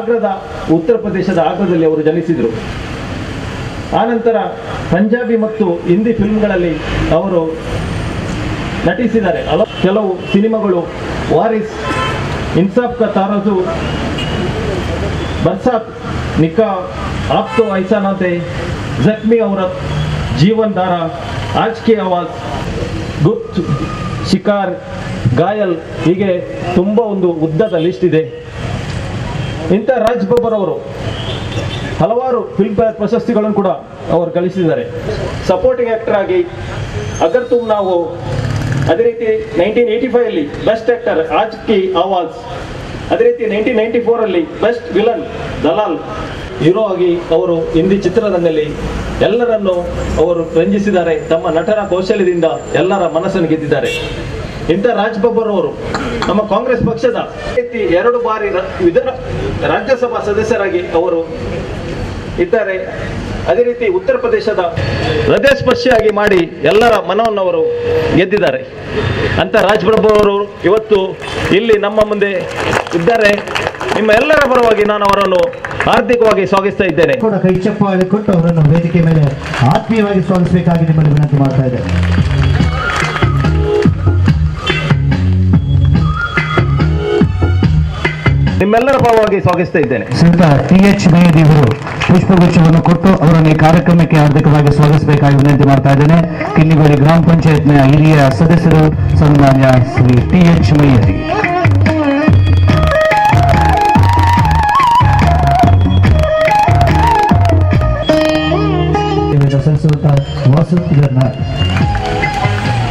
ಆಗ್ರಾದ ಉತ್ತರ ಪ್ರದೇಶದ ಆಗ್ರಾದಲ್ಲಿ ಅವರು ಜನಿಸಿದರು. ಆನಂತರ ಪಂಜಾಬಿ ಮತ್ತು ಹಿಂದಿ ಫಿಲ್ಮ್ಗಳಲ್ಲಿ ಅವರು ನಟಿಸಿದ್ದಾರೆ. ಕೆಲವು ಸಿನಿಮಾಗಳು ವಾರಿಸ್, ಇನ್ಸಾಫ್ ಕಾ ತಾರಜು, ಬರ್ಸಾತ್, ನಿಕಾ, ಆಪ್ ತೋ ಐಸಾ ನಾತೆ, ಜಖ್ಮಿ ಔರತ್, ಜೀವನ್ ಧಾರಾ, ಆಜ್ ಕಿ ಆವಾಜ್, ಗುಪ್ತ್, ಶಿಕಾರ್, ಗಾಯಲ್, ಹೀಗೆ ತುಂಬ ಒಂದು ಉದ್ದದ ಲಿಸ್ಟ್ ಇದೆ. ಇಂಥ ರಾಜ್ ಬಬ್ಬರ್ ಅವರು ಹಲವಾರು ಫಿಲ್ಮ್ಫೇರ್ ಪ್ರಶಸ್ತಿಗಳನ್ನು ಕೂಡ ಅವರು ಗಳಿಸಿದ್ದಾರೆ. ಸಪೋರ್ಟಿಂಗ್ ಆಕ್ಟರ್ ಆಗಿ ಅಗರ್ ತುಮ್ ನಾವು, ಅದೇ ರೀತಿ 1985 ಬೆಸ್ಟ್ ಆಕ್ಟರ್ ಆಜ್ ಕಿ ಆವಾಜ್, ಅದೇ ರೀತಿ 1994 ಬೆಸ್ಟ್ ವಿಲನ್ ದಲಾಲ್ ಹೀರೋ ಆಗಿ ಅವರು ಹಿಂದಿ ಚಿತ್ರರಂಗದಲ್ಲಿ ಎಲ್ಲರನ್ನು ಅವರು ರಂಜಿಸಿದ್ದಾರೆ. ತಮ್ಮ ನಟನ ಕೌಶಲ್ಯದಿಂದ ಎಲ್ಲರ ಮನಸ್ಸನ್ನು ಗೆದ್ದಿದ್ದಾರೆ. ಇಂಥ ರಾಜ್ ಬಬ್ಬರ್ ಅವರು ನಮ್ಮ ಕಾಂಗ್ರೆಸ್ ಪಕ್ಷದ 2 ಬಾರಿ ವಿಧಾನ ರಾಜ್ಯಸಭಾ ಸದಸ್ಯರಾಗಿ ಅವರು ಇದ್ದಾರೆ. ಅದೇ ರೀತಿ ಉತ್ತರ ಪ್ರದೇಶದ ಹೃದಯಸ್ಪರ್ಶಿಯಾಗಿ ಮಾಡಿ ಎಲ್ಲರ ಮನವನ್ನು ಅವರು ಗೆದ್ದಿದ್ದಾರೆ. ಅಂತ ರಾಜ್ ಬಬ್ಬರ್ ಅವರು ಇವತ್ತು ಇಲ್ಲಿ ನಮ್ಮ ಮುಂದೆ ಇದ್ದಾರೆ. ನಿಮ್ಮ ಎಲ್ಲರ ಪರವಾಗಿ ನಾನು ಅವರನ್ನು ಹಾರ್ದಿಕವಾಗಿ ಸ್ವಾಗತಿಸ್ತಾ ಇದ್ದೇನೆ. ಕೂಡ ಕೈ ಚಪ್ಪಾಳೆ ಕೊಟ್ಟು ಅವರನ್ನು ವೇದಿಕೆ ಮೇಲೆ ಆತ್ಮೀಯವಾಗಿ ಸ್ವಾಗತಿಸಬೇಕಾಗಿ ನಿಮ್ಮಲ್ಲಿ ವಿನಂತಿ ಮಾಡ್ತಾ ಇದ್ದೇನೆ. ನಿಮ್ಮೆಲ್ಲರ ಪರವಾಗಿ ಸ್ವಾಗತಿಸ್ತಾ ಇದ್ದೇನೆ. ಶ್ರೀಯುತ ಟಿ ಎಚ್ ಮೇಯದಿವರು ಪುಷ್ಪಗುಚ್ಛವನ್ನು ಕೊಟ್ಟು ಅವರನ್ನು ಈ ಕಾರ್ಯಕ್ರಮಕ್ಕೆ ಹಾರ್ದಿಕವಾಗಿ ಸ್ವಾಗತಿಸಬೇಕಾಗಿ ವಿನಂತಿ ಮಾಡ್ತಾ ಇದ್ದೇನೆ. ಕಿನ್ನಿಗೋಳಿ ಗ್ರಾಮ ಪಂಚಾಯತ್ನ ಹಿರಿಯ ಸದಸ್ಯರು ಸನ್ಮಾನ್ಯ ಶ್ರೀ ಟಿ ಎಚ್ ಮಯ್ಯದಿ.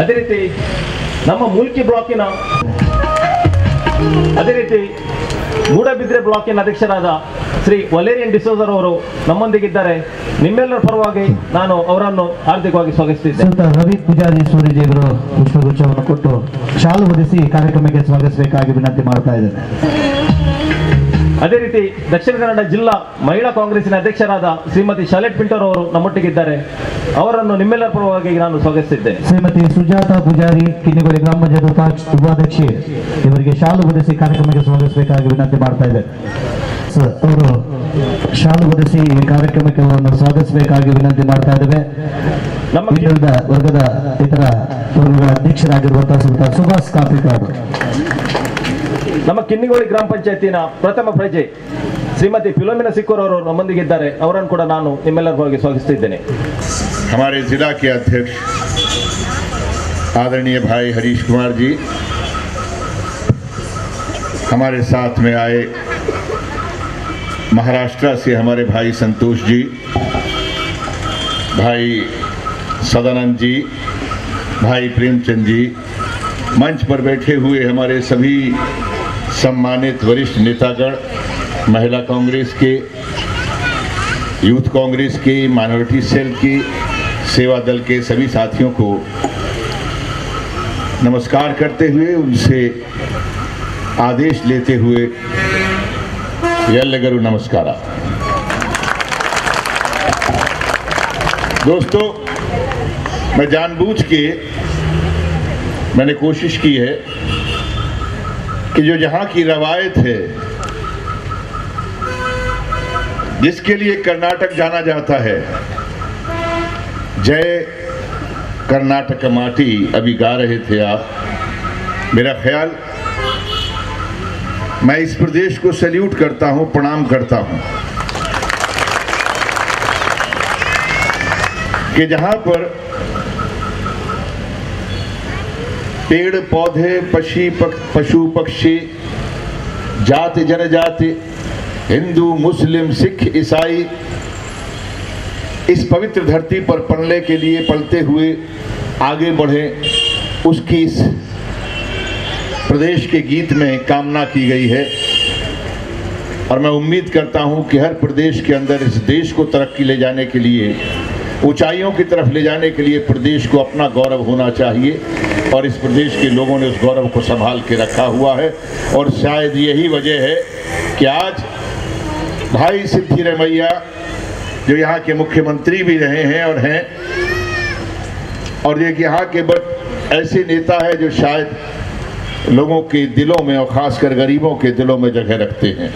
ಅದೇ ರೀತಿ ನಮ್ಮ ಮೂಲ್ಕಿ ಬ್ಲಾಕಿನ, ಅದೇ ರೀತಿ ಮೂಡಬಿದ್ರೆ ಬ್ಲಾಕಿನ ಅಧ್ಯಕ್ಷರಾದ ಶ್ರೀ ವಲೇರಿಯನ್ ಡಿಸೋಜರ್ ಅವರು ನಮ್ಮೊಂದಿಗಿದ್ದಾರೆ. ನಿಮ್ಮೆಲ್ಲರ ಪರವಾಗಿ ನಾನು ಅವರನ್ನು ಹಾರ್ದಿಕವಾಗಿ ಸ್ವಾಗತಿಸುತ್ತಿದ್ದೇನೆ. ರವಿ ಪೂಜಾರಿ ಸೂರಿಜಿಯವರು ಪುಷ್ಪಗುಚ್ಛವನ್ನು ಕೊಟ್ಟು ಶಾಲು ಹೊದಿಸಿ ಕಾರ್ಯಕ್ರಮಕ್ಕೆ ಸ್ವಾಗತಿಸಬೇಕಾಗಿ ವಿನಂತಿ ಮಾಡ್ತಾ ಇದ್ದೇನೆ. ಅದೇ ರೀತಿ ದಕ್ಷಿಣ ಕನ್ನಡ ಜಿಲ್ಲಾ ಮಹಿಳಾ ಕಾಂಗ್ರೆಸ್ಸಿನ ಅಧ್ಯಕ್ಷರಾದ ಶ್ರೀಮತಿ ಶಾಲೆಟ್ ಪಿಂಟರ್ ಅವರು ನಮ್ಮೊಟ್ಟಿಗಿದ್ದಾರೆ. ಅವರನ್ನು ನಿಮ್ಮೆಲ್ಲರ ಪರವಾಗಿ ನಾನು ಸ್ವಾಗತಿಸಿದ್ದೇನೆ. ಶ್ರೀಮತಿ ಸುಜಾತಾ ಪೂಜಾರಿ, ಕಿನ್ನಿಗೋಳಿ ಗ್ರಾಮ ಪಂಚಾಯತ್ ಉಪಾಧ್ಯಕ್ಷೆ, ಇವರಿಗೆ ಶಾಲು ಹೊದಿಸಿ ಕಾರ್ಯಕ್ರಮಕ್ಕೆ ಸ್ವಾಗತಿಸಬೇಕಾಗಿ ವಿನಂತಿ ಮಾಡ್ತಾ ಇದ್ದೇನೆ. ಅವರು ಶಾಲು ಹೊದಿಸಿ ಈ ಕಾರ್ಯಕ್ರಮಕ್ಕೆ ಅವರನ್ನು ಸ್ವಾಗತಿಸಬೇಕಾಗಿ ವಿನಂತಿ ಮಾಡ್ತಾ ಇದ್ದೇವೆ. ನಮ್ಮ ಹಿಂದುಳಿದ ವರ್ಗದ ಇತರ ವರ್ಗಗಳ ಅಧ್ಯಕ್ಷರಾಗಿರುವಂತಹ ಶ್ರೀಯುತ ಸುಭಾಷ್ ಕಾಪಿಕಾಡು. ನಮ್ಮ ಕಿನ್ನಿಗೋಳಿ ಗ್ರಾಮ ಪಂಚಾಯತಿನ ಪ್ರಥಮ ಪ್ರಜೆ ಶ್ರೀಮತಿ ಫಿಲೋಮಿನಾ ಸಿಕ್ಕೋರ್ ಅವರು ನಮ್ಮೊಂದಿಗಿದ್ದಾರೆ. ಅವರನ್ನು ಕೂಡ ನಾನು ನಿಮ್ಮೆಲ್ಲರ ಪರವಾಗಿ ಸ್ವಾಗತಿಸುತ್ತಿದ್ದೇನೆ. हमारे जिला के अध्यक्ष आदरणीय भाई हरीश कुमार जी, हमारे साथ में आए महाराष्ट्र से हमारे भाई संतोष जी, भाई सदानंद जी, भाई प्रेमचंद जी, मंच पर बैठे हुए हमारे सभी सम्मानित वरिष्ठ नेतागण, महिला कांग्रेस के, यूथ कांग्रेस के, माइनॉरिटी सेल के, सेवा दल के सभी साथियों को नमस्कार करते हुए, उनसे आदेश लेते हुए यल्लगरु नमस्कार। दोस्तों, मैं जानबूझ के मैंने कोशिश की है कि जो यहाँ की रवायत है, जिसके लिए कर्नाटक जाना जाता है, जय कर्नाटक माटी अभी गा रहे थे आप। मेरा ख्याल, मैं इस प्रदेश को सैल्यूट करता हूँ, प्रणाम करता हूँ कि जहाँ पर पेड़ पौधे, पशु पक्षी, जाति जनजाति, हिंदू मुस्लिम सिख ईसाई इस पवित्र धरती पर पलने के लिए पलते हुए आगे बढ़े, उसकी इस प्रदेश के गीत में कामना की गई है। और मैं उम्मीद करता हूं कि हर प्रदेश के अंदर इस देश को तरक्की ले जाने के लिए, ऊंचाइयों की तरफ ले जाने के लिए प्रदेश को अपना गौरव होना चाहिए और इस प्रदेश के लोगों ने उस गौरव को संभाल के रखा हुआ है। और शायद यही वजह है कि आज भाई सिद्धिरमैया, जो यहाँ के मुख्यमंत्री भी रहे हैं और हैं, और ये यहाँ के बट ऐसे नेता है जो शायद लोगों के दिलों में और ख़ासकर गरीबों के दिलों में जगह रखते हैं।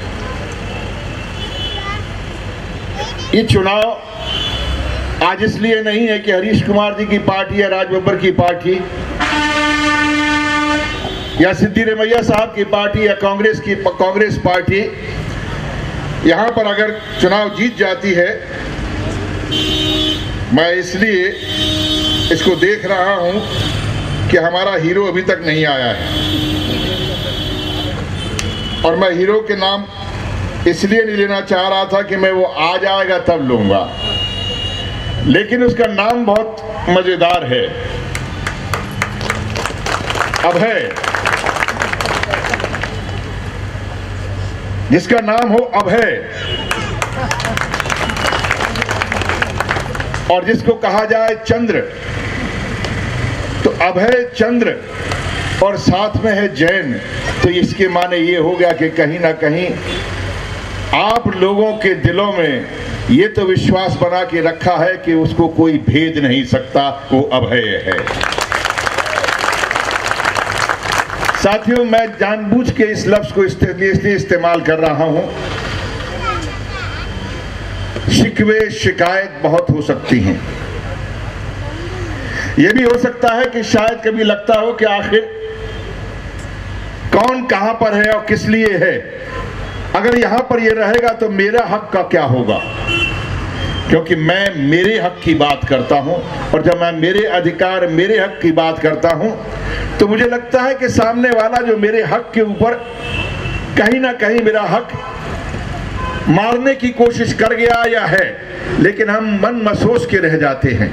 ये चुनाव आज इसलिए नहीं है कि हरीश कुमार जी की पार्टी या राज बब्बर की पार्टी या सिद्धिरमैया साहब की पार्टी या कांग्रेस की कांग्रेस पार्टी यहाँ पर अगर चुनाव जीत जाती है। मैं इसलिए इसको देख रहा हूँ कि हमारा हीरो अभी तक नहीं आया है, और मैं हीरो के नाम इसलिए नहीं लेना चाह रहा था कि मैं वो आ जाएगा तब लूँगा, लेकिन उसका नाम बहुत मज़ेदार है, अभय, जिसका नाम हो अभय और जिसको कहा जाए चंद्र, तो अभय चंद्र और साथ में है जैन, तो इसके माने ये हो गया कि कहीं ना कहीं आप लोगों के दिलों में ये तो विश्वास बना के रखा है कि उसको कोई भेद नहीं सकता, वो अभय है। साथियों, मैं जानबूझ के इस लफ्ज को इसलिए इस्तेमाल कर रहा हूं, शिकवे शिकायत बहुत हो सकती हैं। यह भी हो सकता है कि शायद कभी लगता हो कि आखिर कौन कहां पर है और किस लिए है, अगर यहां पर यह रहेगा तो मेरा हक का क्या होगा, क्योंकि मैं मेरे हक की बात करता हूं, और जब मैं मेरे अधिकार मेरे हक की बात करता हूं तो मुझे लगता है कि सामने वाला जो मेरे हक के ऊपर कहीं ना कहीं मेरा हक मारने की कोशिश कर गया या है, लेकिन हम मन महसूस के रह जाते हैं।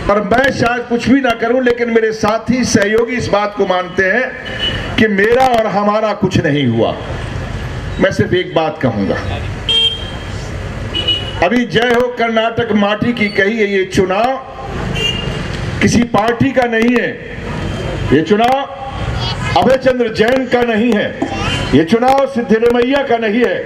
और मैं शायद कुछ भी ना करूं, लेकिन मेरे साथी सहयोगी इस बात को मानते हैं कि मेरा और हमारा कुछ नहीं हुआ। मैं सिर्फ एक बात कहूंगा, अभी जय हो कर्नाटक माटी की कही है, ये चुनाव किसी पार्टी का नहीं है, ये चुनाव अभय चंद्र जैन का नहीं है, ये चुनाव सिद्धिरमैया का नहीं है,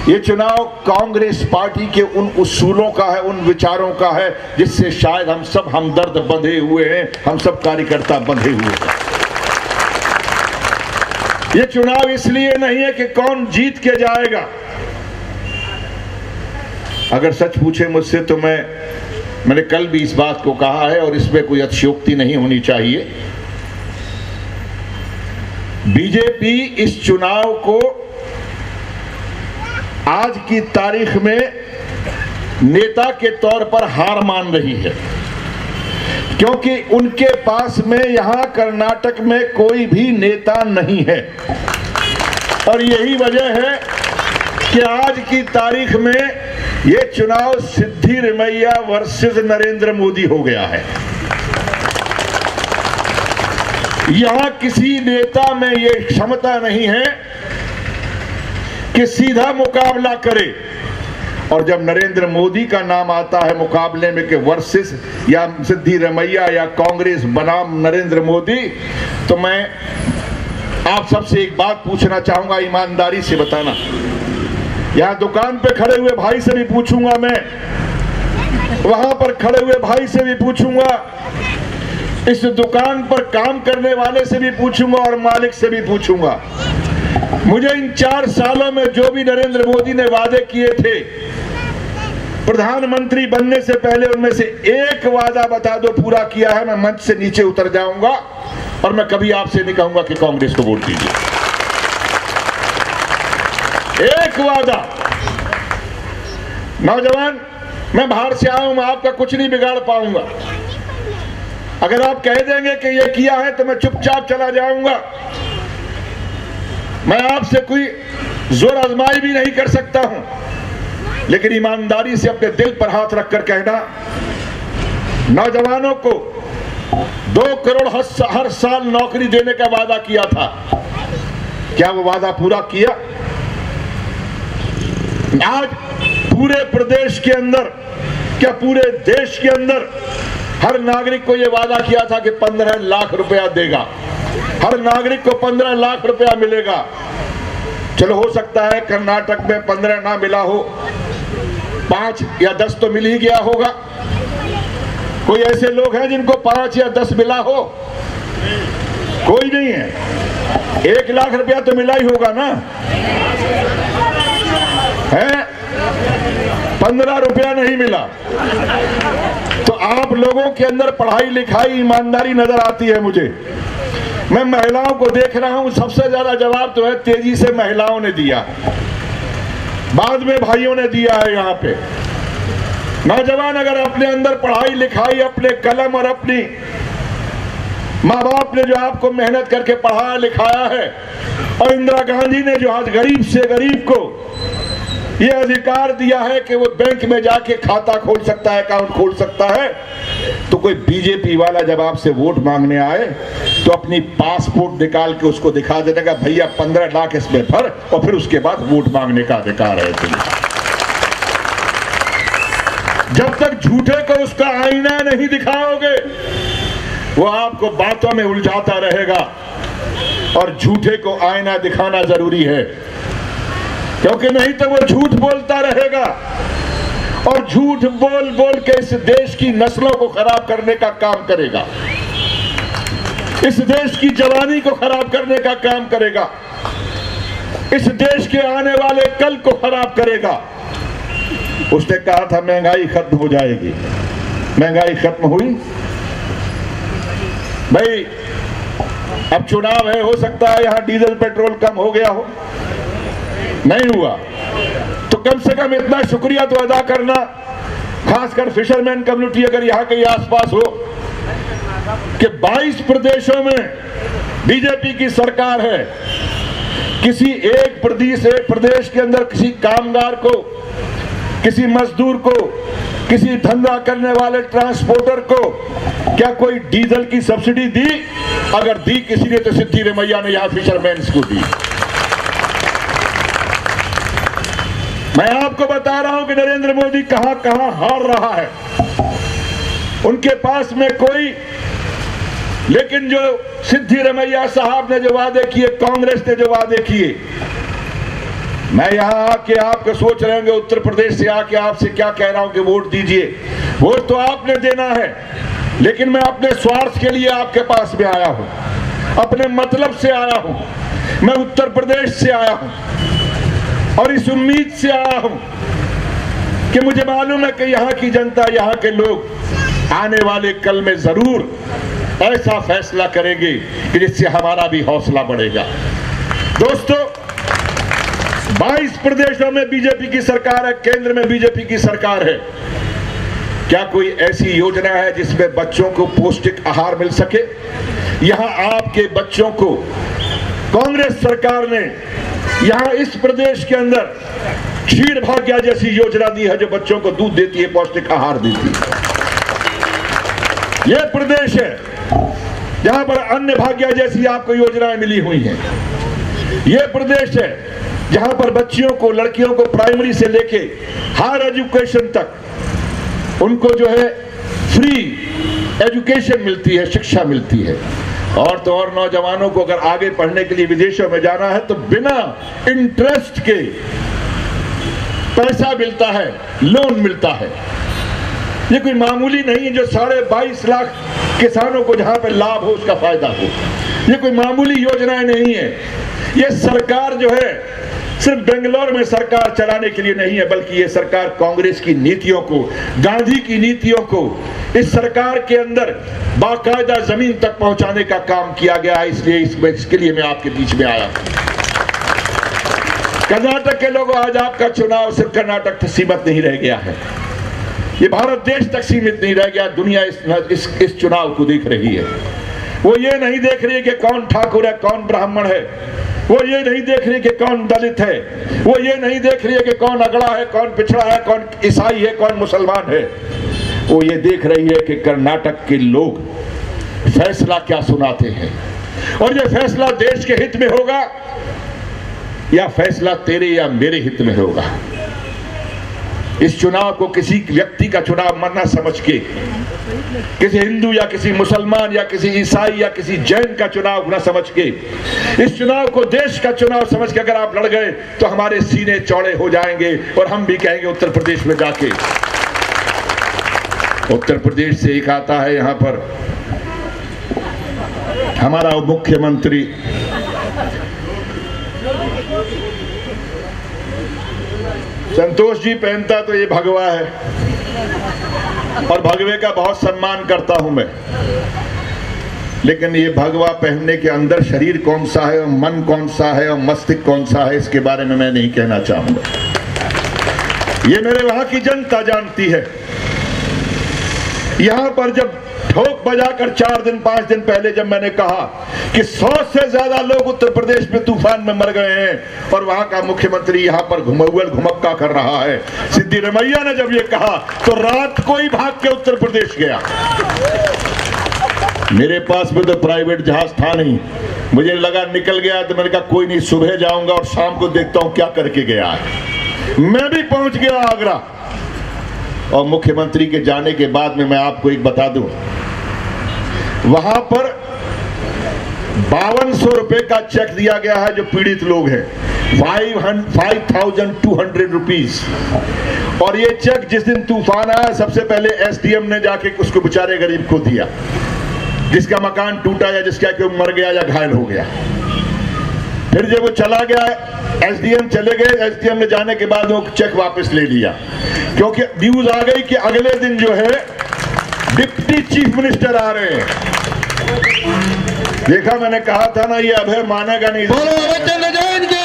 ये चुनाव कांग्रेस पार्टी के उन उसूलों का है, उन विचारों का है जिससे शायद हम सब हमदर्द बंधे हुए हैं, हम सब कार्यकर्ता बंधे हुए हैं। ये चुनाव इसलिए नहीं है कि कौन जीत के जाएगा। अगर सच पूछे मुझसे तो मैंने कल भी इस बात को कहा है और इसमें कोई अतिशयोक्ति नहीं होनी चाहिए, बीजेपी इस चुनाव को आज की तारीख में नेता के तौर पर हार मान रही है, क्योंकि उनके पास में यहां कर्नाटक में कोई भी नेता नहीं है। और यही वजह है कि आज की तारीख में ये चुनाव सिद्धिरमैया वर्सेस नरेंद्र मोदी हो गया है। यहां किसी नेता में ये क्षमता नहीं है कि सीधा मुकाबला करे, और जब नरेंद्र मोदी का नाम आता है मुकाबले में कि वर्सेस या सिद्धिरमैया या कांग्रेस बनाम नरेंद्र मोदी, तो मैं आप सबसे एक बात पूछना चाहूंगा, ईमानदारी से बताना। यहां दुकान पे खड़े हुए भाई से भी पूछूंगा मैं, वहां पर खड़े हुए भाई से भी पूछूंगा, इस दुकान पर काम करने वाले से भी पूछूंगा और मालिक से भी पूछूंगा। मुझे इन 4 सालों में जो भी नरेंद्र मोदी ने वादे किए थे प्रधानमंत्री बनने से पहले, उनमें से एक वादा बता दो पूरा किया है, मैं मंच से नीचे उतर जाऊंगा और मैं कभी आपसे नहीं कहूंगा कि कांग्रेस को वोट दीजिए। एक वादा। नौजवान, मैं बाहर से आया हूं, मैं आपका कुछ नहीं बिगाड़ पाऊंगा। अगर आप कह देंगे कि यह किया है तो मैं चुपचाप चला जाऊंगा, मैं आपसे कोई जोर आजमाई भी नहीं कर सकता हूं, लेकिन ईमानदारी से अपने दिल पर हाथ रखकर कहना, नौजवानों को 2 करोड़ हर साल नौकरी देने का वादा किया था, क्या वो वादा पूरा किया? आज पूरे प्रदेश के अंदर, क्या पूरे देश के अंदर हर नागरिक को यह वादा किया था कि 15 लाख रुपया देगा, हर नागरिक को 15 लाख रुपया मिलेगा। चलो हो सकता है कर्नाटक में 15 ना मिला हो, 5 या 10 तो मिल ही गया होगा। कोई ऐसे लोग हैं जिनको 5 या 10 मिला हो? कोई नहीं है। 1 लाख रुपया तो मिला ही होगा ना, है? 15 रुपया नहीं मिला। तो आप लोगों के अंदर पढ़ाई लिखाई ईमानदारी नजर आती है मुझे। मैं महिलाओं को देख रहा हूं, सबसे ज्यादा जवाब तो है तेजी से महिलाओं ने दिया, बाद में भाइयों ने दिया है। यहाँ पे नौजवान अगर अपने अंदर पढ़ाई लिखाई, अपने कलम और अपनी माँ बाप ने जो आपको मेहनत करके पढ़ाया लिखाया है, और इंदिरा गांधी ने जो आज गरीब से गरीब को ये अधिकार दिया है कि वो बैंक में जाके खाता खोल सकता है, अकाउंट खोल सकता है, तो कोई बीजेपी वाला जब आपसे वोट मांगने आए तो अपनी पासपोर्ट निकाल के उसको दिखा देने का, भैया 15 लाख इसमें भर, और फिर उसके बाद वोट मांगने का अधिकार है तुम्हें। जब तक झूठे को उसका आईना नहीं दिखाओगे वो आपको बातों में उलझाता रहेगा, और झूठे को आईना दिखाना जरूरी है, क्योंकि नहीं तो वो झूठ बोलता रहेगा और झूठ बोल बोल के इस देश की नस्लों को खराब करने का काम करेगा, इस देश की जवानी को खराब करने का काम करेगा, इस देश के आने वाले कल को खराब करेगा। उसने कहा था महंगाई खत्म हो जाएगी, महंगाई खत्म हुई? भाई अब चुनाव है, हो सकता है यहां डीजल पेट्रोल कम हो गया हो, नहीं हुआ तो कम से कम इतना शुक्रिया तो अदा करना, खासकर फिशरमैन कम्युनिटी अगर यहाँ के आसपास हो, कि 22 प्रदेशों में बीजेपी की सरकार है, किसी एक प्रदेश के अंदर किसी कामगार को, किसी मजदूर को, किसी धंधा करने वाले ट्रांसपोर्टर को क्या कोई डीजल की सब्सिडी दी? अगर दी किसी ने तो सिद्धारमैया ने यहां फिशरमैन को दी। मैं आपको बता रहा हूं कि नरेंद्र मोदी कहां कहां हार रहा है, उनके पास में कोई, लेकिन जो सिद्धारमैया साहब ने जो वादे किए, कांग्रेस ने जो वादे किए, मैं यहां आके आपको सोच रहे होंगे उत्तर प्रदेश से आके आपसे क्या कह रहा हूं कि वोट दीजिए, वोट तो आपने देना है, लेकिन मैं अपने स्वार्थ के लिए आपके पास में आया हूं, अपने मतलब से आया हूं, मैं उत्तर प्रदेश से आया हूं और इस उम्मीद से आया हूं कि मुझे मालूम है कि यहाँ की जनता, यहाँ के लोग आने वाले कल में जरूर ऐसा फैसला करेंगे कि जिससे हमारा भी हौसला बढ़ेगा। दोस्तों, 22 प्रदेशों में बीजेपी की सरकार है, केंद्र में बीजेपी की सरकार है। क्या कोई ऐसी योजना है जिसमें बच्चों को पौष्टिक आहार मिल सके? यहां आपके बच्चों को कांग्रेस सरकार ने यहां इस प्रदेश के अंदर क्षीर भाग्य जैसी योजना दी है जो बच्चों को दूध देती है, पौष्टिक आहार देती है। यह प्रदेश है जहां पर अन्य भाग्य जैसी आपको योजनाएं मिली हुई हैं। यह प्रदेश है जहां पर बच्चियों को, लड़कियों को प्राइमरी से लेके हायर एजुकेशन तक उनको जो है फ्री एजुकेशन मिलती है, शिक्षा मिलती है। और तो और नौजवानों को अगर आगे पढ़ने के लिए विदेशों में जाना है तो बिना इंटरेस्ट के पैसा मिलता है, लोन मिलता है। ये कोई मामूली नहीं है जो 22.5 लाख किसानों को जहां पर लाभ हो उसका फायदा हो, ये कोई मामूली योजनाएं नहीं है। ये सरकार जो है सिर्फ बेंगलोर में सरकार चलाने के लिए नहीं है, बल्कि ये सरकार कांग्रेस की नीतियों को, गांधी की नीतियों को इस सरकार के अंदर बाकायदा जमीन तक पहुंचाने का काम किया गया है। इसलिए इसके लिए मैं आपके बीच में आया। कर्नाटक के लोगों, आज आपका चुनाव सिर्फ कर्नाटक तक सीमित नहीं रह गया है, ये भारत देश तक सीमित नहीं रह गया। दुनिया इस चुनाव को देख रही है। वो ये नहीं देख रही है कि कौन ठाकुर है, कौन ब्राह्मण है, वो ये नहीं देख रही कि कौन दलित है, वो ये नहीं देख रही है कि कौन अगड़ा है, कौन पिछड़ा है, कौन ईसाई है, कौन मुसलमान है। वो ये देख रही है कि कर्नाटक के लोग फैसला क्या सुनाते हैं, और ये फैसला देश के हित में होगा या फैसला तेरे या मेरे हित में होगा। इस चुनाव को किसी व्यक्ति का चुनाव मरना समझ के, किसी हिंदू या किसी मुसलमान या किसी ईसाई या किसी जैन का चुनाव न समझ के, इस चुनाव को देश का चुनाव समझ के अगर आप लड़ गए तो हमारे सीने चौड़े हो जाएंगे और हम भी कहेंगे उत्तर प्रदेश में जाके। उत्तर प्रदेश से एक आता है यहां पर हमारा मुख्यमंत्री Santosh ji पहनता तो ये भगवा है और भगवे का बहुत सम्मान करता हूं मैं, लेकिन ये भगवा पहनने के अंदर शरीर कौन सा है और मन कौन सा है और मस्तिष्क कौन सा है, इसके बारे में मैं नहीं कहना चाहूंगा। ये मेरे वहां की जनता जानती है। यहां पर जब ठोक बजाकर 4 दिन 5 दिन पहले जब मैंने कहा कि 100 से ज्यादा लोग उत्तर प्रदेश में तूफान में मर गए हैं और वहां का मुख्यमंत्री यहां पर घुमौल घुमक्का कर रहा है, सिद्धिरमैया ने जब ये कहा तो रात को ही भाग के उत्तर प्रदेश गया। मेरे पास में तो प्राइवेट जहाज था नहीं, मुझे लगा निकल गया तो मैंने कहा कोई नहीं, सुबह जाऊंगा और शाम को देखता हूं क्या करके गया है। मैं भी पहुंच गया आगरा और मुख्यमंत्री के जाने के बाद में मैं आपको एक बता दूं, वहां पर 5200 रुपए का चेक दिया गया है जो पीड़ित लोग हैं, 5200 रुपीज। और ये चेक जिस दिन तूफान आया सबसे पहले एसडीएम ने जाके उसको बेचारे गरीब को दिया, जिसका मकान टूटा या जिसका कोई मर गया या घायल हो गया। फिर जब वो चला गया, एसडीएम चले गए, एसडीएम ने जाने के बाद वो चेक वापस ले लिया, क्योंकि न्यूज आ गई कि अगले दिन जो है deputy chief minister आ रहे हैं। देखा, मैंने कहा था ना ये अभय मानेगा नहीं। बोलो अभय के।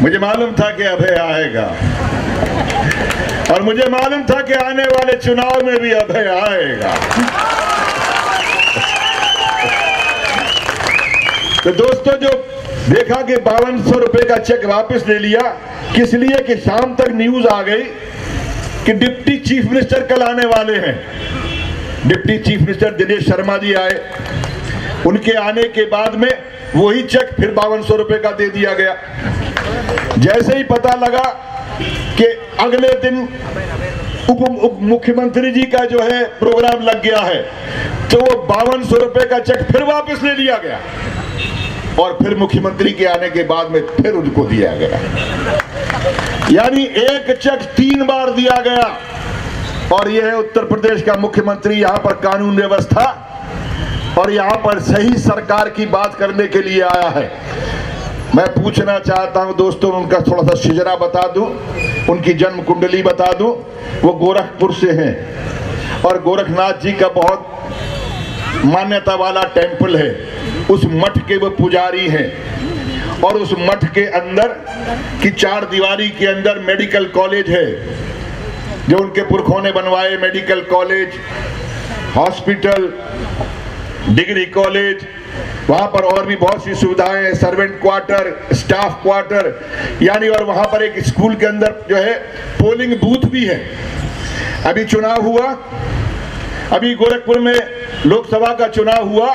मुझे मालूम था कि अभय आएगा और मुझे मालूम था कि आने वाले चुनाव में भी अभय आएगा। तो दोस्तों, जो देखा कि 5200 रुपए का चेक वापस ले लिया, किस लिए कि शाम तक न्यूज आ गई कि deputy chief minister कल आने वाले हैं। Deputy chief minister Dinesh Sharma ji आए, उनके आने के बाद में वही चेक फिर 5200 रुपए का दे दिया गया। जैसे ही पता लगा कि अगले दिन उप मुख्यमंत्री जी का जो है प्रोग्राम लग गया है, तो वो 5200 रुपए का चेक फिर वापस ले लिया गया और फिर मुख्यमंत्री के आने के बाद में फिर उनको दिया गया। यानी एक चेक 3 बार दिया गया। और यह है उत्तर प्रदेश का मुख्यमंत्री, यहां पर कानून व्यवस्था और यहां पर सही सरकार की बात करने के लिए आया है। मैं पूछना चाहता हूं दोस्तों, उनका थोड़ा सा शिजरा बता दूं, उनकी जन्म कुंडली बता दूं। वो गोरखपुर से हैं और गोरखनाथ जी का बहुत मान्यता वाला टेम्पल है, उस मठ के वो पुजारी हैं और उस मठ के अंदर की 4 दीवारी के अंदर मेडिकल कॉलेज है जो उनके पुरखों ने बनवाए। Medical college, hospital, degree college, वहां पर और भी बहुत सी सुविधाएं हैं, servant quarter, staff quarter, यानी और वहां पर एक स्कूल के अंदर जो है पोलिंग बूथ भी है। अभी चुनाव हुआ, अभी गोरखपुर में लोकसभा का चुनाव हुआ,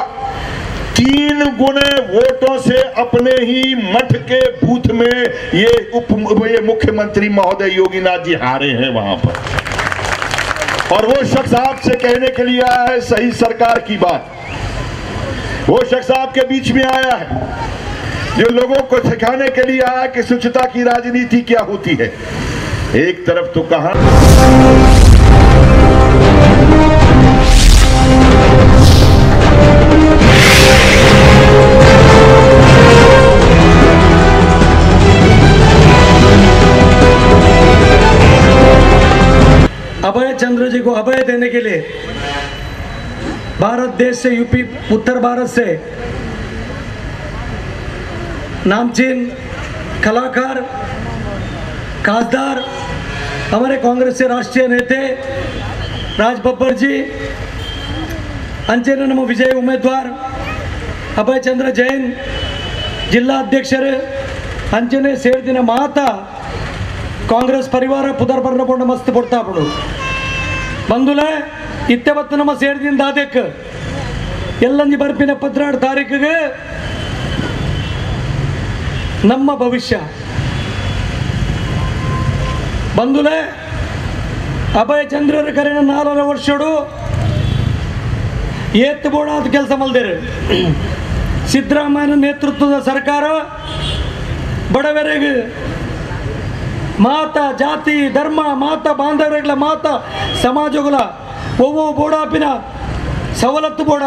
3 गुने वोटों से अपने ही मठ के बूथ में ये मुख्यमंत्री महोदय योगीनाथ जी हारे हैं वहां पर। और वो शख्स आपसे कहने के लिए आया है सही सरकार की बात। वो शख्स आपके बीच में आया है जो लोगों को सिखाने के लिए आया कि स्वच्छता की राजनीति क्या होती है। एक तरफ तो कहा अभय चंद्र जी को अभय देने के लिए भारत देश से, यूपी उत्तर भारत से नामचीन कलाकार, खासदार, हमारे कांग्रेस से राष्ट्रीय नेते राज बब्बर जी, अंचेने नम्म विजय उम्मीदवार अभय चंद्र जैन जिला अध्यक्षरु अंचेने सेर्दिन माता कांग्रेस परिवार पुदर बर्नपोंड मस्त पೊಡ್ತಾಪುಂಡು ಬಂಧುಲೆ ಇತ್ತೆ ಬತ್ತು ನಮ್ಮ ಸೇರ್ದಿನ ದಾದೆಕ್ ಎಲ್ಲಂಜಿ ಬರ್ಪಿನ 72 ತಾರೀಕಿಗೆ ನಮ್ಮ ಭವಿಷ್ಯ ಬಂಧುಲೆ ಅಭಯ ಚಂದ್ರರ ಕರೆನ 4.5 ವರ್ಷಡು ಏತ್ತು ಬೋಡಾದ ಕೆಲಸ ಮಲ್ದೇರು. ಸಿದ್ದರಾಮಯ್ಯನ ನೇತೃತ್ವದ ಸರ್ಕಾರ ಬಡವರಿಗೆ ಮಾತ ಜಾತಿ ಧರ್ಮ ಮಾತ ಬಾಂಧವ್ಯಗಳ ಮಾತ ಸಮಾಜಗಳ ಒವ್ವೋ ಬೋಡಾಪಿನ ಸವಲತ್ತು ಬೋಡ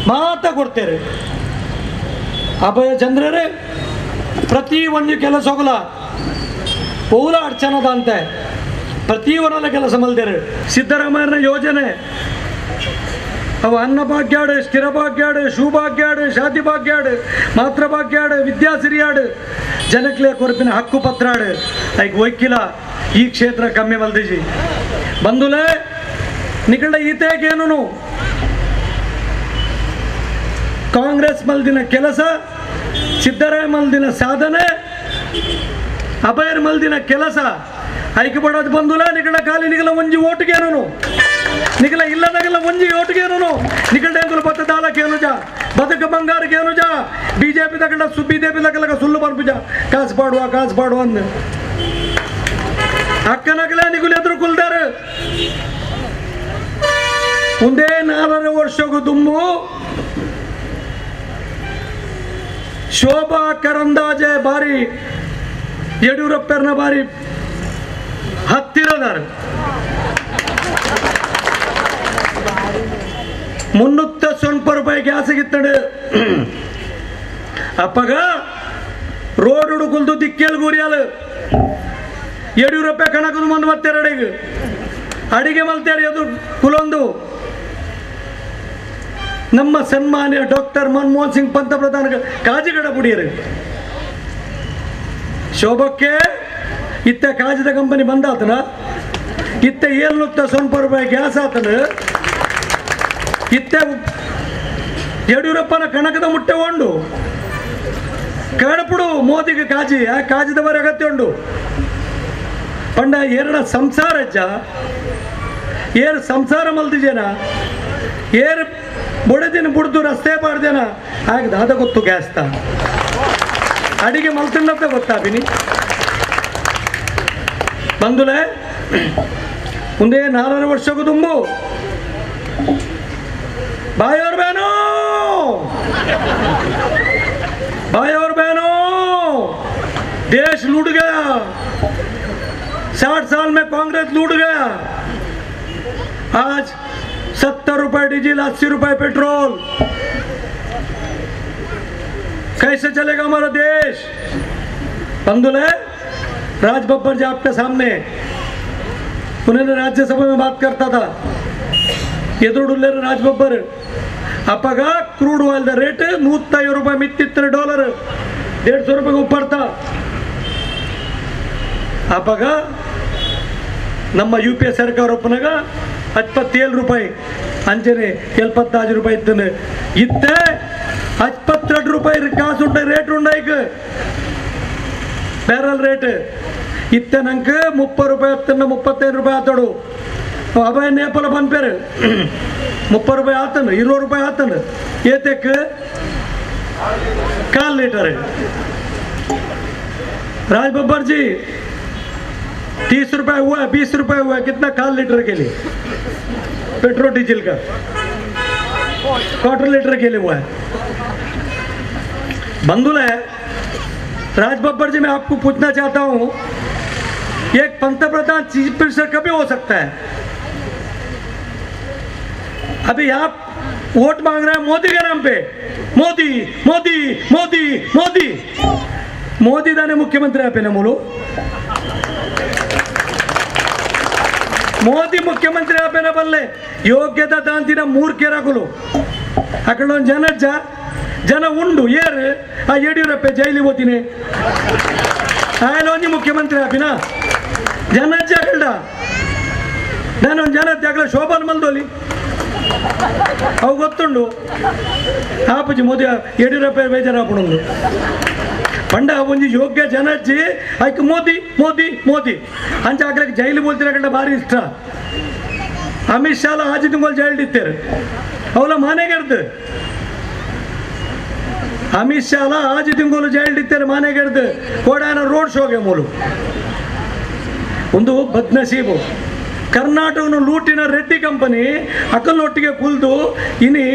ಮಾತ ಕೊಡ್ತೇವೆ. ಅಭಯ ಚಂದ್ರರೇ ಪ್ರತಿ ಒಂದು ಕೆಲಸ ಹೋಗಲ ಪೌಲ ಅಡ್ಚನದ ಅಂತೆ ಪ್ರತಿ ಒಂದಲ್ಲ ಕೆಲಸ ಮಲ್ದೇರು. ಸಿದ್ದರಾಮಯ್ಯನ ಯೋಜನೆ ಅವು ಅನ್ನ ಭಾಗ್ಯಾಡು, ಸ್ಥಿರ ಭಾಗ್ಯಾಡು, ಶೂಭಾಗ್ಯಾಡು, ಶಾದಿ ಭಾಗ್ಯಾಡು, ಮಾತೃ ಭಾಗ್ಯಾಡು, ವಿದ್ಯಾಸಿರಿಯಾಡು, ಜನಕ್ಲೆ ಕೊರಪಿನ ಹಕ್ಕು ಪತ್ರಾಡು ಐಕ್ ಒಯ್ಕಿಲ ಈ ಕ್ಷೇತ್ರ ಕಮ್ಮಿ ಮಲ್ದಿಜಿ ಬಂದುಲೆ ನಿಕಳ ಈತೇಗೇನು ಕಾಂಗ್ರೆಸ್ ಮಲ್ದಿನ ಕೆಲಸ, ಸಿದ್ದರಾಮಯ್ಯ ಮಲ್ದಿನ ಸಾಧನೆ, ಅಭಯರ್ ಮಲ್ದಿನ ಕೆಲಸ ಐಕೆ ಬಡೋದು ಬಂದುಲ ನಿಕಳ ಖಾಲಿ ನಿಗಲ ಒಂಜಿ ಓಟುಗೇನು ನಿಗಲ ಇಲ್ಲದಾಗಲ ಒಂಜಿ ಓಟುಗೇನು ನಿಕಳ ಎಂಗುಲು ಬತ್ತ ದಾಲಕ್ಕೇನು ಜಾ ಬದುಕು ಬಂಗಾರಕ್ಕೇನು ಜಾ ಬಿಜೆಪಿ ತಗಲ ಬಿಜೆಪಿ ತಗಲಕ ಸುಳ್ಳು ಬರ್ಪುಜ ಕಾಸು ಪಾಡುವ ಕಾಸು ಪಾಡುವ ಅಂದ ಅಕ್ಕನಗಲ ನಿಗುಲು ಎದುರು ಕುಲ್ದಾರು. ಒಂದೇ 4.5 ವರ್ಷಗೂ ದುಮ್ಮು ಶೋಭಾ ಕರಂದಾಜೆ ಬಾರಿ ಯಡಿಯೂರಪ್ಪನ ಬಾರಿ ಹತ್ತಿರದಾರ. 309 ರೂಪಾಯಿ ಗ್ಯಾಸಿಗಿತ್ತಡು. ಅಪ್ಪಗ ರೋಡ್ ಕುಲ್ದು ದಿಕ್ಕೇಲ್ ಗುರಿಯಾಲು ಯಡಿಯೂರಪ್ಪ ಕಣಕದು ಬಂದು ಮತ್ತೆ ಅಡಿಗೆ ಅಡಿಗೆ ಮಲ್ತೇರಿ ಅದು ಕುಲೊಂದು. ನಮ್ಮ ಸನ್ಮಾನ್ಯ ಡಾಕ್ಟರ್ ಮನಮೋಹನ್ ಸಿಂಗ್ ಪಂತಪ್ರಧಾನ ಕಾಜಿಗಡ ಬುಡಿಯರು ಶೋಭಕ್ಕೆ ಇತ್ತ ಕಾಜಿದ ಕಂಪನಿ ಬಂದಾತನ ಇತ್ತ 709 ರೂಪಾಯಿ ಗ್ಯಾಸ್ ಆತನ ಇತ್ತ ಯಡಿಯೂರಪ್ಪನ ಕಣಕದ ಮುಟ್ಟೆ ಉಂಡು ಕಡಪುಡು ಮೋದಿಗೆ ಕಾಜಿ ಆ ಕಾಜಿದವರ ಅಗತ್ಯ ಉಂಡು. ಪಂಡ ಎರಡ ಸಂಸಾರ ಅಜ್ಜ ಏರು ಸಂಸಾರ ಮಲ್ದಿಜೇನ ಏರು ಬೊಡೆದಿನ ಬುಡ್ದು ರಸ್ತೆ ಪಾಡ್ದೇನ ಆಗ ದಾದ ಗೊತ್ತು ಗ್ಯಾಸ್ ತ ಅಡಿಗೆ ಮಲ್ತಿಂಡಂತ ಗೊತ್ತಾಬಿನಿ ಬಂದುಲೆ ಮುಂದೆ 4.5 ವರ್ಷಕ್ಕೂ ತುಂಬು ಬಾಯೋರ್ ಬೇನೋ ಬಾಯೋರ್ ಬೇನೋ ದೇಶ लूट गया, 60 साल में कांग्रेस लूट गया। आज 70 रुपए डीजल, 80 रुपए पेट्रोल, कैसे चलेगा हमारा देश? बंधुले राज बब्बर जी आपके सामने उन्होंने राज्यसभा में बात करता था ಎದುರುಡುಲ್ಲೇರು Raj Babbar ಅಪ್ಪಗ crude oil the rate 105 ರೂಪಾಯಿ ಮಿತ್ತಿತ್ತರ ಡಾಲರ್ 150 ರೂಪಾಯಿಗೆ ಉಪ್ಪರ್ತ. ಅಪ್ಪಗ ನಮ್ಮ U P A ಸರ್ಕಾರ ಒಪ್ಪನಾಗ 27 ರೂಪಾಯಿ ಅಂಚನೆ 75 ರೂಪಾಯಿ ಇತ್ತು. ಇತ್ತೆ 22 ರೂಪಾಯಿ ಕಾಸು ಉಂಟ ರೇಟ್ ಉಂಡೈಕ್ ಬ್ಯಾರಲ್ ರೇಟ್ ಇತ್ತೆ ನಂಗೆ 30 ರೂಪಾಯಿ ಹತ್ತನ್ನ 35 ರೂಪಾಯಿ ಆತಡು. ಅಭಯ ನೇಪಲ ಬಂದ್ಪೇರು 30 ರೂಪಾಯಿ ಆತನು 20 ರೂಪಾಯಿ ಆತನು ಏತಕ್ಕೆ ಕಾಲ್ ಲೀಟರ್. राज बब्बर जी 30 रुपए हुआ है, 20 रुपए हुआ है, कितना काल लीटर के लिए पेट्रोल डीजल का क्वार्टर लीटर के लिए हुआ है। बंधुल है राज बब्बर जी, मैं आपको पूछना चाहता हूँ, एक पंतप्रधान चीफ मिनिस्टर कभी हो सकता है? अभी आप वोट मांग रहे हैं मोदी के नाम पे, मोदी मोदी मोदी मोदी मोदी दाने मुख्यमंत्री आप ना बोलो, ಮೋದಿ ಮುಖ್ಯಮಂತ್ರಿ ಆಪೇನ ಬಲ್ಲೆ ಯೋಗ್ಯತೆ ದಾಂತಿನ ಮೂರ್ಖರಾಗಲು ಅಕಡೆ ಒಂದು ಜನ ಜನ ಉಂಡು ಏರು ಆ ಯಡಿಯೂರಪ್ಪ ಜೈಲಿಗೆ ಹೋಗ್ತೀನಿ ಆಯಲೊಂದು ಮುಖ್ಯಮಂತ್ರಿ ಆಪಿನ ಜನ ಅಕಡ ನಾನೊಂದು ಜನ ಅಗಲ ಶೋಭನ್ ಮಲ್ದೋಲಿ ಅವು ಗೊತ್ತುಂಡು ಆಪುಜಿ ಮೋದಿ ಯಡಿಯೂರಪ್ಪ ಬೇಜಾರಾಪುಣಂದು ಪಂಡ ಒಂಜಿ ಯೋಗ್ಯ ಜನಜ್ಜಿ ಐಕ್ ಮೋದಿ ಮೋದಿ ಮೋದಿ ಅಂಚ ಆಕಲಕ್ಕೆ ಜೈಲು ಬೋಲ್ತಿರ ಕಂಡ ಭಾರಿ ಇಷ್ಟ. ಅಮಿತ್ ಶಾಲ ಆಜಿ ತಿಂಗಳು ಜೈಲು ಇತ್ತಾರೆ ಅವಲ ಮಾನೆಗೆಡ್ದು ಅಮಿತ್ ಶಾಲ ಆಜಿ ತಿಂಗಳು ಜೈಲು ಇತ್ತಾರೆ ಮಾನೆಗೆಡ್ದು ಕೋಡಾನ ರೋಡ್ ಶೋಗೆ ಮೂಲು ಒಂದು ಬದ್ನಸೀಬು. ಕರ್ನಾಟಕನು ಲೂಟಿನ ರೆಡ್ಡಿ ಕಂಪನಿ ಅಕಲೊಟ್ಟಿಗೆ ಕುಲ್ದು ಇನಿ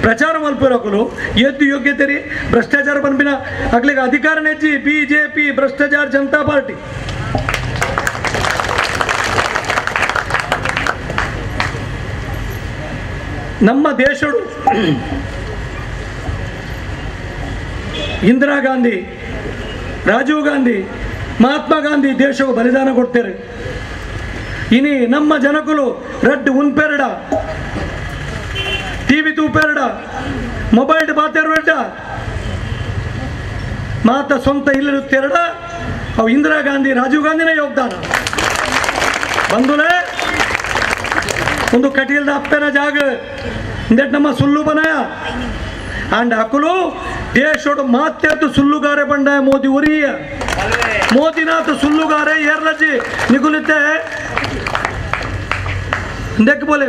ಪ್ರಚಾರ ಮಲ್ಪಿರೋಕಲು ಎದ್ದು ಯೋಗ್ಯತೆರಿ ಭ್ರಷ್ಟಾಚಾರ ಪನ್ಪಿನ ಅಕ್ಲಿಗೆ ಅಧಿಕಾರ ನೆಚ್ಚಿ ಬಿಜೆಪಿ ಭ್ರಷ್ಟಾಚಾರ ಜನತಾ ಪಾರ್ಟಿ. ನಮ್ಮ ದೇಶಡು Indira Gandhi, Rajiv Gandhi, Mahatma Gandhi ದೇಶಕ್ಕೆ ಬಲಿದಾನ ಕೊಡ್ತಾರೆ. ಇನಿ ನಮ್ಮ ಜನಕುಲು ರಡ್ಡು ಉನ್ಪೆರಡ, ಟಿವಿ ತೂಪೆರಡ, ಮೊಬೈಲ್ ಬಾತೆರಡ, ಮಾತ ಸ್ವಂತ ಇಲ್ಲಿರುತ್ತೆರಡ, ಅವು ಇಂದಿರಾ ಗಾಂಧಿ ರಾಜೀವ್ ಗಾಂಧಿನೇ ಯೋಗದಾನ. ಬಂಧುಲೇ, ಒಂದು ಕಟೀಲ್ದ ಅಪ್ಪನ ಜಾಗ ಇಂದೆಟ್ ನಮ್ಮ ಸುಳ್ಳು ಬನಯ ಅಂಡ್ ಅಕುಲು ದೇಶೋಡು ಮಾತ್ಯರ್ತು ಸುಳ್ಳುಗಾರೆ ಬಂಡಾಯ ಮೋದಿ ಉರಿಯ ಮೋದಿನಾಥ ಸುಳ್ಳುಗಾರೆ ಏರ್ಲಜ್ಜಿ ನಿಗುಲಿತೆ ಇಂದಕ್ಕೆ ಬೋಲೆ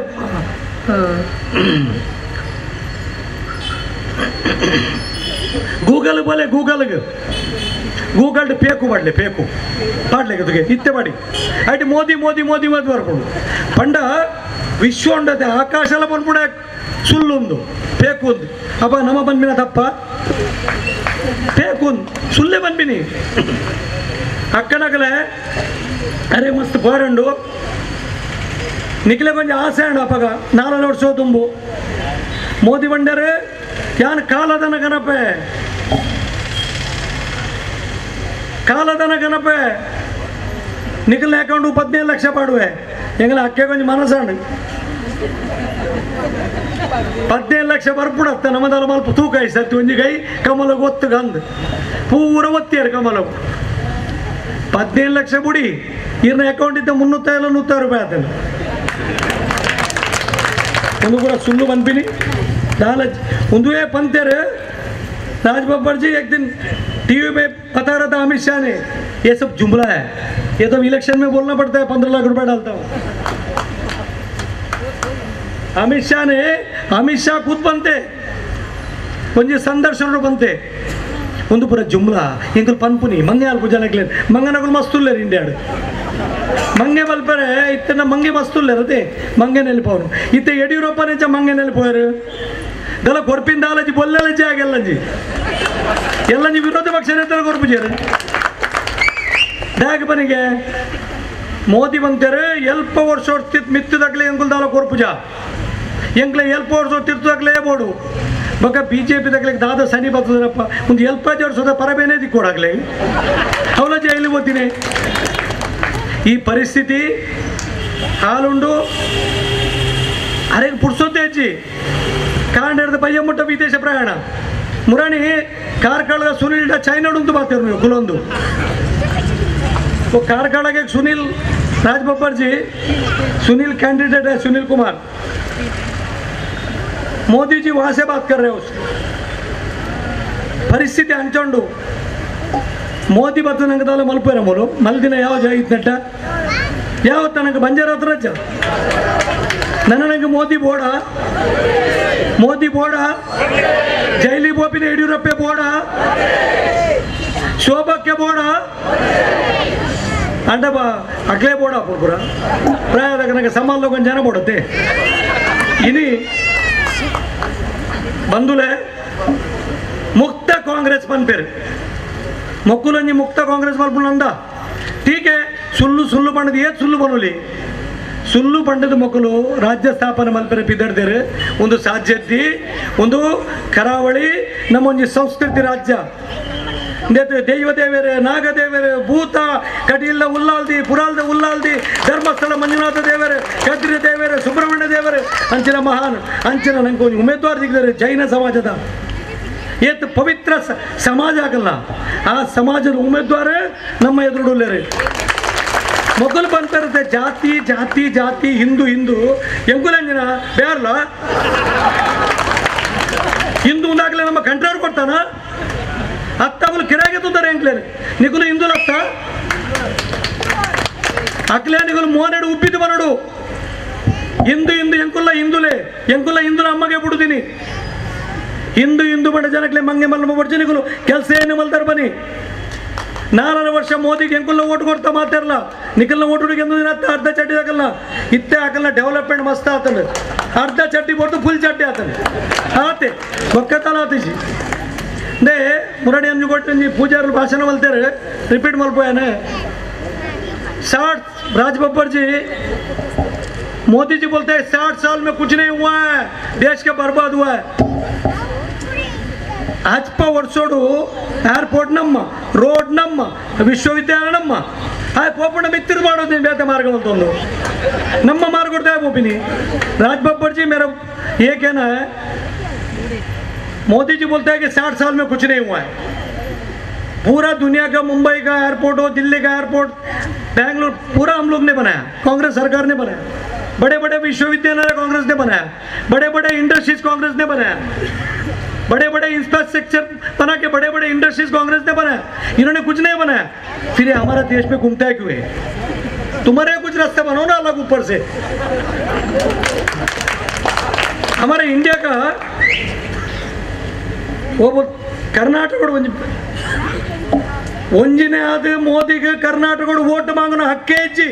ಗೂಗಲ್ ಬೋಲೆ ಗೂಗಲ್ಗೆ ಗೂಗಲ್ ಪೇಕು ಮಾಡಲಿ ಪೇಕು ಪಾಡ್ಲೆ ತುಗೆ ಇತ್ತೆ ಮಾಡಿ ಐಟ್ ಮೋದಿ ಮೋದಿ ಮೋದಿ ಮೋದಿ ಬರ್ಕೊಂಡು ಪಂಡ ವಿಶ್ವ ಉಂಡತೆ ಆಕಾಶಲ ಬಂದ್ಬಿಡ ಸುಲ್ಲೊಂದು ಪೇಕು ಒಂದು ಅಪ್ಪ ನಮ್ಮ ಬಂದ್ಬಿನ ತಪ್ಪ ಪೇಕು ಒಂದು ಸುಳ್ಳೆ ಬಂದ್ಬಿನಿ ಅಕ್ಕನಗಲೆ ಅರೆ ಮಸ್ತ್ ಬೋರಂಡು ನಿಖಿಲೆ ಕೊಂಚ ಆಸೆ ಅಣ್ಣ ಅಪ್ಪಗ ನಾಲ್ಕು ವರ್ಷ ತುಂಬು ಮೋದಿ ಬಂಡರೆ ಯಾನ್ ಕಾಲದನ ಗಣಪೆ ಕಾಲದನ ಗಣಪೆ ನಿಖಿಲ್ ಅಕೌಂಟ್ 15 ಲಕ್ಷ ಪಾಡುವೆ ಎಂಗಲ ಅಕ್ಕೆ ಕೊಂಚ ಮನಸ್ಸಂಡು 15 ಲಕ್ಷ ಬರ್ಪುಡತ್ತ ನಮ್ಮದಲ್ಲ ಮಲ್ಪ ತೂಕ ಸತ್ತಿ ಒಂಜಿ ಕೈ ಕಮಲ ಗೊತ್ತು ಗಂದು ಪೂರ ಒತ್ತಿಯಾರು ಕಮಲ 15 ಲಕ್ಷ ಬುಡಿ ಇರ್ನ ಅಕೌಂಟ್ ಇದ್ದ 300 ರೂಪಾಯಿ ಆತನ ಒಂದು ಕೂಡ ಸುಳ್ಳು ಬಂದ್ಬಿನಿ लालच उन्दुए पंतेर राज बब्बर जी एक दिन टीवी में बता रहा था अमित शाह ने, ये सब जुमला है, ये तो इलेक्शन में बोलना पड़ता है, 15 लाख रुपए डालता हूँ। अमित शाह ने, अमित शाह खुद बनते ಒಂಜಿ ಸಂದರ್ಶನರು ಬಂತೆ ಒಂದು ಪೂರ ಜುಮ್ಲಾ ಎಂಕುಲು ಪನ್ಪುನಿ ಮಂಗೆ ಅಲ್ಪ ಜನಕ್ಲೇನು ಮಂಗನಗುಲು ಮಸ್ತುಲ್ಲೇರು ಇಂಡಿಯಾಡು ಮಂಗೆ ಬಲ್ಪರೆ ಇತ್ತನ ಮಂಗೆ ಮಸ್ತುಲ್ಲೇರು ಅದೇ ಮಂಗೆ ನೆಲಪವನು ಇತ್ತ ಯಡಿಯೂರಪ್ಪ ನೆಂಚ ಮಂಗೆ ನೆಲಪೋಯರು ದಲ ಕೊರ್ಪಿಂದ ಆಲಜಿ ಬೊಲ್ಲೆಲಜ್ಜಿ ಆಗೆಲ್ಲಂಜಿ ಎಲ್ಲಂಜಿ ವಿರೋಧ ಪಕ್ಷ ನೇತರ ಕೊರ್ಪುಜೇರು ದಾಗ ಬನಿಗೆ ಮೋದಿ ಬಂತಾರೆ ಎಲ್ಪ ವರ್ಷ ಮಿತ್ತದಾಗಲೇ ಎಂಕುಲ್ದಾಲ ಕೊರ್ಪುಜ ಎಂಕ್ಲೆ ಎಲ್ಪ ವರ್ಷ ತಿರ್ತದಾಗಲೇ ಬೋಡು ಬೊಕ B J P ತಗ್ಲಿಕ್ಕೆ ದಾದ ಸನಿ ಬರ್ತದಪ್ಪ ಒಂದು ಎಲ್ಪ ಜೋಡಿಸೋದ ಪರಬೇನೇ ದಿಕ್ಕೋಡಾಗಲೇ ಅವಲ ಜೈಲು ಓದ್ತೀನಿ. ಈ ಪರಿಸ್ಥಿತಿ ಹಾಲುಂಡು ಅರೆಗೆ ಪುಡ್ಸೋದೇ ಅಜ್ಜಿ ಕಾಂಡ ಪಯ್ಯ ಮುಟ್ಟ ವಿದೇಶ ಪ್ರಯಾಣ ಮುರಾಣಿ ಕಾರ್ಕಳದ ಸುನಿಲ್ ಚೈನಾಡುಂತು ಬಾತೇರು ನೀವು ಕುಲೊಂದು ಕಾರ್ಕಳಗೆ ಸುನಿಲ್ ರಾಜ್ ಬಬ್ಬರ್ಜಿ सुनील कैंडिडेट है सुनील कुमार मोदी जी वहां से बात कर रहे हो उससे परिस्थिति अंचंಡು ಮೋದಿ ಬತ್ತ ನಂಗೆ ತಾಲ ಮಲ್ಪೇರ ಮೊಲು ಮಲ್ದಿನ ಯಾವ ಜಾಯಿತ್ನಟ್ಟ ಯಾವ ತನಕ ಬಂಜಾರ ಹತ್ರ ರಜ್ಜ ನನ್ನ ನಂಗೆ ಮೋದಿ ಬೋಡ ಮೋದಿ ಬೋಡ ಜೈಲಿ ಬೋಪಿನ ಯಡಿಯೂರಪ್ಪ ಬೋಡ ಶೋಭಕ್ಕೆ ಬೋಡ ಅಂಡ ಬಾ ಅಗ್ಲೇ ಬೋಡ ಪುರ ಪ್ರಾಯದಾಗ ನನಗೆ ಸಮಾಲ ಕೊಂಚ ಜನ ಬೋಡತ್ತೆ ಇನಿ ಬಂಧುಲೆ ಮುಕ್ತ ಕಾಂಗ್ರೆಸ್ ಪನ್ಪೇರು ಮೊಕ್ಕುಲಂಜಿ ಮುಕ್ತ ಕಾಂಗ್ರೆಸ್ ಮಲ್ಪುಂಡ ಟೀಕೆ ಸುಳ್ಳು ಸುಳ್ಳು ಪಂಡದ ಏತ್ ಸುಳ್ಳು ಬನೋಲಿ ಸುಳ್ಳು ಪಂಡದ ಮೊಕ್ಕಲು ರಾಜ್ಯ ಸ್ಥಾಪನೆ ಮಲ್ಪೆರೆ ಬಿದರ್ದೇರು ಒಂದು ಸಾಧ್ಯತೆ ಒಂದು ಕರಾವಳಿ ನಮ್ಮೊಂಜಿ ಸಂಸ್ಕೃತಿ ರಾಜ್ಯ ದೈವ ದೇವೇರು ನಾಗದೇವರು ಭೂತ ಕಟೀಲ್ದ ಉಲ್ಲಾಲ್ದಿ ಪುರಾಲ್ದ ಉಲ್ಲಾಲ್ದಿ ಧರ್ಮಸ್ಥಳ ಮಂಜುನಾಥ ದೇವರು ಕದ್ರಿ ದೇವರು ಸುಬ್ರಹ್ಮಣ್ಯ ದೇವರು ಅಂಚಿನ ಮಹಾನ್ ಅಂಚಿನ ನಂಗೆ ಒಂದು ಉಮೇದ್ವಾರ ಸಿಗ್ತಾರೆ ಜೈನ ಸಮಾಜದ ಏತ್ ಪವಿತ್ರ ಸಮಾಜ ಆಗಲ್ಲ ಆ ಸಮಾಜದ ಉಮೇದ್ವಾರ ನಮ್ಮ ಎದುರುಡುಲ್ಲೇರು ಮೊದಲು ಬಂತಿರುತ್ತೆ ಜಾತಿ ಜಾತಿ ಜಾತಿ ಹಿಂದೂ ಹಿಂದೂ ಎಂಕುಲಂಜಿನ ಬೇರ್ಲ ಹಿಂದೂ ಒಂದಾಗಲೇ ನಮ್ಮ ಕಂಟ್ರೋಲ್ ಕೊಡ್ತಾನ ಅತ್ತವಳು ಕಿರಾಗೆ ತುಂತಾರೆ ಎಂಕ್ಲೇನೆ ನಿಗುಲು ಹಿಂದೂಲತ್ತ ಅಕ್ಲೇ ನಿಗುಲು ಮೋನೆಡು ಉಬ್ಬಿದ್ದು ಬರಡು ಹಿಂದೂ ಹಿಂದೂ ಎಂಕುಲ್ಲ ಹಿಂದೂಲೇ ಎಂಕುಲ್ಲ ಹಿಂದೂಲ ಅಮ್ಮಗೆ ಬಿಡುದೀನಿ ಹಿಂದೂ ಹಿಂದೂ ಬಡ ಜನಕ್ಲೆ ಮಂಗೆ ಮಲ್ಲ ಬಡ್ಜಿ ನಿಗುಲು ಕೆಲಸ ಏನು ಮಲ್ತಾರೆ ಬನ್ನಿ 4 ವರ್ಷ ಮೋದಿಗೆ ಎಂಕುಲ್ಲ ಓಟ್ ಕೊಡ್ತಾ ಮಾತಾರಲ್ಲ ನಿಖಲ್ನ ಓಟ್ ಹುಡುಗಿ ಎಂದು ಅರ್ಧ ಚಡ್ಡಿ ಹಾಕಲ್ಲ ಇತ್ತೆ ಹಾಕಲ್ಲ ಡೆವಲಪ್ಮೆಂಟ್ ಮಸ್ತ್ ಆತನ ಅರ್ಧ ಚಡ್ಡಿ ಕೊಡ್ತು ಫುಲ್ ಚಡ್ಡಿ ಆತನ ಆತೆ ಒಕ್ಕತಲ ಆತಿಸಿ they ಮುರಡಿ ಅಂಜು ಕೊಟ್ಟು ಪೂಜಾರು ಭಾಷಣ ಮಲ್ತಾರೆ ರಿಪೀಟ್ ಮಲ್ಪೋಯಾನೆ 60 राज बब्बर जी मोदी जी बोलते हैं 60 साल में कुछ नहीं हुआ है, देश के बर्बाद हुआ है। ಅಜ್ಪ ವರ್ಷೋಡು ಏರ್ಪೋರ್ಟ್ ನಮ್ಮ ರೋಡ್ ನಮ್ಮ ವಿಶ್ವವಿದ್ಯಾಲಯ ನಮ್ಮ ಆ ಪೋಪಣ್ಣ ಮಿತ್ತಿರು ಮಾಡೋದು ಬೇತೆ ಮಾರ್ಗ ಅಂತಂದು ನಮ್ಮ मार्ग ಕೊಡ್ತಾ ಪೋಪಿನಿ। राज बब्बर जी मेरा ये कहना है, मोदी जी बोलते हैं कि 60 साल में कुछ नहीं हुआ है। पूरा दुनिया का मुंबई का एयरपोर्ट हो, दिल्ली का एयरपोर्ट, बेंगलुरु, पूरा हम लोग ने बनाया, कांग्रेस सरकार ने बनाया। बड़े बड़े विश्वविद्यालय कांग्रेस ने बनाया, बड़े बड़े इंडस्ट्रीज कांग्रेस ने बनाया, बड़े बड़े इंफ्रास्ट्रक्चर बना के बड़े बड़े इंडस्ट्रीज कांग्रेस ने बनाया। इन्होंने कुछ नहीं बनाया, फिर ये हमारा देश में घूमता है क्यों है? तुम्हारे कुछ रास्ता बनाओ ना अलग ऊपर से। हमारे इंडिया का वो कर्नाटक ಒಂಜಿನೇ ಅದು ಮೋದಿಗೆ ಕರ್ನಾಟಕದ ವೋಟ್ ಮಾಂಗನ ಹಕ್ಕೇ ಇಜ್ಜಿ।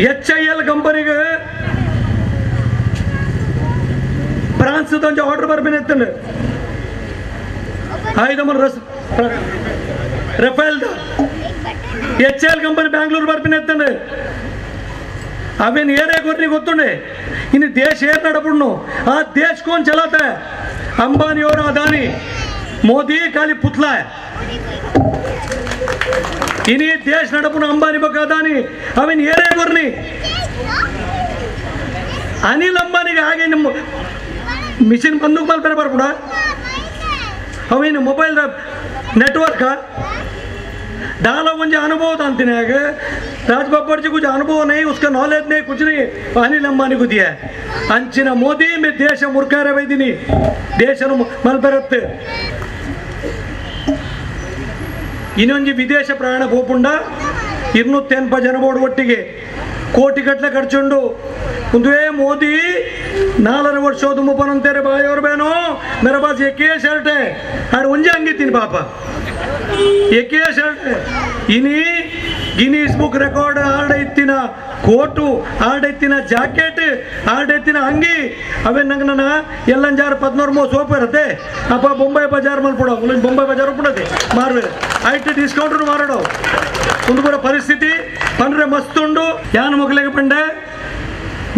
HIL ಕಂಪನಿಗೆ ಫ್ರಾನ್ಸ್ ಒಂಜಿ ಆರ್ಡರ್ ಬರ್ಬೇನೆ ಎತ್ತಂಡು ಆಯ್ದಮಲ್ ರಸ್ Rafale HIL company Bangalore ಬರ್ಬೇನೆ ಎತ್ತಂಡು अवेन एरे गोरनी गोत्तुंडे इन देश एर नडपुडनु आ देश कौन चलाता है? अंबानी और अदानी। मोदी खाली पुतला है। इन्हीं देश नडपुन अंबानी बक अदानी अवेन एरे गोरनी अनिल अंबानी आगे ಮಿಷಿನ್ ಬಂದೂಕ್ ಮಲ್ಪೆರೆ ಬರ್ಪುಡ ಅವೇನು ಮೊಬೈಲ್ ನೆಟ್ವರ್ಕ್ डाला मुझे अनुभव अंतिने राज बब्बर जी कुछ अनुभव नहीं, उसका नॉलेज नहीं, कुछ नहीं, अनिल अंबानी को दिया है। अंಚಿನ ಮೋದಿ ಮೇ ದೇಶ ಮುರ್ಕಾರೆ ಬೈದಿನಿ ದೇಶನು ಮಲ್ಪೆರತ್ತೆ। ಇನ್ನೊಂದು ವಿದೇಶ ಪ್ರಯಾಣ ಪೋಪುಂಡ 280 ಜನ ಬೋರ್ಡ್ ಒಟ್ಟಿಗೆ ಕೋಟಿಗಟ್ಟಲೆ ಖರ್ಚುಂಡು ಒಂದುವೇ ಮೋದಿ 4.5 ವರ್ಷ ಮುಪ್ಪನಂತೇರೆ ಬಾಯೋರ್ ಬೇನೋ ಮೇರೆ ಪಾಸ್ ಏಕೇ ಶರ್ಟ್ ಹೈ ಆಡ್ ಒಂಜೆ ಅಂಗಿತ್ತೀನಿ ಪಾಪ ಏಕೇ ಶರ್ಟ್ ಇನಿ Guinness book record ಆರ್ಡ ಇತ್ತಿನ coat ಆರ್ಡ ಇತ್ತಿನ jacket ಆರ್ಡ ಇತ್ತಿನ ಅಂಗಿ ಅವೇ ನಂಗೆ ನನ್ನ ಎಲ್ಲಂಜಾರು 14 ಸೋಪ್ ಇರುತ್ತೆ ಅಪ್ಪ ಬೊಂಬೈ ಬಜಾರ್ ಮಲ್ಪಡೋ ಬೊಂಬೈ ಬಜಾರ್ ಉಪ್ಪುಡದೆ ಮಾರ್ವೆ IT discount ಮಾರಾಡೋ ಒಂದು ಪೂರ ಪರಿಸ್ಥಿತಿ ಪಂಡ್ರೆ ಮಸ್ತುಂಡು ಯಾನ್ ಮೊಗಲೆಗೆ ಪಂಡೆ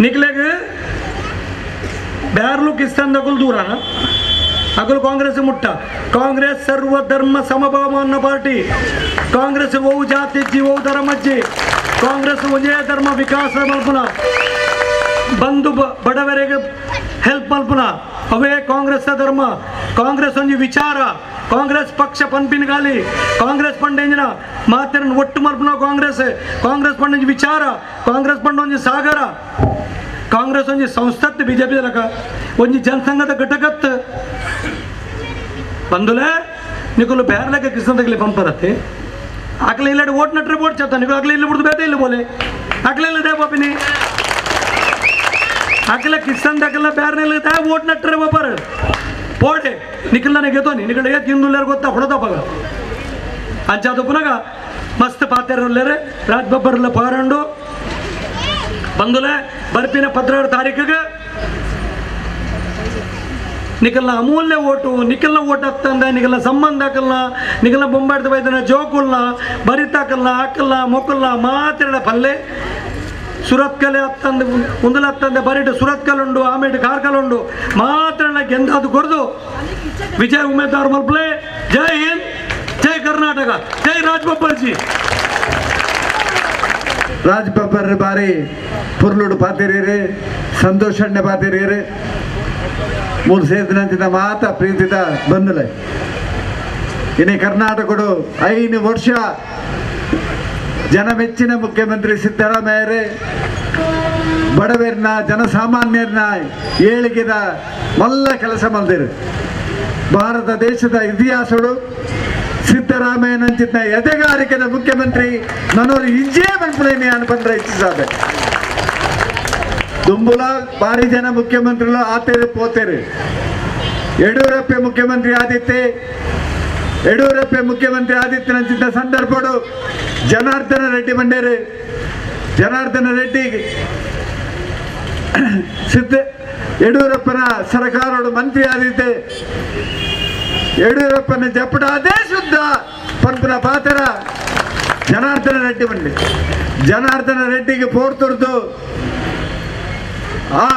ನಿಕ್ಲೆಗ್ ಬ್ಯಾರ್ಲು ಕಿಸ್ತಾನ್ ದಗುಲ್ ದೂರನ ಅಗಲು ಕಾಂಗ್ರೆಸ್ ಮುಟ್ಟ ಕಾಂಗ್ರೆಸ್ ಸರ್ವ ಧರ್ಮ ಸಮಭಾವ ಅನ್ನೋ ಪಾರ್ಟಿ ಕಾಂಗ್ರೆಸ್ ಓವು ಜಾತಿ ಇಜ್ಜಿ ಓವು ಧರ್ಮಜ್ಜಿ ಕಾಂಗ್ರೆಸ್ ಒಂದೇ ಧರ್ಮ ವಿಕಾಸ ಮಲ್ಪುನ ಬಂಧು ಬಡವರಿಗೆ ಹೆಲ್ಪ್ ಮಲ್ಪುನ ಅವೇ ಕಾಂಗ್ರೆಸ್ ಧರ್ಮ ಕಾಂಗ್ರೆಸ್ ಒಂಜಿ ವಿಚಾರ ಕಾಂಗ್ರೆಸ್ ಪಕ್ಷ ಪನ್ಪಿನ ಗಾಲಿ ಕಾಂಗ್ರೆಸ್ ಪಂಡೆಂಜಿನ ಮಾತಿನ ಒಟ್ಟು ಮಲ್ಪುನ ಕಾಂಗ್ರೆಸ್ ಕಾಂಗ್ರೆಸ್ ಪಂಡೆಂಜಿ ವಿಚಾರ ಕಾಂಗ್ರೆಸ್ ಪಂಡೊಂಜಿ ಸಾಗರ ಕಾಂಗ್ರೆಸ್ ಒಂಜಿ ಸಂಸ್ಥೆ ಬಿಜೆಪಿ ಲಕ ಒಂಜಿ ಜನಸಂಘದ ಘಟಕತ್ ಬಂದುಲೆ ನಿಕುಲು ಬೇರೆ ಕೃಷ್ಣ ತಗಲಿ ಪಂಪರತ್ತೆ ಆಕಲೆ ಇಲ್ಲ ಓಟ್ ನಟ್ರೆ ಓಟ್ ಚತ್ತ ನೀವು ಆಗಲೇ ಇಲ್ಲಿ ಬಿಡ್ದು ಬೇತೆ ಇಲ್ಲಿ ಬೋಲೆ ಆಕಲೆ ಇಲ್ಲ they ಪಾಪಿನಿ ಆಕಲೆ ಕಿಸ್ಸನ್ ದಕಲ ಬೇರೆ ತಾ ಓಟ್ ನಟ್ರೆ ಬಾಪರ್ ಪೋಡೆ ನಿಖಲ್ ನನಗೆ ಗೆತೋನಿ ನಿಕಲ್ ಏತ್ ಹಿಂದುಲ್ಲೇರು ಗೊತ್ತಾ ಹೊಡೆದಪ್ಪಾಗ ಅಂಚಾದ ಪುನಗ ಮಸ್ತ್ ಪಾತೆರುಲ್ಲೇರೆ ರಾಜ್ ಬಬ್ಬರ್ಲ ಪಾರಂಡು ಬಂದುಲೆ ಬರ್ಪಿನ 12 ತಾರೀಕಿಗೆ ನಿಖಲ್ನ ಅಮೂಲ್ಯ ಓಟು ನಿಖಲ್ನ ಓಟ್ ಹತ್ತಂದ ನಿಖಲ್ನ ಸಂಬಂಧ ಹಾಕಲ್ಲ ನಿಖಲ್ನ ಬೊಂಬಾಡ್ದ ಬೈದನ ಜೋಕುಲ್ನ ಬರಿತಾಕಲ್ಲ ಹಾಕಲ್ಲ ಮೊಕ್ಕಲ್ಲ ಮಾತಿರಡ ಪಲ್ಲೆ ಸುರತ್ಕಲೆ ಹತ್ತಂದು ಉಂದಲ ಹತ್ತಂದೆ ಬರಿಟು ಸುರತ್ಕಲ್ ಉಂಡು ಆಮೇಲೆ ಕಾರ್ಕಲ್ ಉಂಡು ಮಾತ್ರ ಗೆಂದಾದು ಕೊರದು ವಿಜಯ್ ಉಮೇದಾರ್ ಮಲ್ಪ್ಲೆ. ಜೈ ಹಿಂದ್, ಜೈ ಕರ್ನಾಟಕ, ಜೈ ರಾಜ್ ಬಬ್ಬರ್ ಜಿ. ರಾಜ್ ಬಬ್ಬರ್ ಬಾರಿ ಪುರ್ಲುಡು ಪಾತಿರೀರಿ ಸಂತೋಷಣ್ಣೆ ಪಾತಿರೀರಿ ಮೂರು ಸೇರಿದಂತಿದ್ದ ಮಾತ ಪ್ರೀತಿದ ಬಂದಲೆ ಇನ್ನು ಕರ್ನಾಟಕಡು 5 ವರ್ಷ ಜನಮೆಚ್ಚಿನ ಮುಖ್ಯಮಂತ್ರಿ ಸಿದ್ದರಾಮಯ್ಯರೇ ಬಡವರನ್ನ ಜನಸಾಮಾನ್ಯರನ್ನ ಏಳಿಗೆದ ಮಲ್ಲ ಕೆಲಸ ಮಲ್ದಿರು. ಭಾರತ ದೇಶದ ಇತಿಹಾಸಡು ಸಿದ್ದರಾಮಯ್ಯನಂಚಿದ್ದ ಎದೆಗಾರಿಕೆದ ಮುಖ್ಯಮಂತ್ರಿ ನನ್ನೋರು ಇಜ್ಜೇ ಮನ್ಪುನೇನಿ ಅನ್ಪಂದ್ರೆ ಇಚ್ಛಿಸಾದೆ. ದುಂಬುಲ ಭಾರಿ ಜನ ಮುಖ್ಯಮಂತ್ರಿಗಳು ಆತೇರು ಪೋತೇರು. ಯಡಿಯೂರಪ್ಪ ಮುಖ್ಯಮಂತ್ರಿ ಆದಿತ್ತೆ, ಯಡಿಯೂರಪ್ಪ ಮುಖ್ಯಮಂತ್ರಿ ಆದಿತ್ಯನಂಚಿದ್ದ ಸಂದರ್ಭಡು ಜನಾರ್ದನ ರೆಡ್ಡಿ ಬಂಡೇರು. ಜನಾರ್ದನ ರೆಡ್ಡಿ ಸಿದ್ದ ಯಡಿಯೂರಪ್ಪನ ಸರ್ಕಾರೋಡು ಮಂತ್ರಿ ಆದಿತ್ತೆ. ಯಡಿಯೂರಪ್ಪನ ಜಪಟ ಅದೇ ಶುದ್ಧ ಪಂಪನ ಪಾತ್ರ ಜನಾರ್ದನ ರೆಡ್ಡಿ ಬಂಡಿ. ಜನಾರ್ದನ ರೆಡ್ಡಿಗೆ ಪೋರ್ತುರ್ದು ಆ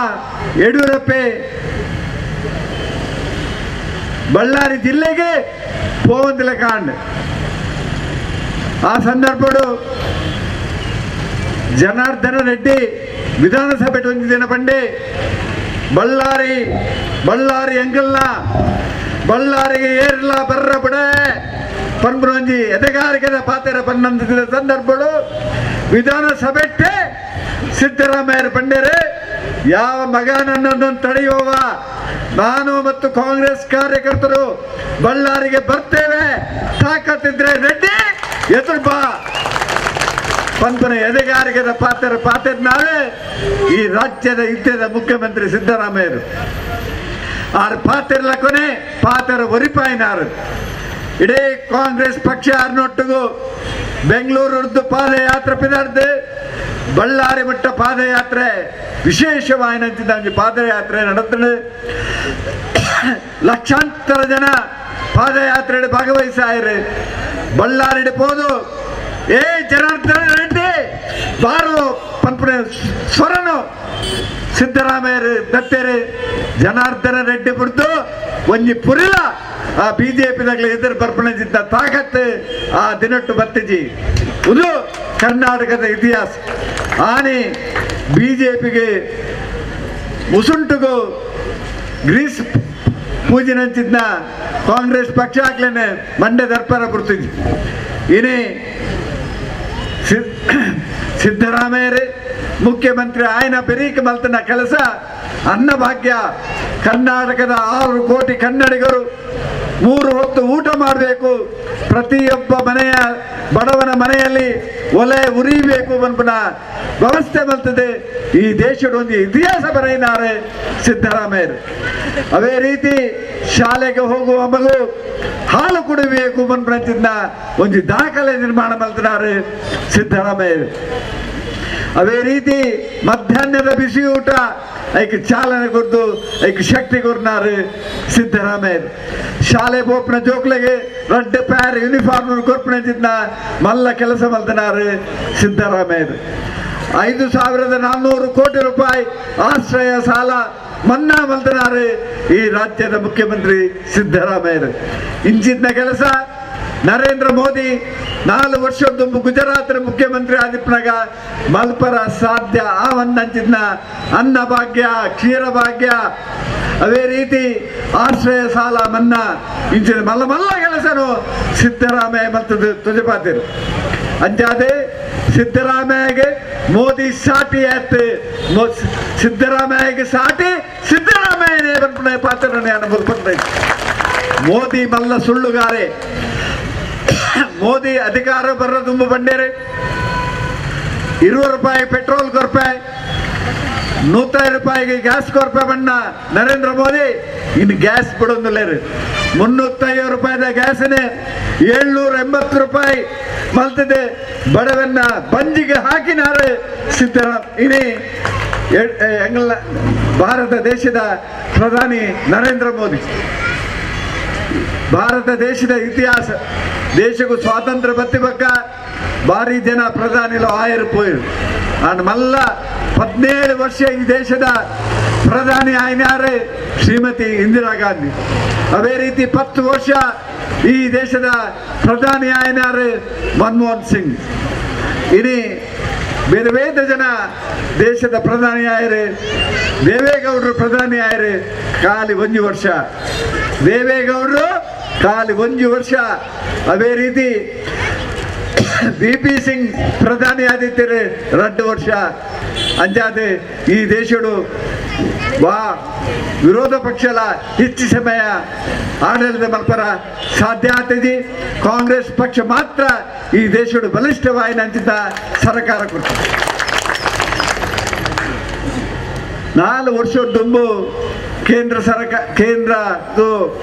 ಯಡಿಯೂರಪ್ಪೆ Ballari ಜಿಲ್ಲೆಗೆ ಪೋವಂದಿಲ್ಲ ಕಾಂಡ್. ಆ ಸಂದರ್ಭಡು ಜನಾರ್ದನ ರೆಡ್ಡಿ ವಿಧಾನಸಭೆ ಒಂದು ದಿನ ಬಂಡೆ ಬಳ್ಳಾರಿ ಬಳ್ಳಾರಿ ಎಂಗಲ್ಲ ಬಳ್ಳಾರಿಗೆ ಏರ್ಲ ಬರ್ರ ಬಡ ಪನ್ಪುನೊಂಜಿ ಎದೆಗಾರಿಕೆದ ಪಾತೆರ ಪನ್ನೊಂದಿದ ಸಂದರ್ಭಡು ವಿಧಾನಸಭೆ ಸಿದ್ದರಾಮಯ್ಯರು ಪಂಡೇರೆ ಯಾವ ಮಗ ನನ್ನನ್ನು ತಡೆಯುವ, ನಾನು ಮತ್ತು ಕಾಂಗ್ರೆಸ್ ಕಾರ್ಯಕರ್ತರು ಬಳ್ಳಾರಿಗೆ ಬರ್ತೇವೆ, ತಾಕತ್ತಿದ್ರೆ ರೆಡ್ಡಿ ಎದುರು ಬಾ ಪಂಪನ ಎದೆಗಾರಿಕೆದ ಪಾತ್ರ ಪಾತೆರ್ನಾಳೆ ಈ ರಾಜ್ಯದ ಇತ್ಯದ ಮುಖ್ಯಮಂತ್ರಿ ಸಿದ್ದರಾಮಯ್ಯರು ಆರ್ ಪಾತೆರ್ಲ ಕೊನೆ ಪಾತೆರ ಒರಿಪಾಯಿನಾರು. ಇಡೀ ಕಾಂಗ್ರೆಸ್ ಪಕ್ಷ ಆರ್ನೊಟ್ಟಿಗೂ ಬೆಂಗಳೂರು ಪಾದಯಾತ್ರೆ ಪಿದಾರ್ದು ಬಳ್ಳಾರಿ ಮಟ್ಟ ಪಾದಯಾತ್ರೆ ವಿಶೇಷವಾಯಿನಂಚಿನ ಪಾದಯಾತ್ರೆ ನಡೆತದೆ. ಲಕ್ಷಾಂತರ ಜನ ಪಾದಯಾತ್ರೆ ಭಾಗವಹಿಸಾಯರು. ಬಳ್ಳಾರಿ ಪೋದು ಏ ಜನಾರ್ದನ ರೆಡ್ಡಿ ಬಾರೋ ಪಂಪನ ಸ್ವರನು ಸಿದ್ದರಾಮಯ್ಯರು ದತ್ತೇರು ಜನಾರ್ದನ ರೆಡ್ಡಿ ಬಿಡ್ದು ಒಂಜಿ ಪುರಿಲ ಆ ಬಿಜೆಪಿದಾಗಲೇ ಎದುರು ಬರ್ಪಣೆಜಿದ್ದ ತಾಕತ್ತು ಆ ದಿನಟ್ಟು ಬತ್ತಿಜಿ. ಇದು ಕರ್ನಾಟಕದ ಇತಿಹಾಸ. ಆನೆ ಬಿಜೆಪಿಗೆ ಮುಸುಂಟುಗು ಗ್ರೀಸ್ ಪೂಜಿನಂಚಿದ್ನ ಕಾಂಗ್ರೆಸ್ ಪಕ್ಷ ಆಗ್ಲೇನೆ ಮಂಡ್ಯ ದರ್ಪಾರ ಬಿಡ್ತಿದ್ವಿ. ಇನೇ ಸಿದ್ದರಾಮಯ್ಯರೇ ಮುಖ್ಯಮಂತ್ರಿ ಆಯನ ಬೆರೀಕ ಮಲ್ತನ ಕೆಲಸ ಅನ್ನಭಾಗ್ಯ. ಕರ್ನಾಟಕದ 6 ಕೋಟಿ ಕನ್ನಡಿಗರು 3 ಹೊತ್ತು ಊಟ ಮಾಡಬೇಕು, ಪ್ರತಿಯೊಬ್ಬ ಮನೆಯ ಬಡವನ ಮನೆಯಲ್ಲಿ ಒಲೆ ಉರಿಬೇಕು ಬನ್ಪುನ ವ್ಯವಸ್ಥೆ ಬರ್ತದೆ. ಈ ದೇಶದ ಒಂದು ಇತಿಹಾಸ ಬರೆಯಿನಾರೆ ಸಿದ್ದರಾಮಯ್ಯರು. ಅದೇ ರೀತಿ ಶಾಲೆಗೆ ಹೋಗುವ ಮಗು ಹಾಲು ಕುಡಿಬೇಕು ಬನ್ಪುನಂಚಿನ ಒಂದು ದಾಖಲೆ ನಿರ್ಮಾಣ ಮಾಡ್ತಿದ್ದಾರೆ ಸಿದ್ದರಾಮಯ್ಯರು. ಅದೇ ರೀತಿ ಮಧ್ಯಾಹ್ನದ ಬಿಸಿಯೂಟ ಐಕ್ ಚಾಲನೆ ಕೊಡ್ದು ಐಕ್ ಶಕ್ತಿ ಕೊಡ್ನಾರು ಸಿದ್ದರಾಮಯ್ಯರು. ಶಾಲೆ ಬೋಪ್ನ ಜೋಕ್ಲೆಗೆ ರಡ್ಡ ಪ್ಯಾರ್ ಯೂನಿಫಾರ್ಮ್ ಕೊರ್ಪಣೆಜಿದ್ನ ಮಲ್ಲ ಕೆಲಸ ಮಲ್ತನಾರು ಸಿದ್ದರಾಮಯ್ಯರು. 5,400 ಕೋಟಿ ರೂಪಾಯಿ ಆಶ್ರಯ ಸಾಲ ಮನ್ನಾ ಮಲ್ತನಾರು ಈ ರಾಜ್ಯದ ಮುಖ್ಯಮಂತ್ರಿ ಸಿದ್ದರಾಮಯ್ಯರು. ಇಂಚಿದ್ನ ಕೆಲಸ ನರೇಂದ್ರ ಮೋದಿ 4 ವರ್ಷದ್ದು ಗುಜರಾತ್ ಮುಖ್ಯಮಂತ್ರಿ ಆದಿಪ್ಪನಾಗ ಮಲ್ಪರ ಸಾಧ್ಯ ಆವನ್ನಂಚಿದ್ನ ಅನ್ನಭಾಗ್ಯ ಕ್ಷೀರಭಾಗ್ಯ ಅದೇ ರೀತಿ ಆಶ್ರಯ ಸಾಲ ಮನ್ನಾ ಇಂಚಿನ ಮಲ್ಲ ಮಲ್ಲ ಕೆಲಸನು ಸಿದ್ದರಾಮಯ್ಯ ಮತ್ತು ತುಜಪಾತಿರು. ಅಂಜಾದೆ ಸಿದ್ದರಾಮಯ್ಯಗೆ ಮೋದಿ ಸಾಟಿ ಆಯ್ತು, ಸಿದ್ದರಾಮಯ್ಯಗೆ ಸಾಟಿ ಸಿದ್ದರಾಮಯ್ಯನೇ ಬಂದ ಪಾತ್ರನೇ ಅನುಭವ. ಮೋದಿ ಮಲ್ಲ ಸುಳ್ಳುಗಾರೆ. ಮೋದಿ ಅಧಿಕಾರ ಬರ ತುಂಬ ಬಂಡೇರೆ 20 ರೂಪಾಯಿ ಪೆಟ್ರೋಲ್ ಕೊರ್ಪಾಯಿ 100 ರೂಪಾಯಿಗೆ ಗ್ಯಾಸ್ ಕೊರ್ಪಾಯಿ ಬಣ್ಣ ನರೇಂದ್ರ ಮೋದಿ ಇನ್ನು ಗ್ಯಾಸ್ ಬಿಡೊಂದಿಲ್ಲ. 350 ರೂಪಾಯಿದ ಗ್ಯಾಸನ್ನೇ 780 ರೂಪಾಯಿ ಮಲ್ತದೆ. ಬಡವನ್ನ ಬಂಜಿಗೆ ಹಾಕಿನಾರೆ ಸಿದ್ದರಾಮ ಇನಿ ಭಾರತ ದೇಶದ ಪ್ರಧಾನಿ ನರೇಂದ್ರ ಮೋದಿ. ಭಾರತ ದೇಶದ ಇತಿಹಾಸ, ದೇಶಕ್ಕೂ ಸ್ವಾತಂತ್ರ್ಯ ಬತ್ತಿ ಬಕ್ಕ ಭಾರಿ ಜನ ಪ್ರಧಾನಿಲು ಆಯರು ಪೋಯರು. ನಾನು ಮಲ್ಲ 17 ವರ್ಷ ಈ ದೇಶದ ಪ್ರಧಾನಿ ಆಯ್ನಾರೆ ಶ್ರೀಮತಿ ಇಂದಿರಾ ಗಾಂಧಿ. ಅದೇ ರೀತಿ 10 ವರ್ಷ ಈ ದೇಶದ ಪ್ರಧಾನಿ ಆಯ್ನಾರೆ ಮನಮೋಹನ್ ಸಿಂಗ್. ಇಡೀ ಬೇರೆ ಬೇರೆ ಜನ ದೇಶದ ಪ್ರಧಾನಿ ಆಯರೆ. ದೇವೇಗೌಡರು ಪ್ರಧಾನಿ ಆಯರೆ ಖಾಲಿ 1 ವರ್ಷ, ದೇವೇಗೌಡರು ಖಾಲಿ 1 ವರ್ಷ. ಅದೇ ರೀತಿ ಬಿ ಪಿ ಸಿಂಗ್ ಪ್ರಧಾನಿ ಆದಿತ್ಯರು 2 ವರ್ಷ. ಅಂಜಾದೆ ಈ ದೇಶಡು ವಾ ವಿರೋಧ ಪಕ್ಷಲ ಹೆಚ್ಚು ಸಮಯ ಆಡಳಿತ ಮಲ್ಪರ ಸಾಧ್ಯ ಆಗ್ತದೆ. ಕಾಂಗ್ರೆಸ್ ಪಕ್ಷ ಮಾತ್ರ ಈ ದೇಶಡು ಬಲಿಷ್ಠವಾಯಿನಂಚಿತ ಸರ್ಕಾರ ಕೊಡ್ತದೆ. 4 ವರ್ಷ ದುಂಬು ಕೇಂದ್ರ ಸರ್ಕಾರ ಕೇಂದ್ರದ್ದು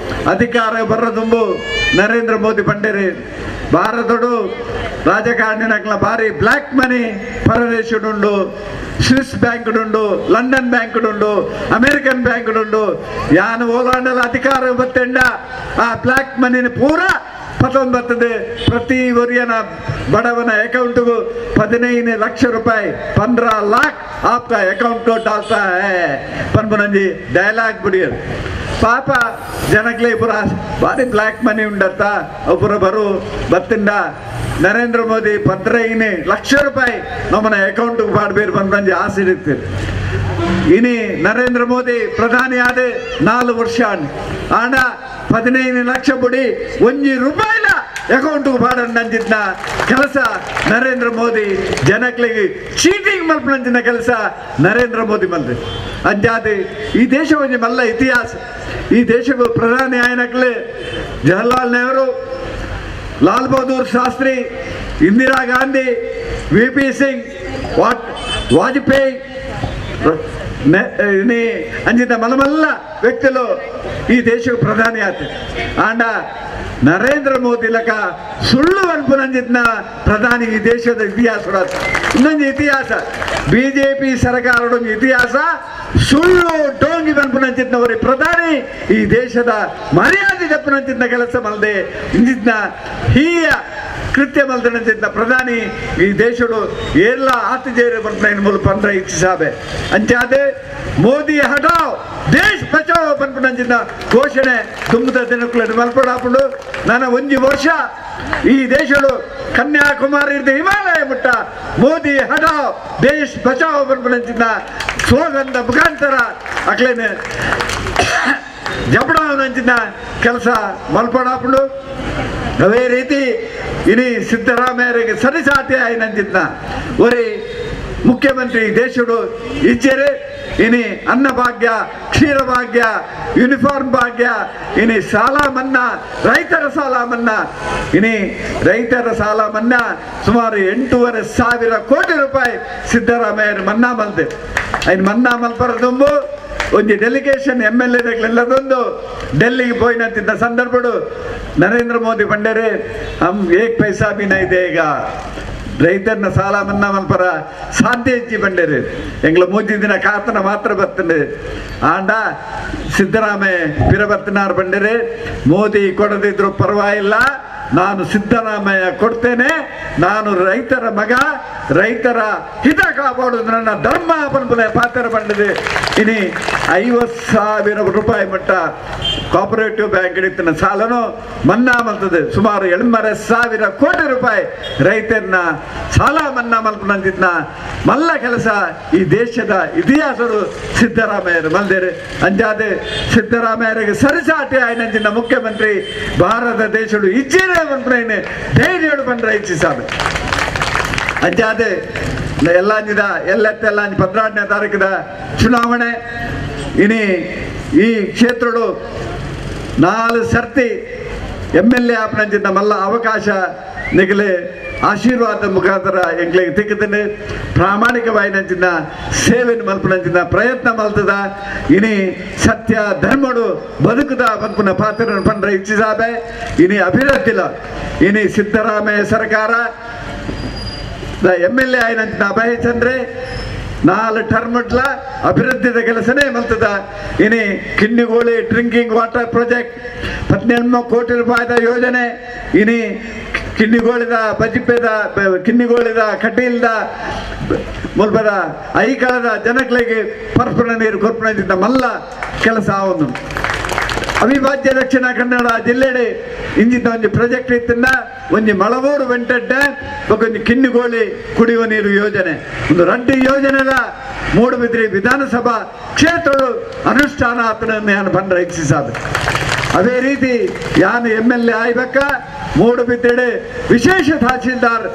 ಅಧಿಕಾರ ಬರದುಂಬು ನರೇಂದ್ರ ಮೋದಿ ಬಂಡೇರಿ ಭಾರತಡು ರಾಜಕಾರಣಿನಕ್ಲ ಭಾರಿ ಬ್ಲ್ಯಾಕ್ ಮನಿ ಪರದೇಶಡುಂಡು, ಸ್ವಿಸ್ ಬ್ಯಾಂಕ್ಡುಂಡು, ಲಂಡನ್ ಬ್ಯಾಂಕ್ಡುಂಡು, ಅಮೇರಿಕನ್ ಬ್ಯಾಂಕ್ಡುಂಡು. ಯಾನು ಓಲಾಂಡಲ ಅಧಿಕಾರ ಬತ್ತೆಂಡ ಆ ಬ್ಲ್ಯಾಕ್ ಮನಿನ ಪೂರ ಪತ್ತೊಂಬತ್ತದೆ. ಪ್ರತಿ ಒರಿಯನ ಬಡವನ ಅಕೌಂಟ್ಗೂ 15 ಲಕ್ಷ ರೂಪಾಯಿ 15 लाख आपका अकाउंट को डालता है ಪನ್ಪನಂಜಿ ಡೈಲಾಗ್ ಬಿಡಿಯರು. ಪಾಪ ಜನಕ್ಲೆ ಪೂರ ಭಾರಿ ಬ್ಲ್ಯಾಕ್ ಮನಿ ಉಂಡತ್ತ ಒಬ್ಬರ ಬರು ಬತ್ತಿಂಡ ನರೇಂದ್ರ ಮೋದಿ 15 ಲಕ್ಷ ರೂಪಾಯಿ ನಮ್ಮನ್ನ ಅಕೌಂಟ್ಗೆ ಪಾಡ್ಬೇರು ಬಂದಂಜಿ ಆಸೆ ಇರ್ತೀರಿ. ಇನಿ ನರೇಂದ್ರ ಮೋದಿ ಪ್ರಧಾನಿ ಆದ 4 ವರ್ಷ ಆಂಡ 15 ಲಕ್ಷ ಬುಡಿ 1 ರೂಪಾಯಿನ ಅಕೌಂಟ್ಗೆ ಪಾಡಂಜಿದ್ನ ಕೆಲಸ ನರೇಂದ್ರ ಮೋದಿ ಜನಕ್ಲಿಗೆ ಚೀಟಿಂಗ್ ಮಲ್ಪನಂಚಿನ ಕೆಲಸ ನರೇಂದ್ರ ಮೋದಿ ಮಲ್ದೆ. ಅಂಜಾದಿ ಈ ದೇಶ ಒಂಜಿ ಮಲ್ಲ ಇತಿಹಾಸ. ಈ ದೇಶಕ್ಕೂ ಪ್ರಧಾನಿ ಆಯನಕ್ಲೆ ಜವಾಹರ್ಲಾಲ್ ನೆಹರು, ಲಾಲ್ ಬಹದ್ದೂರ್ ಶಾಸ್ತ್ರಿ, ಇಂದಿರಾ ಗಾಂಧಿ, ವಿ ಪಿ ಸಿಂಗ್, ವಾಜಪೇಯಿ ಅಂಜಿತ ಮಲಮಲ್ಲ ವ್ಯಕ್ತಿಲು ಈ ದೇಶಕ್ಕೆ ಪ್ರಧಾನಿ ಆತ. ಆಂಡ ನರೇಂದ್ರ ಮೋದಿ ಲಕ ಸುಳ್ಳು ಅನ್ಪುನಂಜಿತ್ನ ಪ್ರಧಾನಿ ಈ ದೇಶದ ಇತಿಹಾಸ. ಇನ್ನೊಂದು ಇತಿಹಾಸ ಬಿಜೆಪಿ ಸರ್ಕಾರದ ಇತಿಹಾಸ ಸುಳ್ಳು ಡೋಂಗಿ ಬನ್ಪುನಂಚಿತ್ನವರಿ ಪ್ರಧಾನಿ ಈ ದೇಶದ ಮರ್ಯಾದೆ ತಪ್ಪುನಂಚಿತ್ನ ಕೆಲಸ ಮಲ್ದೆ ಇಂಜಿತ್ನ ಹೀಯ ಕೃತ್ಯ ಮಲ್ದನಂಚಿತ್ನ ಪ್ರಧಾನಿ ಈ ದೇಶಡು ಏರ್ಲ ಆತಜೇರು ಬನ್ಪುನ ಮೂಲ ಪಂದ್ರ ಇಚ್ಛಿಸಾಬೆ. ಅಂಚಾದೆ ಮೋದಿ ಹಟಾವ್ ದೇಶ್ ಬಚಾವ್ ಪನ್ಪುನಂಚಿನ ಘೋಷಣೆ ತುಂಬುದ ದಿನಕ್ಕೂ ಮಲ್ಪಡಾಪುಂಡು. ನನ್ನ 1 ವರ್ಷ ಈ ದೇಶಡು ಕನ್ಯಾಕುಮಾರಿ ಹಿಮಾಲಯ ಮುಟ್ಟ ಮೋದಿ ಹಟಾವ್ ದೇಶ್ ಬಚಾವ್ ಪನ್ಪುನಂಚಿನ ಸ್ಲೋಗನ್ ಮುಖಾಂತರ ಅಕ್ಲೇನೆ ಜಬಡಾವನಂಚಿನ ಕೆಲಸ ಮಲ್ಪಡಾಪುಂಡು. ಅದೇ ರೀತಿ ಇನಿ ಸಿದ್ದರಾಮಯ್ಯರಿಗೆ ಸರಿಸಾಟಿ ಆಯ್ನಂಚಿನ ಒರಿ ಮುಖ್ಯಮಂತ್ರಿ ದೇಶಡು ಇಚ್ಚೇರೆ. ಇನಿ ಅನ್ನಭಾಗ್ಯ, ಕ್ಷೀರಭಾಗ್ಯ, ಯೂನಿಫಾರ್ಮ್ ಭಾಗ್ಯ, ಇನಿ ಸಾಲ ಮನ್ನಾ, ರೈತರ ಸಾಲ ಮನ್ನಾ, ಇನಿ ರೈತರ ಸಾಲ ಮನ್ನಾ ಸುಮಾರು 8,500 ಕೋಟಿ ರೂಪಾಯಿ ಸಿದ್ದರಾಮಯ್ಯರು ಮನ್ನಾ ಮಲ್ದೆ. ಐನ್ ಮನ್ನಾ ಮಲ್ಪರ ದುಂಬು ಒಂದು delegation M L ಎದಕ್ಲೆಲ್ಲದೊಂದು ಡೆಲ್ಲಿಗೆ ಪೋಯಿನಂತಿದ್ದ ಸಂದರ್ಭಡು ನರೇಂದ್ರ ಮೋದಿ ಬಂಡೇರೆ ಹಮ್ ಏಕ್ ಪೈಸಾ ಬಿ ನೈ ದೇಗ, ರೈತರನ್ನ ಸಾಲ ಮನ್ನಾ ಮಲ್ಪರ ಸಾಧ್ಯ ಇಜ್ಜಿ ಬಂಡೇರಿ, ಎಂಗ್ಲ ಮೂಜಿ ದಿನ ಕಾತನ ಮಾತ್ರ ಬರ್ತದೆ. ಆಂಡ ಸಿದ್ದರಾಮಯ್ಯ ಪಿರ ಬರ್ತನಾರು ಬಂಡೇರೆ ಮೋದಿ ಕೊಡದಿದ್ರು ಪರವಾಗಿಲ್ಲ, ನಾನು ಸಿದ್ದರಾಮಯ್ಯ ಕೊಡ್ತೇನೆ, ನಾನು ರೈತರ ಮಗ, ರೈತರ ಹಿತ ಕಾಪಾಡುವುದು ನನ್ನ ಧರ್ಮ ಪನ್ಪುನ ಪಾತ್ರ ಬಂದಿದೆ. ಇನಿ 50,000 ರೂಪಾಯಿ ಮಟ್ಟ ಕೋಪರೇಟಿವ್ ಬ್ಯಾಂಕ್ ಹಿಡಿತನ ಸಾಲನು ಮನ್ನಾ ಮಲ್ತದೆ. ಸುಮಾರು 8,500 ಕೋಟಿ ರೂಪಾಯಿ ರೈತರನ್ನ ಸಾಲ ಮನ್ನಾ ಮಲ್ಪನಂತಿದ್ನ ಮಲ್ಲ ಕೆಲಸ ಈ ದೇಶದ ಇತಿಹಾಸರು ಸಿದ್ದರಾಮಯ್ಯರು ಮಲ್ದೇರು. ಅಂಜಾದೆ ಸಿದ್ದರಾಮಯ್ಯರಿಗೆ ಸರಿಸಾಟಿ ಆಯ್ನಂಚಿನ ಮುಖ್ಯಮಂತ್ರಿ ಭಾರತ ದೇಶಡು ಇಚ್ಚೇರೆ ಬಂದ್ರೆ ಧೈರ್ಯ ಬಂದ್ರೆ ಇಚ್ಛಿಸಾಬೆ. ಅಂಜಾದೆ ಎಲ್ಲಾಂಜಿದ ಎಲ್ಲತ್ತೆಲ್ಲ 14ನೇ ತಾರೀಕಿದ ಚುನಾವಣೆ. ಇನಿ ಈ ಕ್ಷೇತ್ರಡು 4 ಸರ್ತಿ M L A ಆಪ್ನಂಚಿನ ಮಲ್ಲ ಅವಕಾಶ ನಿಗಲೆ ಆಶೀರ್ವಾದ ಮುಖಾಂತರ ಎಂಗ್ಲಿಗೆ ತಿಕ್ಕುತ್ತೇನೆ. ಪ್ರಾಮಾಣಿಕವಾಯಿನಂಚಿನ ಸೇವೆಯನ್ನು ಮಲ್ಪನಂಚಿನ ಪ್ರಯತ್ನ ಮಲ್ತದ. ಇನಿ ಸತ್ಯ ಧರ್ಮಡು ಬದುಕುದ ಪನ್ಪುನ ಪಾತ್ರ ಪಂಡ್ರ ಇಚ್ಛಿಸಾಬೆ. ಇನಿ ಅಭಿವೃದ್ಧಿಲ ಇನಿ ಸಿದ್ದರಾಮಯ್ಯ ಸರ್ಕಾರ M L A ಆಯ್ನಂಚಿನ ಅಭಯ ಚಂದ್ರೆ 4 ಟರ್ಮ್ಟ್ಲ ಅಭಿವೃದ್ಧಿದ ಕೆಲಸನೇ ಮಲ್ತದ. ಇನಿ ಕಿನ್ನಿಗೋಳಿ drinking water project 18 ಕೋಟಿ ರೂಪಾಯಿದ ಯೋಜನೆ. ಇನಿ ಕಿನ್ನಿಗೋಳಿದ ಬಜಿಪೆದ ಕಿನ್ನಿಗೋಳಿದ ಕಟೀಲ್ದ ಮುಲ್ಪದ ಐಕಳದ ಜನಗಳಿಗೆ ಪರ್ಪುನ ನೀರು ಕೊರ್ಪುನದಿಂದ ಮಲ್ಲ ಕೆಲಸ ಒಂದು. ಅವಿಭಾಜ್ಯ ದಕ್ಷಿಣ ಕನ್ನಡ ಜಿಲ್ಲೆಡೆ ಇಂಜಿನ ಒಂಜಿ ಪ್ರಾಜೆಕ್ಟ್ ಇತ್ತಿಂದ ಒಂಜಿ ಮಳವೂರು ವೆಂಟೆಡ್ ಡ್ಯಾಮ್ ಒಂಜಿ ಕಿನ್ನಿಗೋಳಿ ಕುಡಿಯುವ ನೀರು ಯೋಜನೆ ಒಂದು 2 ಯೋಜನೆಲ ಮೂಡುಬಿದ್ರಿ ವಿಧಾನಸಭಾ ಕ್ಷೇತ್ರಗಳು ಅನುಷ್ಠಾನ ಆತನ ನಾನು ಬಂದ್ರೆ ಇಚ್ಛಿಸಾದ. ಅದೇ ರೀತಿ ಯಾನು M L A ಆಯ್ಬೇಕ ಮೂಡುಬಿದ್ರೆಡೆ ವಿಶೇಷ ತಹಸೀಲ್ದಾರ್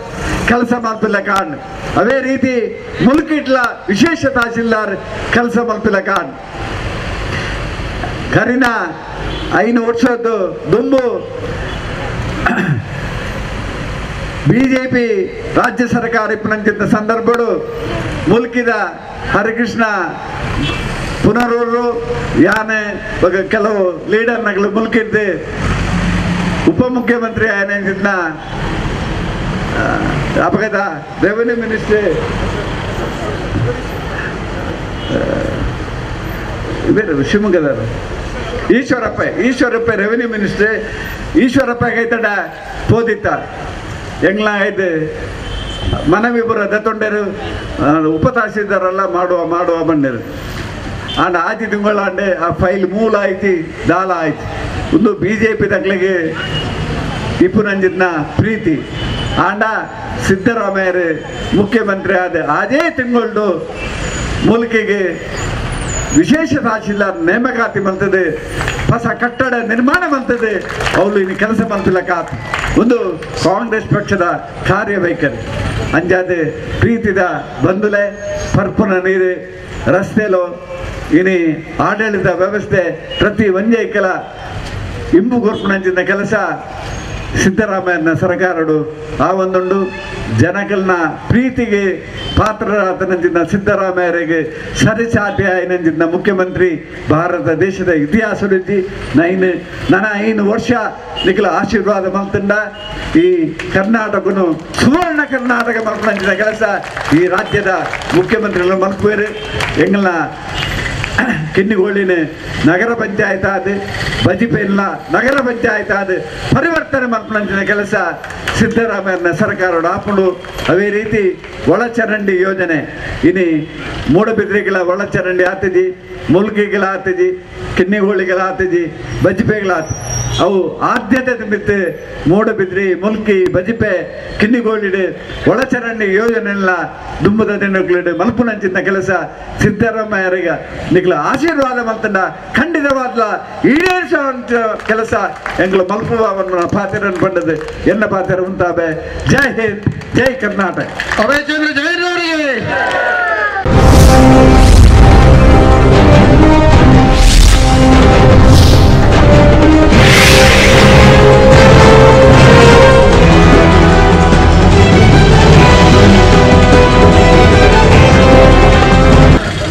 ಕೆಲಸ ಮಲ್ಪಿಲ್ಲ ಕಾಣ್. ಅದೇ ರೀತಿ ಮುಲ್ಕಿಟ್ಲ ವಿಶೇಷ ತಹಸೀಲ್ದಾರ್ ಕೆಲಸ ಮಲ್ಪಿಲ್ಲ ಕಾಣ್. ಕರಿನ 5 ವರ್ಷದ್ದು ದುಂಬು ಬಿಜೆಪಿ ರಾಜ್ಯ ಸರ್ಕಾರ ಇಪ್ಪನಂಚಿದ್ದ ಸಂದರ್ಭಡು ಮುಲ್ಕಿದ ಹರಿಕೃಷ್ಣ ಪುನರೂರು ಯಾನೆ ಕೆಲವು ಲೀಡರ್ನಗಳು ಮುಲ್ಕಿದ್ದೆ ಉಪಮುಖ್ಯಮಂತ್ರಿ ಆಯನ ಅಪಗದ ರೆವೆನ್ಯೂ ಮಿನಿಸ್ಟ್ರಿ ಶಿವಮೊಗ್ಗದ ಈಶ್ವರಪ್ಪ ಈಶ್ವರಪ್ಪ ರೆವೆನ್ಯೂ ಮಿನಿಸ್ಟ್ರಿ ಈಶ್ವರಪ್ಪ ಐತಡ ಪೋದಿತ್ತ ಎಂಗ್ಲ ಐದು ಮನವಿ ಬರ ದತ್ತೊಂಡರು ಉಪ ತಹಸೀಲ್ದಾರೆಲ್ಲ ಮಾಡುವ ಮಾಡುವ ಬಂದಿರು. And ಆಜಿ ತಿಂಗಳಾಂಡೆ ಆ ಫೈಲ್ ಮೂಲ ಆಯ್ತು ದಾಲ ಆಯ್ತು ಒಂದು B J P ತಕ್ಲಿಗೆ ಇಪ್ಪುನಂಜಿನ ಪ್ರೀತಿ ಆಂಡ ಸಿದ್ದರಾಮಯ್ಯರು ಮುಖ್ಯಮಂತ್ರಿ ಆದ ಅದೇ ತಿಂಗಳು ಮೂಲಿಕೆಗೆ ವಿಶೇಷ ತಹಶೀಲ್ದಾರ್ ನೇಮಕಾತಿ ಮಂತದೆ ಹೊಸ ಕಟ್ಟಡ ನಿರ್ಮಾಣ ಮಂತದೆ ಅವಳು ಇನ್ನು ಕೆಲಸ ಮಂತಿಲ್ಲಕಾತ್ ಒಂದು ಕಾಂಗ್ರೆಸ್ ಪಕ್ಷದ ಕಾರ್ಯವೈಖರಿ ಅಂಜಾದೆ ಪ್ರೀತಿದ ಬಂದುಲೆ ಪರ್ಪುನ ನೀರು ರಸ್ತೆಲೋ ಇನಿ ಆಡಳಿತ ವ್ಯವಸ್ಥೆ ಪ್ರತಿ ಒಂಜೈಕಲ ಇಂಬು ಕೊರ್ಪುನಂಚಿನ ಕೆಲಸ ಸಿದ್ದರಾಮಯ್ಯನ ಸರ್ಕಾರಡು ಆ ಒಂದುಂಡು ಜನಕಲ್ನ ಪ್ರೀತಿಗೆ ಪಾತ್ರರಾತನಂಚಿನ ಸಿದ್ದರಾಮಯ್ಯರಿಗೆ ಸರಿಸಾಟಿ ಆಯ್ನಂಚಿನ ಮುಖ್ಯಮಂತ್ರಿ ಭಾರತ ದೇಶದ ಇತಿಹಾಸ ರುಚಿ ನೈನ್ ನನ್ನ 5 ವರ್ಷ ನಿಖಲ ಆಶೀರ್ವಾದ ಮಲ್ತಂಡ ಈ ಕರ್ನಾಟಕನು ಸುವರ್ಣ ಕರ್ನಾಟಕ ಮಲ್ಪನಂಚಿನ ಕೆಲಸ ಈ ರಾಜ್ಯದ ಮುಖ್ಯಮಂತ್ರಿಗಳು ಮಲ್ಪುವೇರು ಎಂಗಲ್ನ ಕಿನ್ನಿಗೋಳಿನ ನಗರ ಪಂಚಾಯತ್ ಆದ ಬಜಿಪೆಲ್ಲ ನಗರ ಪಂಚಾಯತ್ ಆದ ಪರಿವರ್ತನೆ ಮಲ್ಪನಂಚಿನ ಕೆಲಸ ಸಿದ್ದರಾಮಯ್ಯನ ಸರ್ಕಾರ ಆಪುಂಡು. ಅದೇ ರೀತಿ ಒಳಚರಂಡಿ ಯೋಜನೆ ಇನಿ ಮೂಡಬಿದ್ರಿಗಳ ಒಳಚರಂಡಿ ಆತಿಜಿ, ಮುಲ್ಕಿಗಳ ಆತಿಜಿ, ಕಿನ್ನಿಗೋಳಿಗಳ ಆತಿಜಿ, ಬಜಿಪೆಗಳ ಆತಿ ಅವು ಆದ್ಯತೆ ತುಂಬಿತ್ತು. ಮೂಡಬಿದ್ರಿ, ಮುಲ್ಕಿ, ಬಜಿಪೆ, ಕಿನ್ನಿಗೋಳಿಡು ಒಳಚರಂಡಿ ಯೋಜನೆ ದುಂಬದ ದಿನಗಳಿಡು ಮಲ್ಪುನಂಚಿನ ಕೆಲಸ ಸಿದ್ದರಾಮಯ್ಯರಿಗೆ ನಿಗಳ ಆಶೀರ್ವಾದ ಮಲ್ತಂಡ ಖಂಡಿತವಾದ ಈಡೇರಿಸುವಂತ ಕೆಲಸ ಎಂಗಳು ಮಲ್ಪುವ ಪಾತ್ರ ಪಂಡದು ಎನ್ನ ಪಾತ್ರ ಉಂಟಾಬೆ. ಜೈ ಹಿಂದ್, ಜೈ ಕರ್ನಾಟಕ. ಅಭಯಚಂದ್ರ ಜೈನವರಿಗೆ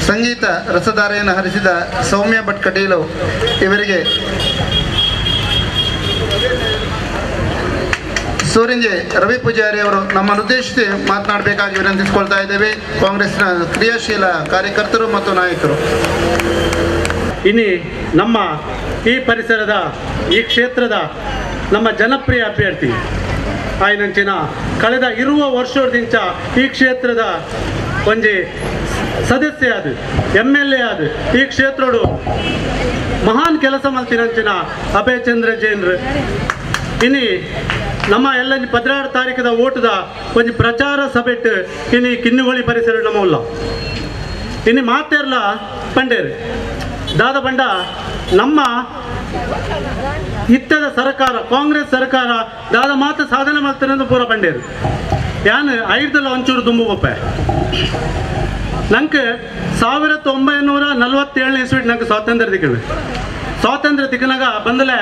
ಸಂಗೀತ ರಸಧಾರೆಯನ್ನು ಹರಿಸಿದ ಸೌಮ್ಯ ಭಟ್ ಕಟೀಲು ಇವರಿಗೆ ಸೂರಿಂಜೆ ರವಿ ಪೂಜಾರಿ ಅವರು ನಮ್ಮನ್ನುದ್ದೇಶಿಸಿ ಮಾತನಾಡಬೇಕಾಗಿ ವಿನಂತಿಸಿಕೊಳ್ತಾ ಇದ್ದೇವೆ. ಕಾಂಗ್ರೆಸ್ನ ಕ್ರಿಯಾಶೀಲ ಕಾರ್ಯಕರ್ತರು ಮತ್ತು ನಾಯಕರು. ಇನ್ನು ನಮ್ಮ ಈ ಪರಿಸರದ ಈ ಕ್ಷೇತ್ರದ ನಮ್ಮ ಜನಪ್ರಿಯ ಅಭ್ಯರ್ಥಿ ಆಯ್ನಂಚಿನ ಕಳೆದ ಇರುವ ವರ್ಷದಿಂಚ ಈ ಕ್ಷೇತ್ರದ ಒಂಜಿ ಸದಸ್ಯ ಅದು MLA ಅದು ಈ ಕ್ಷೇತ್ರಡು ಮಹಾನ್ ಕೆಲಸ ಮಲ್ತಿನಂಚಿನ ಅಭಯಚಂದ್ರ ಜೈನ್ರು. ಇನಿ ನಮ್ಮ ಎಲ್ಲ 16 ತಾರೀಕದ ಓಟದ ಒಂಜಿ ಪ್ರಚಾರ ಸಭೆಟ್ ಇನಿ ಕಿನ್ನಿಗೋಳಿ ಪರಿಸರ ನಮ್ಮ ಉಲ್ಲ ಇನಿ ಮಾತೇರ್ಲ ಪಂಡೇರು ದಾದ ಬಂಡ ನಮ್ಮ ಇತ್ತದ ಸರ್ಕಾರ ಕಾಂಗ್ರೆಸ್ ಸರ್ಕಾರ ದಾದ ಮಾತು ಸಾಧನೆ ಮಾಡ್ತಾರೆ ಪೂರ ಪಂಡೇರು ಯಾನ್ ಐದಲ್ಲ ಒಂಚೂರು ದುಂಬು ಬೊಪ್ಪೆ ನಂಗೆ 1947 ಇಸ್ವಿಟ್ ನಂಗೆ ಸ್ವಾತಂತ್ರ್ಯ ದಿಕ್ಕಳು ಸ್ವಾತಂತ್ರ್ಯ ದಿಕ್ಕನಾಗ ಬಂದಲೆ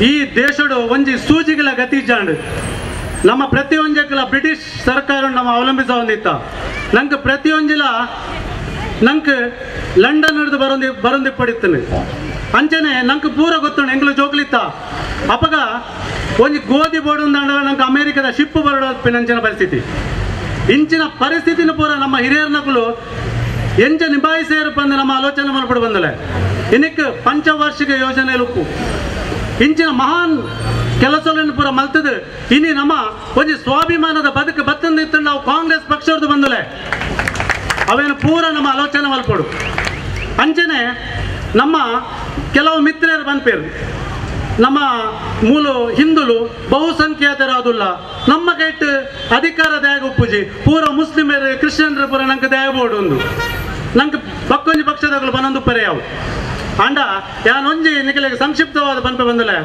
ಈ ದೇಶಡು ಒಂಜಿ ಸೂಜಿಗಳ ಗತಿ ಜಾಂಡು ನಮ್ಮ ಪ್ರತಿಯೊಂಜಕ್ಲ ಬ್ರಿಟಿಷ್ ಸರ್ಕಾರ ನಮ್ಮ ಅವಲಂಬಿಸ ಹೊಂದಿತ್ತ ನಂಗೆ ಪ್ರತಿಯೊಂಜಿಲ ನಂಗೆ ಲಂಡನ್ ಹಿಡಿದು ಬರಂದಿಪ್ಪಡಿತ್ತನು ಅಂಚನೆ ನಂಗೆ ಪೂರ ಗೊತ್ತುಂಡು ಎಂಗ್ಲು ಜೋಕ್ಲಿತ್ತ ಅಪಗ ಒಂಜಿ ಗೋಧಿ ಬೋರ್ಡ್ ನಂಗೆ ಅಮೇರಿಕದ ಶಿಪ್ಪು ಬರಡೋ ಪಿನಂಚಿನ ಪರಿಸ್ಥಿತಿ ಇಂಚಿನ ಪರಿಸ್ಥಿತಿನ ಪೂರ ನಮ್ಮ ಹಿರಿಯರ್ನಕುಲು ಎಂಚ ನಿಭಾಯಿಸೇರು ಬಂದು ನಮ್ಮ ಆಲೋಚನೆ ಮಲ್ಪಡು ಬಂದಲೆ ಇನ್ನಕ್ಕೆ ಪಂಚವಾರ್ಷಿಕ ಯೋಜನೆ ಲುಕ್ಕು ಇಂಚಿನ ಮಹಾನ್ ಕೆಲಸಗಳನ್ನು ಪೂರ ಮಲ್ತದೆ ಇನಿ ನಮ್ಮ ಒಂಜಿ ಸ್ವಾಭಿಮಾನದ ಬದುಕು ಬತ್ತಂದಿತ್ತು ನಾವು ಕಾಂಗ್ರೆಸ್ ಪಕ್ಷವ್ರದ್ದು ಬಂದಲೆ ಅವೇನು ಪೂರ ನಮ್ಮ ಆಲೋಚನೆ ಮಲ್ಪಡು. ಅಂಚನೆ ನಮ್ಮ ಕೆಲವು ಮಿತ್ರರು ಬಂದ್ಪೇರು ನಮ್ಮ ಮೂಲ ಹಿಂದುಲು ಬಹುಸಂಖ್ಯಾತರಾದುಲ್ಲ ನಮ್ಮ ಕೈಟ್ ಅಧಿಕಾರ ದ್ಯಾಗ ಉಪ್ಪುಜಿ ಪೂರ ಮುಸ್ಲಿಮರು ಕ್ರಿಶ್ಚಿಯನ್ರು ಪೂರ ನಂಗೆ ದ್ಯಾಗ ಬೋರ್ಡ್ ಒಂದು ನಂಗೆ ಬಕ್ಕೊಂಜಿ ಪಕ್ಷದಾಗಲು ಬನೊಂದು ಪರ್ಯಾವು ಅಂಡ ಯಾನೊಂಜಿ ನಿಖಲಿಗೆ ಸಂಕ್ಷಿಪ್ತವಾದ ಪನ್ಪೆ ಬಂದಲೆ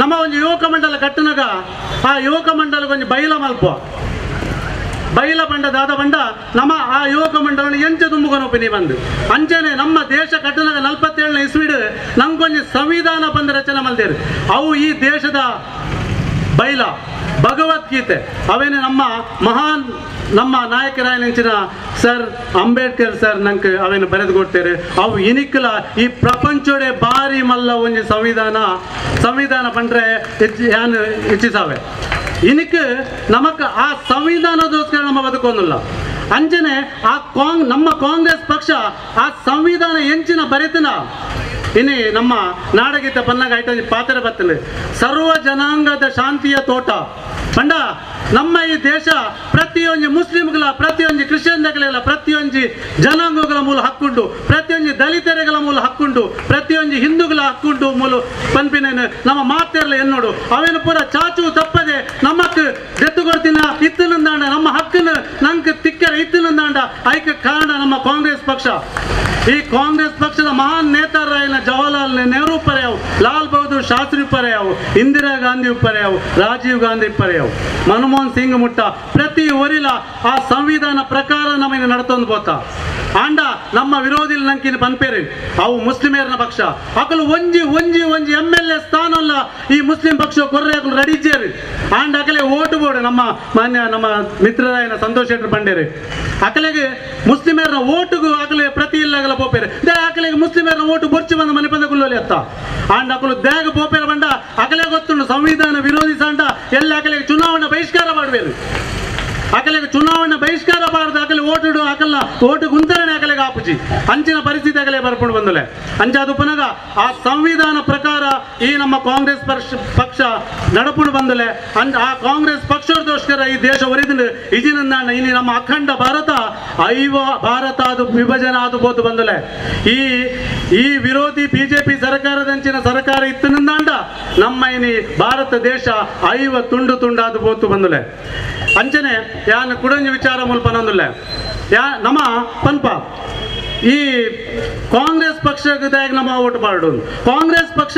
ನಮ್ಮ ಒಂಜಿ ಯುವಕ ಮಂಡಲ ಕಟ್ಟನಾಗ ಆ ಯುವಕ ಮಂಡಲಕ್ಕೆ ಒಂಜಿ ಬೈಲ ಮಲ್ಪ ಬೈಲ ಬಂಡ ದಾದ ಬಂಡ ನಮ್ಮ ಆ ಯುವಕ ಮಂಡಲವನ್ನು ಎಂಚ ತುಂಬುಕೊನೊಪ್ಪಿನಿ ಬಂದು ಅಂಚನೆ ನಮ್ಮ ದೇಶ ಕಟ್ಟನಾಗ 47ನೇ ಇಸ್ವಿಡ್ ನಮ್ಗೊಂಜಿ ಸಂವಿಧಾನ ಬಂದು ರಚನೆ ಮಲ್ತೇರು ಅವು ಈ ದೇಶದ ಬೈಲ ಭಗವದ್ಗೀತೆ ಅವೇನೆ ನಮ್ಮ ಮಹಾನ್ ನಮ್ಮ ನಾಯಕರಾಯನಂಚಿನ ಸರ್ ಅಂಬೇಡ್ಕರ್ ಸರ್ ನಂಗೆ ಅವೇನು ಬರೆದು ಕೊಡ್ತೇವೆ ಅವು ಇನಿಕ್ಕಲ ಈ ಪ್ರಪಂಚೋಡೆ ಬಾರಿ ಮಲ್ಲ ಒಂಜಿ ಸಂವಿಧಾನ ಸಂವಿಧಾನ ಪಂಡ್ರೆ ಯಾನು ಹೆಚ್ಚಿಸಾವೆ ಇನಿಕ್ ನಮಕ್ ಆ ಸಂವಿಧಾನದೋಸ್ಕರ ನಮ್ಮ ಬದುಕೊಂದಿಲ್ಲ. ಅಂಚನೆ ಆ ನಮ್ಮ ಕಾಂಗ್ರೆಸ್ ಪಕ್ಷ ಆ ಸಂವಿಧಾನ ಎಂಚಿನ ಬರೆತನ ಇನಿ ನಮ್ಮ ನಾಡಗೀತ ಪನ್ನಾಗ ಐಟ ಪಾತ್ರ ಬರ್ತದೆ ಸರ್ವ ಜನಾಂಗದ ಶಾಂತಿಯ ತೋಟ ಪಂಡ ನಮ್ಮ ಈ ದೇಶ ಪ್ರತಿಯೊಂದು ಮುಸ್ಲಿಂಗಳ ಪ್ರತಿಯೊಂದು ಕ್ರಿಶ್ಚಿಯನ್ಗಳ ಪ್ರತಿಯೊಂದು ಜನಾಂಗಗಳ ಮೂಲ ಹಕ್ಕುಂಟು, ಪ್ರತಿಯೊಂದು ದಲಿತರುಗಳ ಮೂಲ ಹಕ್ಕುಂಟು, ಪ್ರತಿಯೊಂದು ಹಿಂದೂಗಳ ಹಕ್ಕುಂಟು ಮೂಲ ಪನ್ಪಿನ ನಮ್ಮ ಮಾತೆರ್ಲ ಎನ್ನೋಡು ಅವೇನು ಪೂರ ಚಾಚು ತಪ್ಪದೆ ನಮ್ಮಕ್ ದೆತ್ತು ಕೊಡ್ತಿನ ಇತ್ತಿನಂದಾಂಡ ನಮ್ಮ ಹಕ್ಕನ್ನು ನಂಗೆ ತಿಕ್ಕರ ಇತ್ತಿನಂದಾಂಡ ಐಕ ಕಾರಣ ನಮ್ಮ ಕಾಂಗ್ರೆಸ್ ಪಕ್ಷ. ಈ ಕಾಂಗ್ರೆಸ್ ಪಕ್ಷದ ಮಹಾನ್ ನೇತಾರರಾಯನ ಜವಾಹರ್ಲಾಲ್ ನೆಹರು ಪರ್ಯಾವು, ಲಾಲ್ ಬಹದ್ದೂರ್ ಶಾಸ್ತ್ರಿ ಪರ್ಯಾವು, ಇಂದಿರಾ ಗಾಂಧಿ ಪರ್ಯಾವು, ರಾಜೀವ್ ಗಾಂಧಿ ಪರ್ಯಾವು, ಮನಮೋಹನ್ ಸಿಂಗ್ ಮುಟ್ಟ ಪ್ರತಿ ಒರಿಲ ಆ ಸಂವಿಧಾನ ಪ್ರಕಾರ ನಮಗೆ ನಡ್ತೊಂದು ಬೋತ. ಆಂಡ ನಮ್ಮ ವಿರೋಧಿ ನಂಕಿನ ಪನ್ಪೇರಿ ಅವು ಮುಸ್ಲಿಮೇರ್ನ ಪಕ್ಷ ಅಕಲು ಒಂಜಿ ಒಂಜಿ ಒಂಜಿ MLA ಸ್ಥಾನ ಅಲ್ಲ ಈ ಮುಸ್ಲಿಂ ಪಕ್ಷ ಕೊರ್ರೆ ಅಕಲು ರೆಡಿ ಇಜ್ಜೇರಿ. ಆಂಡ ಅಕಲೆ ಓಟು ಬೋಡು ನಮ್ಮ ಮಾನ್ಯ ನಮ್ಮ ಮಿತ್ರರಾಯನ ಸಂತೋಷ್ ಶೆಟ್ಟರ್ ಬಂಡೇರಿ ಅಕಲೆಗೆ ಮುಸ್ಲಿಮೇರ್ನ ಓಟುಗು ಅಕಲೆ ಪ್ರತಿ ಇಲ್ಲಗಲ ಪೋಪೇರಿ they ಅಕಲೆಗೆ ಮುಸ್ಲಿಮೇರ್ನ ಓಟು ಬೊರ್ಚಿ ಬಂದ ಮನೆ ಬಂದ ಕುಲ್ಲೋಲಿ ಅತ್ತ. ಆಂಡ ಅಕಲು ದೇಗ ಪೋಪೇರ ಬಂಡ ಅಕಲೆ ಗೊತ್ತುಂಡು ಸಂವಿಧಾನ ವಿರೋಧಿ ಸಂಡ ಎಲ್ಲ ಅಕಲೆಗೆ ಚುನಾವಣೆ ಬಹಿಷ್ಕಾರ ಮಾಡಬೇಕು. ಅಕಲೆಗೆ ಚುನಾವಣೆ ಬಹಿಷ್ಕಾರ ಬಾರದು ಅಕಲೆ ಓಟುಡು ಅಕಲ್ಲ ಓಟು ಗುಂತರಣೆ ಅಕಲೆಗೆ ಆಪುಜಿ ಅಂಚಿನ ಪರಿಸ್ಥಿತಿ ಅಕಲೆ ಬರ್ಕೊಂಡು ಬಂದಲೆ. ಅಂಚಾದ ಉಪನಗ ಆ ಸಂವಿಧಾನ ಪ್ರಕಾರ ಈ ನಮ್ಮ ಕಾಂಗ್ರೆಸ್ ಪಕ್ಷ ನಡಪುಂಡು ಬಂದಲೆ. ಆ ಕಾಂಗ್ರೆಸ್ ಪಕ್ಷದೋಸ್ಕರ ಈ ದೇಶ ಒರಿದ ಇಜಿನ ಇನ್ನು ನಮ್ಮ ಅಖಂಡ ಭಾರತ ಐವ ಭಾರತ ಅದು ವಿಭಜನೆ ಆದು ಬೋದು ಬಂದಲೆ. ಈ ಈ ವಿರೋಧಿ ಬಿಜೆಪಿ ಸರ್ಕಾರದಂಚಿನ ಸರ್ಕಾರ ಇತ್ತಿನಿಂದಾಂಡ ನಮ್ಮ ಇನಿ ಭಾರತ ದೇಶ ಐವ ತುಂಡು ತುಂಡಾದ ಬೋತು ಬಂದಲೆ. ಅಂಚನೆ ಯಾನ್ ಕುಡಂಜಿ ವಿಚಾರ ಮುಲ್ಪನೊಂದುಲ್ಲೆ ಯಾ ನಮ್ಮ ಪನ್ಪ ಈ ಕಾಂಗ್ರೆಸ್ ಪಕ್ಷದಾಗ ನಮ್ಮ ಓಟು ಪಾಡು. ಕಾಂಗ್ರೆಸ್ ಪಕ್ಷ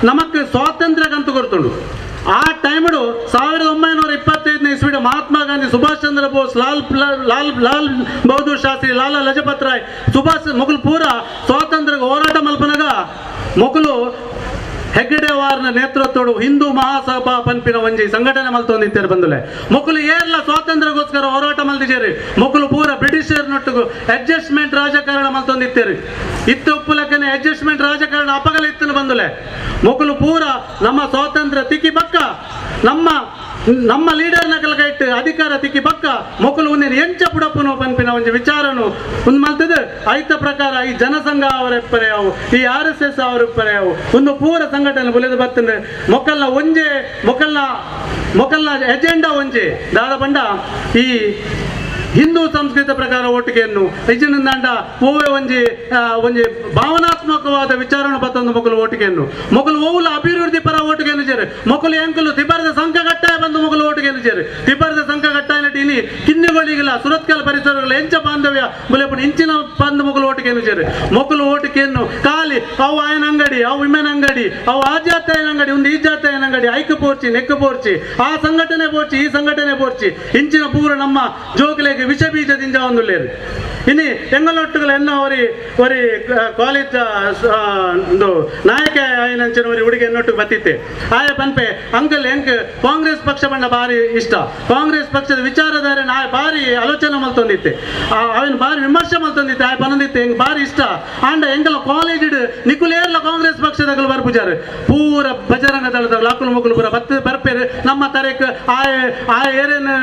ನಮಕ್ ಸ್ವಾತಂತ್ರ್ಯಗಂತೂ ಕೊಡ್ತುಂಡು. ಆ ಟೈಮ್ಡು 1925ನೇ ಇಸ್ವಿಡು ಮಹಾತ್ಮ ಗಾಂಧಿ, ಸುಭಾಷ್ ಚಂದ್ರ ಬೋಸ್, ಲಾಲ್ ಲಾಲ್ ಲಾಲ್ ಬಹದ್ದೂರ್ ಶಾಸ್ತ್ರಿ, ಲಾಲಾ ಲಜಪತ್ ರಾಯ್, ಸುಭಾಷ್ ಮೊಗಲು ಪೂರ ಸ್ವಾತಂತ್ರ್ಯ ಹೋರಾಟ ಮಲ್ಪನಗ ಮೊಗಲು ಹೆಗ್ಗಡೆವಾರ್ನ ನೇತೃತ್ವಡು ಹಿಂದೂ ಮಹಾಸಭಾ ಪನ್ಪಿನ ಒಂಜಿ ಸಂಘಟನೆ ಮಲ್ತೊಂದಿತ್ತೇರು ಬಂದುಲೆ. ಮೊಕಲು ಏರ್ಲ ಸ್ವಾತಂತ್ರ್ಯಕ್ಕೋಸ್ಕರ ಹೋರಾಟ ಮಲ್ದಿಜೇರಿ. ಮೊಕಲು ಪೂರ ಬ್ರಿಟಿಷರ್ನೊಟ್ಟಿಗೂ ಅಡ್ಜಸ್ಟ್ಮೆಂಟ್ ರಾಜಕಾರಣ ಮಲ್ತೊಂದಿತ್ತೇರಿ. ಇತ್ತ ಉಪ್ಪುಲಕ್ಕನೆ ಅಡ್ಜಸ್ಟ್ಮೆಂಟ್ ರಾಜಕಾರಣ ಅಪಗಲ ಇತ್ತನು ಬಂದುಲೆ. ಮೊಕಲು ಪೂರ ನಮ್ಮ ಸ್ವಾತಂತ್ರ್ಯ ತಿಕ್ಕಿ ಪಕ್ಕ ನಮ್ಮ ನಮ್ಮ ಲೀಡರ್ನ ಕಲ್ಕೈಟ್ ಅಧಿಕಾರ ತಿಕ್ಕಿ ಪಕ್ಕ ಮೊಕಲು ಒಂದೇನು ಎಂಚ ಪುಡಪ್ಪನು ಪನ್ಪಿನ ಒಂಜಿ ವಿಚಾರನು ಒಂದು ಮಲ್ತದ. ಐತ ಪ್ರಕಾರ ಈ ಜನಸಂಘ ಅವರೆಪ್ಪರೆಯಾವು, ಈ RSS ಅವರೆಪ್ಪರೆಯಾವು ಒಂದು ಪೂರ ಸಂಘಟನೆ ಬುಲೆದು ಬರ್ತದೆ. ಮೊಕಲ್ಲ ಒಂಜೆ ಮೊಕಲ್ಲ ಮೊಕಲ್ಲ ಎಜೆಂಡಾ ಒಂಜೆ ದಾದ ಬಂಡ ಈ ಹಿಂದೂ ಸಂಸ್ಕೃತಿ ಪ್ರಕಾರ ಓಟಿಗೆಯನ್ನು ಇಜಿನಿಂದಾಂಡ ಓವೆ ಒಂಜಿ ಒಂಜಿ ಭಾವನಾತ್ಮಕವಾದ ವಿಚಾರಣೆ ಬತ್ತೊಂದು ಮೊಕಲು ಓಟಿಗೆಯನ್ನು ಮೊಕಲು ಓವುಲ ಅಭಿವೃದ್ಧಿ ಪರ ಓಟಿಗೆಯನ್ನು ಸೇರಿ ಮೊಕಲು ಎಂಕಲು ತಿಬ್ಬರದ ಸಂಘ ಬಂದು ಮೊಕಲು ಓಟಿಗೆಯನ್ನು ಸೇರಿ ತಿಬ್ಬರದ ಸಂಘ ಇನಿ ಕಿನ್ನಿಗಳಿಗಿಲ್ಲ ಸುರತ್ಕಲ್ ಪರಿಸರಗಳ ಎಂಚ ಬಾಂಧವ್ಯ ಬುಲೆಪುಣ ಇಂಚಿನ ಬಂದು ಮೊಕಲು ಓಟಿಗೆಯನ್ನು ಸೇರಿ ಮೊಕಲು ಓಟಿಗೆಯನ್ನು ಖಾಲಿ ಅವು ಆಯನ ಅಂಗಡಿ, ಅವು ವಿಮೆನ್ ಅಂಗಡಿ, ಅವು ಆ ಜಾತಿಯ ಅಂಗಡಿ, ಒಂದು ಈ ಜಾತಿಯ ಅಂಗಡಿ, ಐಕ ಪೋರ್ಚಿ ನೆಕ್ಕ ಪೋರ್ಚಿ, ಆ ಸಂಘಟನೆ ಪೋರ್ಚಿ ಈ ಸಂಘಟನೆ ಪೋರ್ಚಿ ಇಂಚಿನ ಪೂರ ನಮ್ಮ ಜೋಕುಲೆಗೆ ವಿಷ ಬೀಜದಿಂದ ಒಂದುಲ್ಲೇರು. ಇನ್ನು ಎಂಗಲೊಟ್ಟುಗಳು ಎನ್ನ ಒರಿ ಒರಿ ಕಾಲೇಜ್ ಒಂದು ನಾಯಕ ಆಯನಂಚಿನ ಒರಿ ಹುಡುಗಿ ಎನ್ನೊಟ್ಟು ಬತ್ತಿತ್ತೆ. ಆಯ ಪನ್ಪೆ ಅಂಕಲ್ ಎಂಕ್ ಕಾಂಗ್ರೆಸ್ ಪಕ್ಷ ಬಣ್ಣ ಭಾರಿ ಇಷ್ಟ, ಕಾಂಗ್ರೆಸ್ ಪಕ್ಷದ ವಿಚಾರಧಾರೆ ನಾಯ ಭಾರಿ ಆಲೋಚನೆ ಮಲ್ತೊಂದಿತ್ತೆ, ಅವನ ಭಾರಿ ವಿಮರ್ಶೆ ಮಲ್ತೊಂದಿತ್ತೆ, ಆಯ ಪನೊಂದಿತ್ತೆ ಎಂಕ್ ಭಾರಿ ಇಷ್ಟ. ಆಂಡ ಎಂಕಲ ಕಾಲೇಜ್ ನಿಕುಲೇರ್ಲ ಕಾಂಗ್ರೆಸ್ ಪಕ್ಷದಗಳು ಬರ್ಪುಜಾರು ಪೂರ ಬಜರಂಗ ದಳದಗಳು ಅಕ್ಕಲು ಮೊಕ್ಕಲು ಪೂರ ಬತ್ತ ಬರ್ಪೇರು ನಮ್ಮ ತರೇಕ್ ಆಯ ಆಯ ಏರೇನು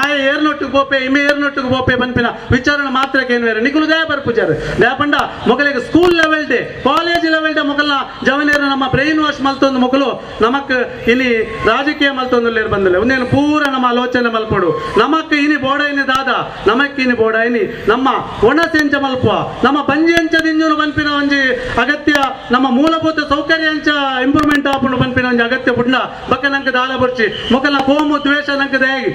ಆಯ ಏರ್ನೊಟ್ಟಿಗೆ ಬೋಪೆ ಇಮೆ ಏರ್ನೊಟ್ಟಿಗೆ ಬೋಪೆ ಬನ್ಪಿನ ವಿಚಾರಣೆ ಮಾತ್ರಕ್ಕೆ ಏನು ಬೇರೆ ನಿಕುಲು ದಯ ಬರ್ಪುಜಾರು ದಯಪಂಡ ಮೊಗಲಿಗೆ school level day college level day ಮೊಗಲ ಜವನೇರು ನಮ್ಮ ಬ್ರೈನ್ ವಾಶ್ ಮಲ್ತೊಂದು ಮೊಗಲು ನಮಕ್ ಇನಿ ರಾಜಕೀಯ ಮಲ್ತೊಂದು ಬಂದಿಲ್ಲ ಒಂದೇನು ಪೂರ ನಮ್ಮ ಆಲೋಚನೆ ಮಲ್ಪಡು ನಮಕ್ ಇನಿ ಬೋಡೈನಿ ದಾದ ನಮಕ್ ಇನಿ ಬೋಡೈನಿ ನಮ್ಮ ಒಣಸೆಂಚ ಮಲ್ಪ ನಮ್ಮ ಬಂಜಿ ಅಂಚ ದಿಂಜುನು ಬನ್ಪಿನ ಒಂಜಿ ಅಗತ್ಯ ನಮ್ಮ ಮೂಲಭೂತ ಸೌಕರ್ಯ ಅಂಚ ಇಂಪ್ರೂವ್ಮೆಂಟ್ ಆಪುಂಡು ಬನ್ಪಿನ ಒಂಜಿ ಅಗತ್ಯ ಪುಡ್ನ ಬಕ್ಕ ನಂಕ ದಾಲ ಬರ್ಚಿ ಮೊಕಲ ಕೋಮು ದ್ವೇಷ ನಂಕ ದಯಾಗಿ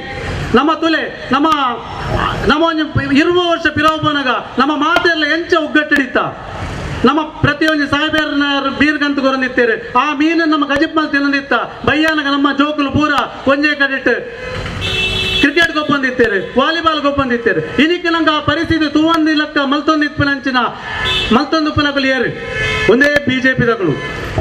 ನಮ್ಮ ತುಲೆ ನಮ್ಮ ನಮ್ಮ ಒಂಜಿ 20 ವರ್ಷ ಪಿರವಪನಗ ನಮ್ಮ ಮಾತೆಲ್ಲ ಎಂಚ ಒಗ್ಗಟ್ಟಿಡಿತ್ತ ನಮ್ಮ ಪ್ರತಿಯೊಂದು ಸಾಹೇಬರ್ನ ಬೀರ್ಗಂತ ಕೊರಂದಿತ್ತೇರೆ ಆ ಮೀನು ನಮ್ಮ ಗಜಿಪ್ ಮಲ್ ತಿನ್ನಂದಿತ್ತ ಬಯ್ಯಾನಗ ನಮ್ಮ ಜೋಕುಲು ಪೂರ ಒಂಜೇ ಕಡಿಟ್ಟು ಕ್ರಿಕೆಟ್ ಗೊಪ್ಪಂದಿತ್ತೇರೆ ವಾಲಿಬಾಲ್ ಗೊಪ್ಪಂದಿತ್ತೇರೆ ಇನಿಕ್ಕೆ ನಂಗೆ ಆ ಪರಿಸ್ಥಿತಿ ತೂವಂದಿ ಲಕ್ಕ ಮಲ್ತೊಂದಿಪ್ಪನಂಚಿನ ಮಲ್ತೊಂದು ಪುನಕಲು ಏರು ಒಂದೇ ಬಿಜೆಪಿ ದಗಳು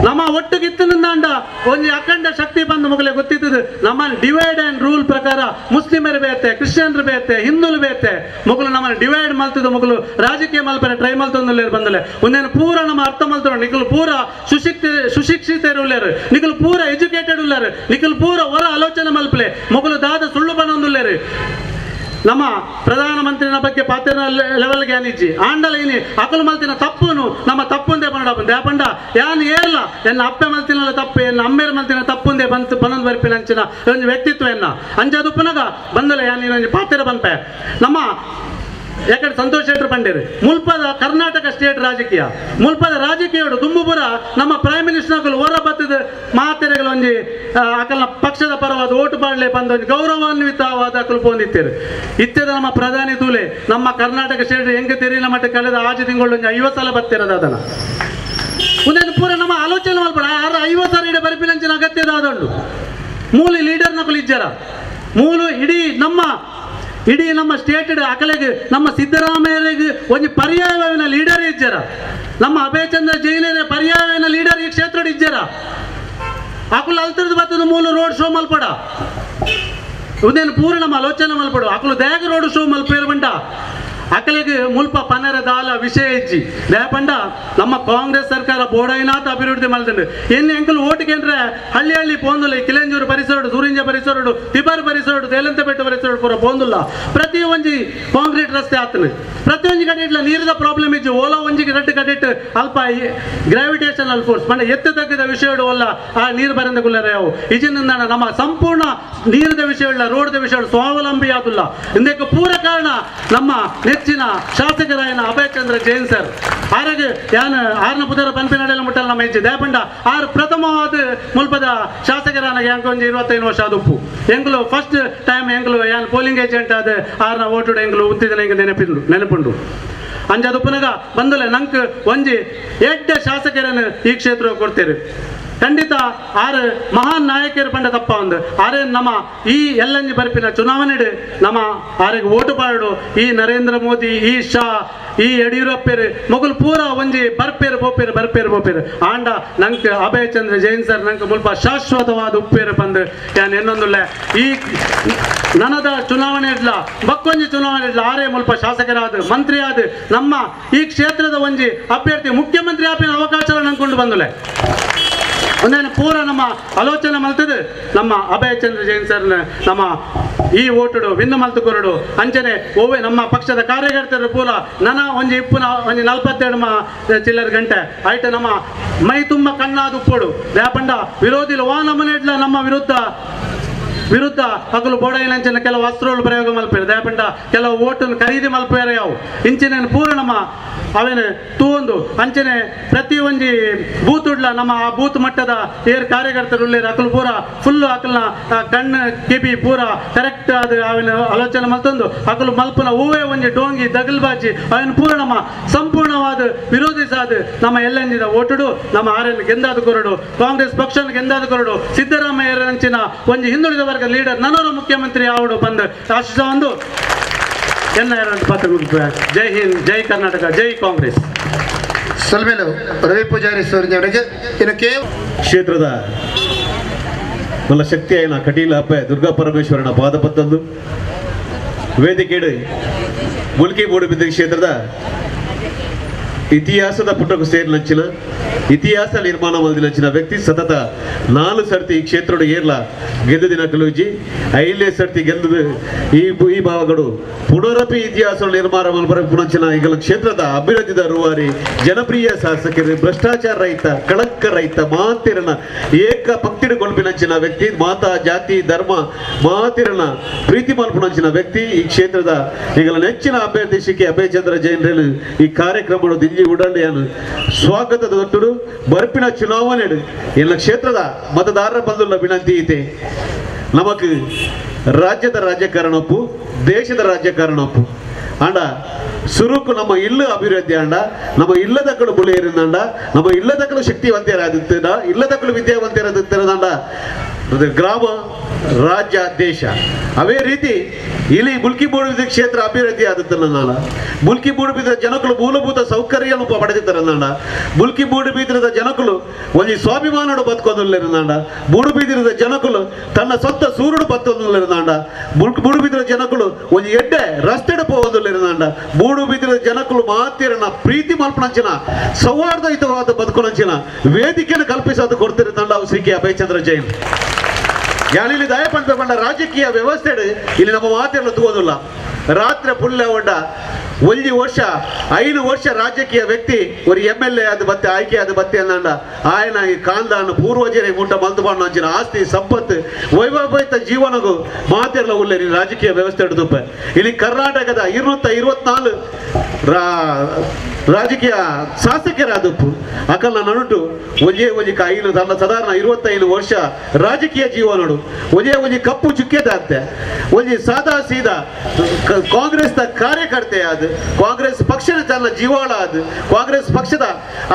ನಮ್ಮ ಒಟ್ಟಿಗಿತ್ತಿನಿಂದಾಂಡ ಒಂಜಿ ಅಖಂಡ ಶಕ್ತಿ ಬಂದು ಮಗಲೇ ಗೊತ್ತಿದ್ದದು ನಮ್ಮ divide and rule ಪ್ರಕಾರ ಮುಸ್ಲಿಮರು ಬೇತೆ ಕ್ರಿಶ್ಚಿಯನ್ರು ಬೇತೆ ಹಿಂದೂಲು ಬೇತೆ ಮಗಳು ನಮ್ಮನ್ನು ಡಿವೈಡ್ ಮಲ್ತದ ಮಗಳು ರಾಜಕೀಯ ಮಲ್ಪರೆ ಟ್ರೈ ಮಲ್ತೊಂದು ಬಂದಲೆ ಒಂದೇನು ಪೂರ ನಮ್ಮ ಅರ್ಥ ಮಲ್ತರು ನಿಕಲು ಪೂರ ಸುಶಿಕ್ಷಿತರು ಉಳ್ಳಾರು ನಿಕಲು ಪೂರ ಎಜುಕೇಟೆಡ್ ಉಳ್ಳಾರು ನಿಕಲು ಪೂರ ಹೊರ ಆಲೋಚನೆ ಮಲ್ಪಲೆ ಮಗಳು ದಾದ ಸುಳ್ಳು ಬಣ್ಣೊಂದುಲ್ಲೇರು ನಮ್ಮ ಪ್ರಧಾನಮಂತ್ರಿನ ಬಗ್ಗೆ ಪಾತ್ರ ಲೆವೆಲ್ಗೆ ಏನಿಜ್ಜಿ ಆಂಡಲ ಇನಿ ಅಕಲು ಮಲ್ತಿನ ತಪ್ಪುನು ನಮ್ಮ ತಪ್ಪುಂದೇ ಪಂಡ ದ್ಯಾಪಂಡ ಯಾನ್ ಏರ್ಲ ಎನ್ನ ಅಪ್ಪೆ ಮಲ್ತಿನಲ್ಲ ತಪ್ಪು ಎನ್ನ ಅಮ್ಮೇರ್ ಮಲ್ತಿನ ತಪ್ಪುಂದೇ ಬಂತು ಪನ್ನೊಂದು ಬರ್ಪಿನ ಅಂಚಿನ ಒಂಜಿ ವ್ಯಕ್ತಿತ್ವ ಎನ್ನ ಅಂಚದು ಪುನಗ ಬಂದಲ ಯಾನ್ ಇನ್ನೊಂಜಿ ಪಾತ್ರ ಬಂಪೆ ನಮ್ಮ ಯಾಕಂದ್ರೆ ಸಂತೋಷ್ ಶೆಟ್ಟರ್ ಪಂಡೇರು ಮುಲ್ಪದ ಕರ್ನಾಟಕ ಸ್ಟೇಟ್ ರಾಜಕೀಯ ಮುಲ್ಪದ ರಾಜಕೀಯಡು ತುಂಬುಪುರ ನಮ್ಮ ಪ್ರೈಮ್ ಮಿನಿಸ್ಟರ್ಗಳು ಹೊರ ಬತ್ತದ ಮಾತೆರೆಗಳು ಒಂಜಿ ಅಕಲ್ನ ಪಕ್ಷದ ಪರವಾದ ಓಟು ಪಾಡಲೆ ಬಂದ ಒಂಜಿ ಗೌರವಾನ್ವಿತವಾದ ಅಕಲು ಪೋಂದಿತ್ತೇರು ಇತ್ಯದ ನಮ್ಮ ಪ್ರಧಾನಿ ತೂಲೆ ನಮ್ಮ ಕರ್ನಾಟಕ ಸ್ಟೇಟ್ ಹೆಂಗೆ ತೆರಿನ ಮಟ್ಟ ಕಳೆದ 6 ತಿಂಗಳು ಒಂಜಿ 50 ಸಲ ಬತ್ತಿರೋದು ಅದನ್ನ ಒಂದೊಂದು ಪೂರ ನಮ್ಮ ಆಲೋಚನೆ ಮಲ್ಪಡ 50 ಸಲ ಇಡ ಬರಿಪಿನಂಚಿನ ಅಗತ್ಯದ ಆದೊಂಡು ಮೂಲ ಲೀಡರ್ ನಕಲು ಇಜ್ಜರ ಮೂಲ ಇಡೀ ನಮ್ಮ ಸ್ಟೇಟ್ ಅಕಲೆಗೆ ನಮ್ಮ ಸಿದ್ದರಾಮಯ್ಯರಿಗೆ ಒಂದು ಪರ್ಯಾಯವಿನ ಲೀಡರ್ ಇಜ್ಜರ ನಮ್ಮ ಅಭಯಚಂದ್ರ ಜೈನರ ಪರ್ಯಾಯವಿನ ಲೀಡರ್ ಈ ಕ್ಷೇತ್ರದ ಇಜ್ಜರ ಅಕುಲು ಅಲ್ತರದ ಬತ್ತದ ಮೂಲ ರೋಡ್ ಶೋ ಮಲ್ಪಡ ಉದೇನು ಪೂರ ನಮ್ಮ ಆಲೋಚನೆ ಮಲ್ಪಡು ಅಕುಲು ದೇಗ ರೋಡ್ ಶೋ ಮಲ್ಪೇರು ಬಂಡ ಅಕಲೆಗೆ ಮುಲ್ಪ ಪನರ ದಾಲ ವಿಷಯ ಇಜ್ಜಿ ದೇಪಂಡ ನಮ್ಮ ಕಾಂಗ್ರೆಸ್ ಸರ್ಕಾರ ಬೋಡೈನಾಥ ಅಭಿವೃದ್ಧಿ ಮಲ್ತಂಡು ಎನ್ನು ಎಂಕಲು ಓಟಿಗೆಂದ್ರೆ ಹಳ್ಳಿ ಹಳ್ಳಿ ಪೋಂದುಲ್ಲ ಕಿಲೆಂಜೂರು ಪರಿಸರಡು ಸೂರಿಂಜ ಪರಿಸರಡು ತಿಬಾರ್ ಪರಿಸರಡು ತೇಲಂತಪೇಟೆ ಪರಿಸರಡು ಪೂರ ಪೋಂದುಲ್ಲ ಪ್ರತಿ ಒಂಜಿ ಕಾಂಕ್ರೀಟ್ ರಸ್ತೆ ಆತನು ಪ್ರತಿ ಒಂಜಿ ಕಡೆ ಇಟ್ಲ ನೀರಿನ ಪ್ರಾಬ್ಲಮ್ ಇಜ್ಜಿ ಓಲಾ ಒಂಜಿಗೆ ರಡ್ಡು ಕಡೆಟ್ ಅಲ್ಪ ಗ್ರಾವಿಟೇಷನಲ್ ಫೋರ್ಸ್ ಪಂಡ ಎತ್ತು ತಗ್ಗಿದ ವಿಷಯಡು ಅಲ್ಲ ಆ ನೀರು ಬರಂದ ಗುಲ್ಲರ ಯಾವು ಇಜಿನಿಂದ ನಮ್ಮ ಸಂಪೂರ್ಣ ನೀರಿನ ವಿಷಯ ಇಲ್ಲ ರೋಡ್ದ ವಿಷಯ ಸ್ವಾವಲಂಬಿ ಆದುಲ್ಲ ಇದಕ್ಕೆ ಪೂರ ಕಾರಣ ನಮ್ಮ ನೆಚ್ಚಿನ ಶಾಸಕರಾಯನ ಅಭಯಚಂದ್ರ ಜೈನ್ ಸರ್ ಆರಾಗ ಯಾನ್ ಆರ್ನ ಪುದರ ಪನ್ಪಿನಡೆಲ್ಲ ಮುಟ್ಟಲ್ಲ ನಮ್ಮ ಹೆಜ್ಜೆ ದೇಪಂಡ ಆರು ಪ್ರಥಮವಾದ ಮುಲ್ಪದ ಶಾಸಕರಾನ ಯಾಂಕೊಂಜಿ 25 ವರ್ಷ ಆದುಪ್ಪು ಎಂಗ್ಲು ಫಸ್ಟ್ ಟೈಮ್ ಎಂಗ್ಲು ಯಾನ್ ಪೋಲಿಂಗ್ ಏಜೆಂಟ್ ಆದ ಆರ್ನ ಓಟುಡು ಎಂಗ್ಲು ಉತ್ತಿದ ಎಂಗ್ ನೆನಪುಂಡು ಅಂಜದುಪ್ಪನಗ ಬಂದಲೆ ನಂಕ್ ಒಂಜಿ ಎಡ್ಡೆ ಶಾಸಕರನ್ನು ಈ ಕ್ಷೇತ್ರ ಕೊಡ್ತೇವೆ ಖಂಡಿತ ಆರು ಮಹಾನ್ ನಾಯಕರು ಪಂಡ ತಪ್ಪ ಒಂದು ಆರೆ ನಮ್ಮ ಈ ಎಲ್ಲಂಜಿ ಬರ್ಪಿನ ಚುನಾವಣೆ ನಮ್ಮ ಆರಿಗೆ ಓಟು ಪಾಡು ಈ ನರೇಂದ್ರ ಮೋದಿ ಈ ಶಾ ಈ ಯಡಿಯೂರಪ್ಪರು ಮೊಗಲು ಪೂರ ಒಂಜಿ ಬರ್ಪೇರು ಬೋಪೇರು ಬರ್ಪೇರು ಬೋಪೇರು ಆಂಡ ನಂಗೆ ಅಭಯಚಂದ್ರ ಜೈನ್ ಸರ್ ನಂಗೆ ಮುಲ್ಪ ಶಾಶ್ವತವಾದ ಉಪ್ಪೇರು ಬಂದು ಯಾನ್ ಎನ್ನೊಂದುಲ್ಲ ಈ ನನದ ಚುನಾವಣೆ ಇಡ್ಲ ಬಕ್ಕೊಂಜಿ ಚುನಾವಣೆ ಇಡ್ಲ ಆರೇ ಮುಲ್ಪ ಶಾಸಕರಾದ ಮಂತ್ರಿ ಆದ ನಮ್ಮ ಈ ಕ್ಷೇತ್ರದ ಒಂಜಿ ಅಭ್ಯರ್ಥಿ ಮುಖ್ಯಮಂತ್ರಿ ಆಪಿನ ಅವಕಾಶ ನಂಕೊಂಡು ಬಂದುಲೆ ಒಂದೇನು ಪೂರ ನಮ್ಮ ಆಲೋಚನೆ ಮಲ್ತದೆ ನಮ್ಮ ಅಭಯಚಂದ್ರ ಜೈನ್ ಸರ್ನ ನಮ್ಮ ಈ ಓಟುಡು ವಿನ್ನು ಮಲ್ತು ಕೊರಡು ಅಂಚನೆ ಓವೆ ನಮ್ಮ ಪಕ್ಷದ ಕಾರ್ಯಕರ್ತರು ಪೂರ ನನ್ನ ಒಂಜಿ ಇಪ್ಪುನ ಒಂಜಿ 42 ಚಿಲ್ಲರ್ ಗಂಟೆ ಆಯ್ತು ನಮ್ಮ ಮೈ ತುಂಬ ಕಣ್ಣಾದ ಉಪ್ಪೋಡು ದ್ಯಾಪಂಡ ವಿರೋಧಿಲು ವಾ ನಮ್ಮನೆ ಇಡ್ಲ ನಮ್ಮ ವಿರುದ್ಧ ಹಗಲು ಬೋಡೈನಂಚಿನ ಕೆಲವು ಅಸ್ತ್ರಗಳು ಪ್ರಯೋಗ ಮಲ್ಪೇರು ದ್ಯಾಪಂಡ ಕೆಲವು ಓಟನ್ನು ಖರೀದಿ ಮಲ್ಪೇರು ಯಾವು ಇಂಚಿನ ಪೂರ ನಮ್ಮ ಅವೇನು ತೂವೊಂದು ಅಂಚನೆ ಪ್ರತಿ ಒಂಜಿ ಬೂತ್ ಉಡ್ಲ ನಮ್ಮ ಆ ಬೂತ್ ಮಟ್ಟದ ಏರ್ ಕಾರ್ಯಕರ್ತರು ಉಳ್ಳೇರು ಅಕಲು ಪೂರ ಫುಲ್ಲು ಅಕಲ್ನ ಕಣ್ಣು ಕಿಬಿ ಪೂರ ಕರೆಕ್ಟ್ ಅದು ಅವೇನು ಆಲೋಚನೆ ಮಲ್ತೊಂದು ಅಕಲು ಮಲ್ಪನ ಹೂವೇ ಒಂಜಿ ಡೋಂಗಿ ದಗಲ್ಬಾಜಿ ಅವೇನು ಪೂರ ನಮ್ಮ ಸಂಪೂರ್ಣವಾದ ವಿರೋಧಿಸಾದ ನಮ್ಮ ಎಲ್ಲಂಜಿದ ಓಟುಡು ನಮ್ಮ ಆರ್ಎನ್ ಗೆಂದಾದ ಕೊರಡು ಕಾಂಗ್ರೆಸ್ ಪಕ್ಷನ ಗೆಂದಾದ ಕೊರಡು ಸಿದ್ದರಾಮಯ್ಯರಂಚಿನ ಒಂಜಿ ಹಿಂದುಳಿದ ವರ್ಗ ಲೀಡರ್ ನನವರು ಮುಖ್ಯಮಂತ್ರಿ ಆವಡು ಬಂದು ಆಶಿಸ ಒಂದು ಎಲ್ಲ ಪಾತ್ರ. ಜೈ ಹಿಂದ್, ಜೈ ಕರ್ನಾಟಕ, ಜೈ ಕಾಂಗ್ರೆಸ್. ಸೊಲ್ಮೆಲು ರವಿ ಪೂಜಾರಿ ಸೂರ್ಯವರಿಗೆ ಇನ್ನು ಕೇವಲ ಕ್ಷೇತ್ರದ ಮಲ್ಲ ಶಕ್ತಿಯಾಯಿನ ಕಟೀಲ ಅಪ್ಪೆ ದುರ್ಗಾ ಪರಮೇಶ್ವರನ ಪಾದಪತ್ತಂದು ವೇದಿಕೆಡು ಮುಲ್ಕಿ ಮೂಡುಬಿದ್ರಿ ಕ್ಷೇತ್ರದ ಇತಿಹಾಸದ ಪುಟకు ಸೇರಿನಂಚಿನ ಇತಿಹಾಸ ನಿರ್ಮಾಣ ಮಲ್ದಿನಂಚಿನ ವ್ಯಕ್ತಿ ಸತತ 4 ಸರ್ತಿ ಈ ಕ್ಷೇತ್ರದ ಏರ್ಲ ಗೆದ್ದ ಕಲೂಜಿ 5ನೇ ಸರ್ತಿ ಗೆದ್ದು ಈ ಭಾವಗಳು ಪುನರಪಿ ಇತಿಹಾಸ ನಿರ್ಮಾಣ ಮಲ್ಪರ ಪುನಂಚಿನ ಈಗಲ ಕ್ಷೇತ್ರದ ಅಭಿವೃದ್ಧಿದ ರೂವಾರಿ ಜನಪ್ರಿಯ ಶಾಸಕರು ಭ್ರಷ್ಟಾಚಾರ ರಹಿತ ಕಳಂಕ ರಹಿತ ಮಾತಿರನ ಏಕ ಪಂಕ್ತಿಡು ಕೊಲ್ಪಿನಂಚಿನ ವ್ಯಕ್ತಿ ಮಾತಾ ಜಾತಿ ಧರ್ಮ ಮಾತಿರನ ಪ್ರೀತಿ ಮಲ್ಪುನಂಚಿನ ವ್ಯಕ್ತಿ ಈ ಕ್ಷೇತ್ರದ ಈಗಲ ನೆಚ್ಚಿನ ಅಭ್ಯರ್ಥಿ ಶ್ರೀ ಕೆ ಅಭಯಚಂದ್ರ ಜೈನರನ್ನು ಈ ಕಾರ್ಯಕ್ರಮಗಳು ದಿಲ್ಲಿ ಉಡಂಡಿಯನ್ನು ಸ್ವಾಗತದ ದೊಡ್ಡ ಬರ್ಪಿನ ಚುನಾವಣೆ ಎಲ್ಲ ಕ್ಷೇತ್ರದ ಮತದಾರರ ಬಂಧುಗಳ ವಿನಂತಿ ಐತೆ. ನಮಕ್ ರಾಜ್ಯದ ರಾಜಕಾರಣಪ್ಪು ದೇಶದ ರಾಜಕಾರಣಪ್ಪು ಅಂಡ ಸುರುಕು ನಮ್ಮ ಇಲ್ಲು ಅಭಿವೃದ್ಧಿ ಅಂಡ ನಮ್ಮ ಇಲ್ಲದಕ್ಕಳು ಬುಳಿಯರಿಂದಂಡ ನಮ್ಮ ಇಲ್ಲದಕ್ಕಳು ಶಕ್ತಿವಂತೆಯರಾಗುತ್ತಿರ ಇಲ್ಲದಕ್ಕಳು ವಿದ್ಯಾವಂತೆಯರಾಗುತ್ತಿರದಂಡ ಗ್ರಾಮ ರಾಜ್ಯ ದೇಶ ಅವೇ ರೀತಿ ಇಲ್ಲಿ ಮುಲ್ಕಿ ಮೂಡುಬಿದ್ರಿ ಕ್ಷೇತ್ರ ಅಭಿವೃದ್ಧಿ ಆದದ್ದನ್ನ ಮುಲ್ಕಿ ಮೂಡುಬಿದ್ರ ಜನಗಳು ಮೂಲಭೂತ ಸೌಕರ್ಯವನ್ನು ಪಡೆದಿದ್ದಾರನ್ನ ಮುಲ್ಕಿ ಮೂಡುಬಿದ್ರದ ಜನಗಳು ಒಂದು ಸ್ವಾಭಿಮಾನಡು ಬದುಕೊಂದುಲ್ಲೇರನಾಂಡ ಮೂಡುಬಿದ್ರದ ಜನಗಳು ತನ್ನ ಸ್ವಂತ ಸೂರುಡು ಬತ್ತೊಂದುಲ್ಲೇರನಾಂಡ ಮೂಡುಬಿದ್ರ ಜನಗಳು ಒಂದು ಎಡ್ಡೆ ರಸ್ತೆಡು ಪೋವೊಂದುಲ್ಲೇರನಾಂಡ ಮೂಡುಬಿದ್ರದ ಜನಗಳು ಮಾತಿರನ ಪ್ರೀತಿ ಮಲ್ಪನಂಚಿನ ಸೌಹಾರ್ದಯುತವಾದ ಬದುಕುನಂಚಿನ ವೇದಿಕೆಯನ್ನು ಕಲ್ಪಿಸೋದು ಕೊಡ್ತಿರತಂಡ ಅವು ಶ್ರೀ ಕೆ ಅಭಯಚಂದ್ರ ಜೈನ್. ಯಾನಿಲ್ಲಿ ದಯಪಂಡ ರಾಜಕೀಯ ವ್ಯವಸ್ಥೆ ಇಲ್ಲಿ ನಮ್ಮ ಮಾತೆಲ್ಲ ತೂಗೋದಿಲ್ಲ. ರಾತ್ರಿ ಪುಳ್ಳೆ ಒಡ್ಡ ಒಂಜಿ ವರ್ಷ 5 ವರ್ಷ ರಾಜಕೀಯ ವ್ಯಕ್ತಿ ಒಂದು M L A ಆದ ಬತ್ತೆ ಆಯ್ಕೆ ಆದ ಬತ್ತೆ ಅಂದ ಆಯನ ಈ ಕಾಂದಾನು ಪೂರ್ವಜರೇ ಮುಟ್ಟ ಮಲ್ತು ಅಂಚಿನ ಆಸ್ತಿ ಸಂಪತ್ತು ವೈಭವಯುತ ಜೀವನಗೂ ಮಾತೆಲ್ಲ ಉಲ್ಲೇರಿ ರಾಜಕೀಯ ವ್ಯವಸ್ಥೆ ಹಿಡಿದುಪ್ಪ. ಇಲ್ಲಿ ಕರ್ನಾಟಕದ 224 ರಾಜಕೀಯ ಶಾಸಕರಾದಪ್ಪು ಅಕಲ್ನ ನಡುಟು ಒಂಜೇ ಒಂಜಿ ಐನು ತನ್ನ ಸಾಧಾರಣ 25 ವರ್ಷ ರಾಜಕೀಯ ಜೀವನಡು ಒಂಜೇ ಒಂಜಿ ಕಪ್ಪು ಚುಕ್ಕೆದಾಂತೆ ಒಂಜಿ ಸಾದಾ ಸೀದಾ ಕಾಂಗ್ರೆಸ್ ದ ಕಾರ್ಯಕರ್ತೆ ಆದ ಕಾಂಗ್ರೆಸ್ ಪಕ್ಷದ ತನ್ನ ಜೀವಾಳ ಆದ ಕಾಂಗ್ರೆಸ್ ಪಕ್ಷದ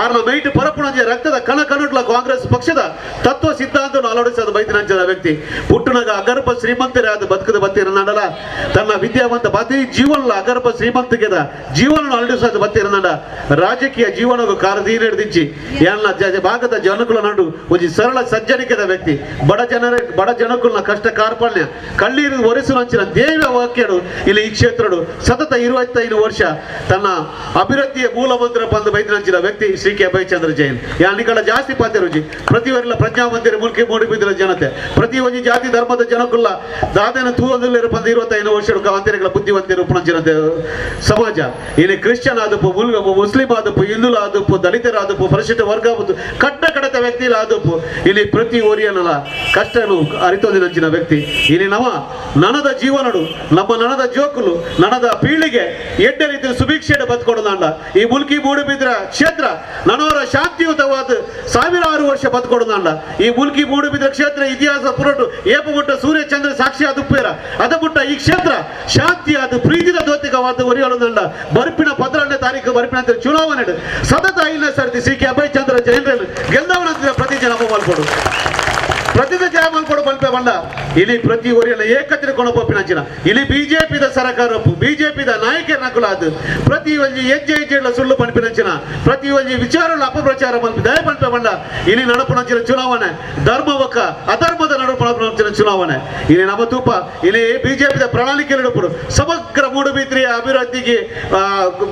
ಆರ್ನ ಮೈಟ್ ಪರಪುಣಂಜೆ ರಕ್ತದ ಕಣ ಕಣುಟ್ಲ ಕಾಂಗ್ರೆಸ್ ಪಕ್ಷದ ತತ್ವ ಸಿದ್ಧಾಂತ ಅಳವಡಿಸೋದು ಬೈದಿನಂಚಿನ ವ್ಯಕ್ತಿ. ಪುಟ್ಟನಾಗ ಅಗರ್ಭ ಶ್ರೀಮಂತರಾದ ಬದುಕದ ಬತ್ತಿರನಂಡಲ ತನ್ನ ವಿದ್ಯಾವಂತ ಬತಿ ಜೀವನ ಅಗರ್ಭ ಶ್ರೀಮಂತಿಗೆದ ಜೀವನ ಅಳವಡಿಸೋದು ಬತ್ತಿರನಂಡ ರಾಜಕೀಯ ಜೀವನಗೂ ಕಾರದೀನ ಹಿಡಿದಿಚ್ಚಿ ಎಲ್ಲ ಭಾಗದ ಜನಕುಲ ನಡು ಒಂಜಿ ಸರಳ ಸಜ್ಜನಿಕೆದ ವ್ಯಕ್ತಿ. ಬಡ ಜನಕುಲನ ಕಷ್ಟ ಕಾರ್ಪಣ್ಯ ಕಣ್ಣೀರು ಒರೆಸುವಂಚಿನ ದೇವ ವಾಕ್ಯಡು ಇಲ್ಲಿ ಈ ಕ್ಷೇತ್ರಡು ಸತತ 25 ವರ್ಷ ತನ್ನ ಅಭಿವೃದ್ಧಿಯ ಮೂಲ ಮಂತ್ರ ಬಂದು ಬೈದಿನಂಚಿನ ವ್ಯಕ್ತಿ ಶ್ರೀ ಕೆ ಅಭಯಚಂದ್ರ ಜೈನ್. ಯಾನಿಗಳ ಜಾಸ್ತಿ ಪಾತೆ ರುಜಿ ಪ್ರತಿವರಿಲ್ಲ ಪ್ರಜ್ಞಾವಂತರು ಮುಲ್ಕಿ ಮೂಡಿಬಿದ್ದಿರ ಜನತೆ ಪ್ರತಿ ಒಂಜಿ ಜಾತಿ ಧರ್ಮದ ಜನಕುಲ್ಲ ದಾದನ ತೂವದಲ್ಲಿ ಬಂದು 25 ವರ್ಷ ಅಂತೆಗಳ ಬುದ್ಧಿವಂತರು ಉಪನಂಚಿನ ಸಮಾಜ. ಇಲ್ಲಿ ಕ್ರಿಶ್ಚಿಯನ್ ಆದಪ್ಪು, ಮುಸ್ಲಿಂ ಆದಪ್ಪು, ಹಿಂದೂಲ ಆದಪ್ಪು, ದಲಿತರಾದಪ್ಪು, ಪರಿಶಿಷ್ಟ ವರ್ಗ ಕಟ್ಟ ಕಡತ ವ್ಯಕ್ತಿ ಆದಪ್ಪು ಇಲ್ಲಿ ಪ್ರತಿ ಒರಿಯನಲ್ಲ ಕಷ್ಟನು ಅರಿತೊಂದಿನಂಚಿನ ವ್ಯಕ್ತಿ. ಇಲ್ಲಿ ನಮ್ಮ ನನದ ಜೀವನಡು ನಮ್ಮ ನನದ ಜೋಕುಲು ನನದ ಪೀಳಿಗೆ ಎಡ್ಡ ರೀತಿ ಸುಭಿಕ್ಷೆ ಬದುಕೊಡೋದಂಡ ಈ ಮುಲ್ಕಿ ಮೂಡುಬಿದ್ರ ಕ್ಷೇತ್ರ ನನವರ ಶಾಂತಿಯುತವಾದ ಸಾವಿರಾರು ವರ್ಷ ಬದುಕೊಡೋದಂಡ ಈ ಮುಲ್ಕಿ ಮೂಡುಬಿದ್ರ ಕ್ಷೇತ್ರ ಇತಿಹಾಸ ಪುರಟು ಏಪುಗುಟ್ಟ ಸೂರ್ಯ ಚಂದ್ರ ಸಾಕ್ಷಿ ಆದ ಅದ ಮುಟ್ಟ ಈ ಕ್ಷೇತ್ರ ಶಾಂತಿ ಅದು ಪ್ರೀತಿದ ದೋತಿಕವಾದ ಒರಿಯೋದಂಡ ಬರುಪಿನ 12ನೇ ತಾರೀಕು ಬರುಪಿನ ಚುನಾವಣೆ ಸತತ 5ನೇ ಸರ್ತಿ ಸಿ ಕೆ ಅಭಯಚಂದ್ರ ಜೈನರನ್ನು ಗೆದ್ದವನಂತ ಪ್ರತಿ ಜನ ಮಲ್ಕೊಡು ಪ್ರತಿದ ಜಯ ಮಲ್ಕೊಡು ಮಲ್ಪೆ ಬಂಡ ಇಲ್ಲಿ ಪ್ರತಿ ಒರಿಯಲ್ಲ ಏಕತ್ರಿ ಕೊಣಪೊಪ್ಪಿನಂಚಿನ ಇಲ್ಲಿ ಬಿಜೆಪಿದ ಸರಕಾರ ಬಿಜೆಪಿದ ನಾಯಕರ ನಕುಲ ಅದು ಪ್ರತಿ ಒಂಜಿ ಹೆಜ್ಜೆ ಹೆಜ್ಜೆಗಳ ಸುಳ್ಳು ಪನ್ಪಿನಂಚಿನ ಪ್ರತಿ ಒಂಜಿ ವಿಚಾರಗಳ ಅಪಪ್ರಚಾರ ಮಲ್ಪಿ ದಯ ಪನ್ಪೆ ಬಂಡ ಇಲ್ಲಿ ನಡಪುನಂಚಿನ ಚುನಾವಣೆ ಧರ್ಮವಕ್ಕ ಅಧರ್ಮದ ನಡುಪುನಂಚಿನ ಚುನಾವಣೆ ಇಲ್ಲಿ ನಮ್ಮ ತೂಪ ಇಲ್ಲಿ ಬಿಜೆಪಿದ ಪ್ರಣಾಳಿಕೆ ನಡುಪುಡು ಸಮಗ್ರ ಮೂಡುಬಿದ್ರಿಯ ಅಭಿವೃದ್ಧಿಗೆ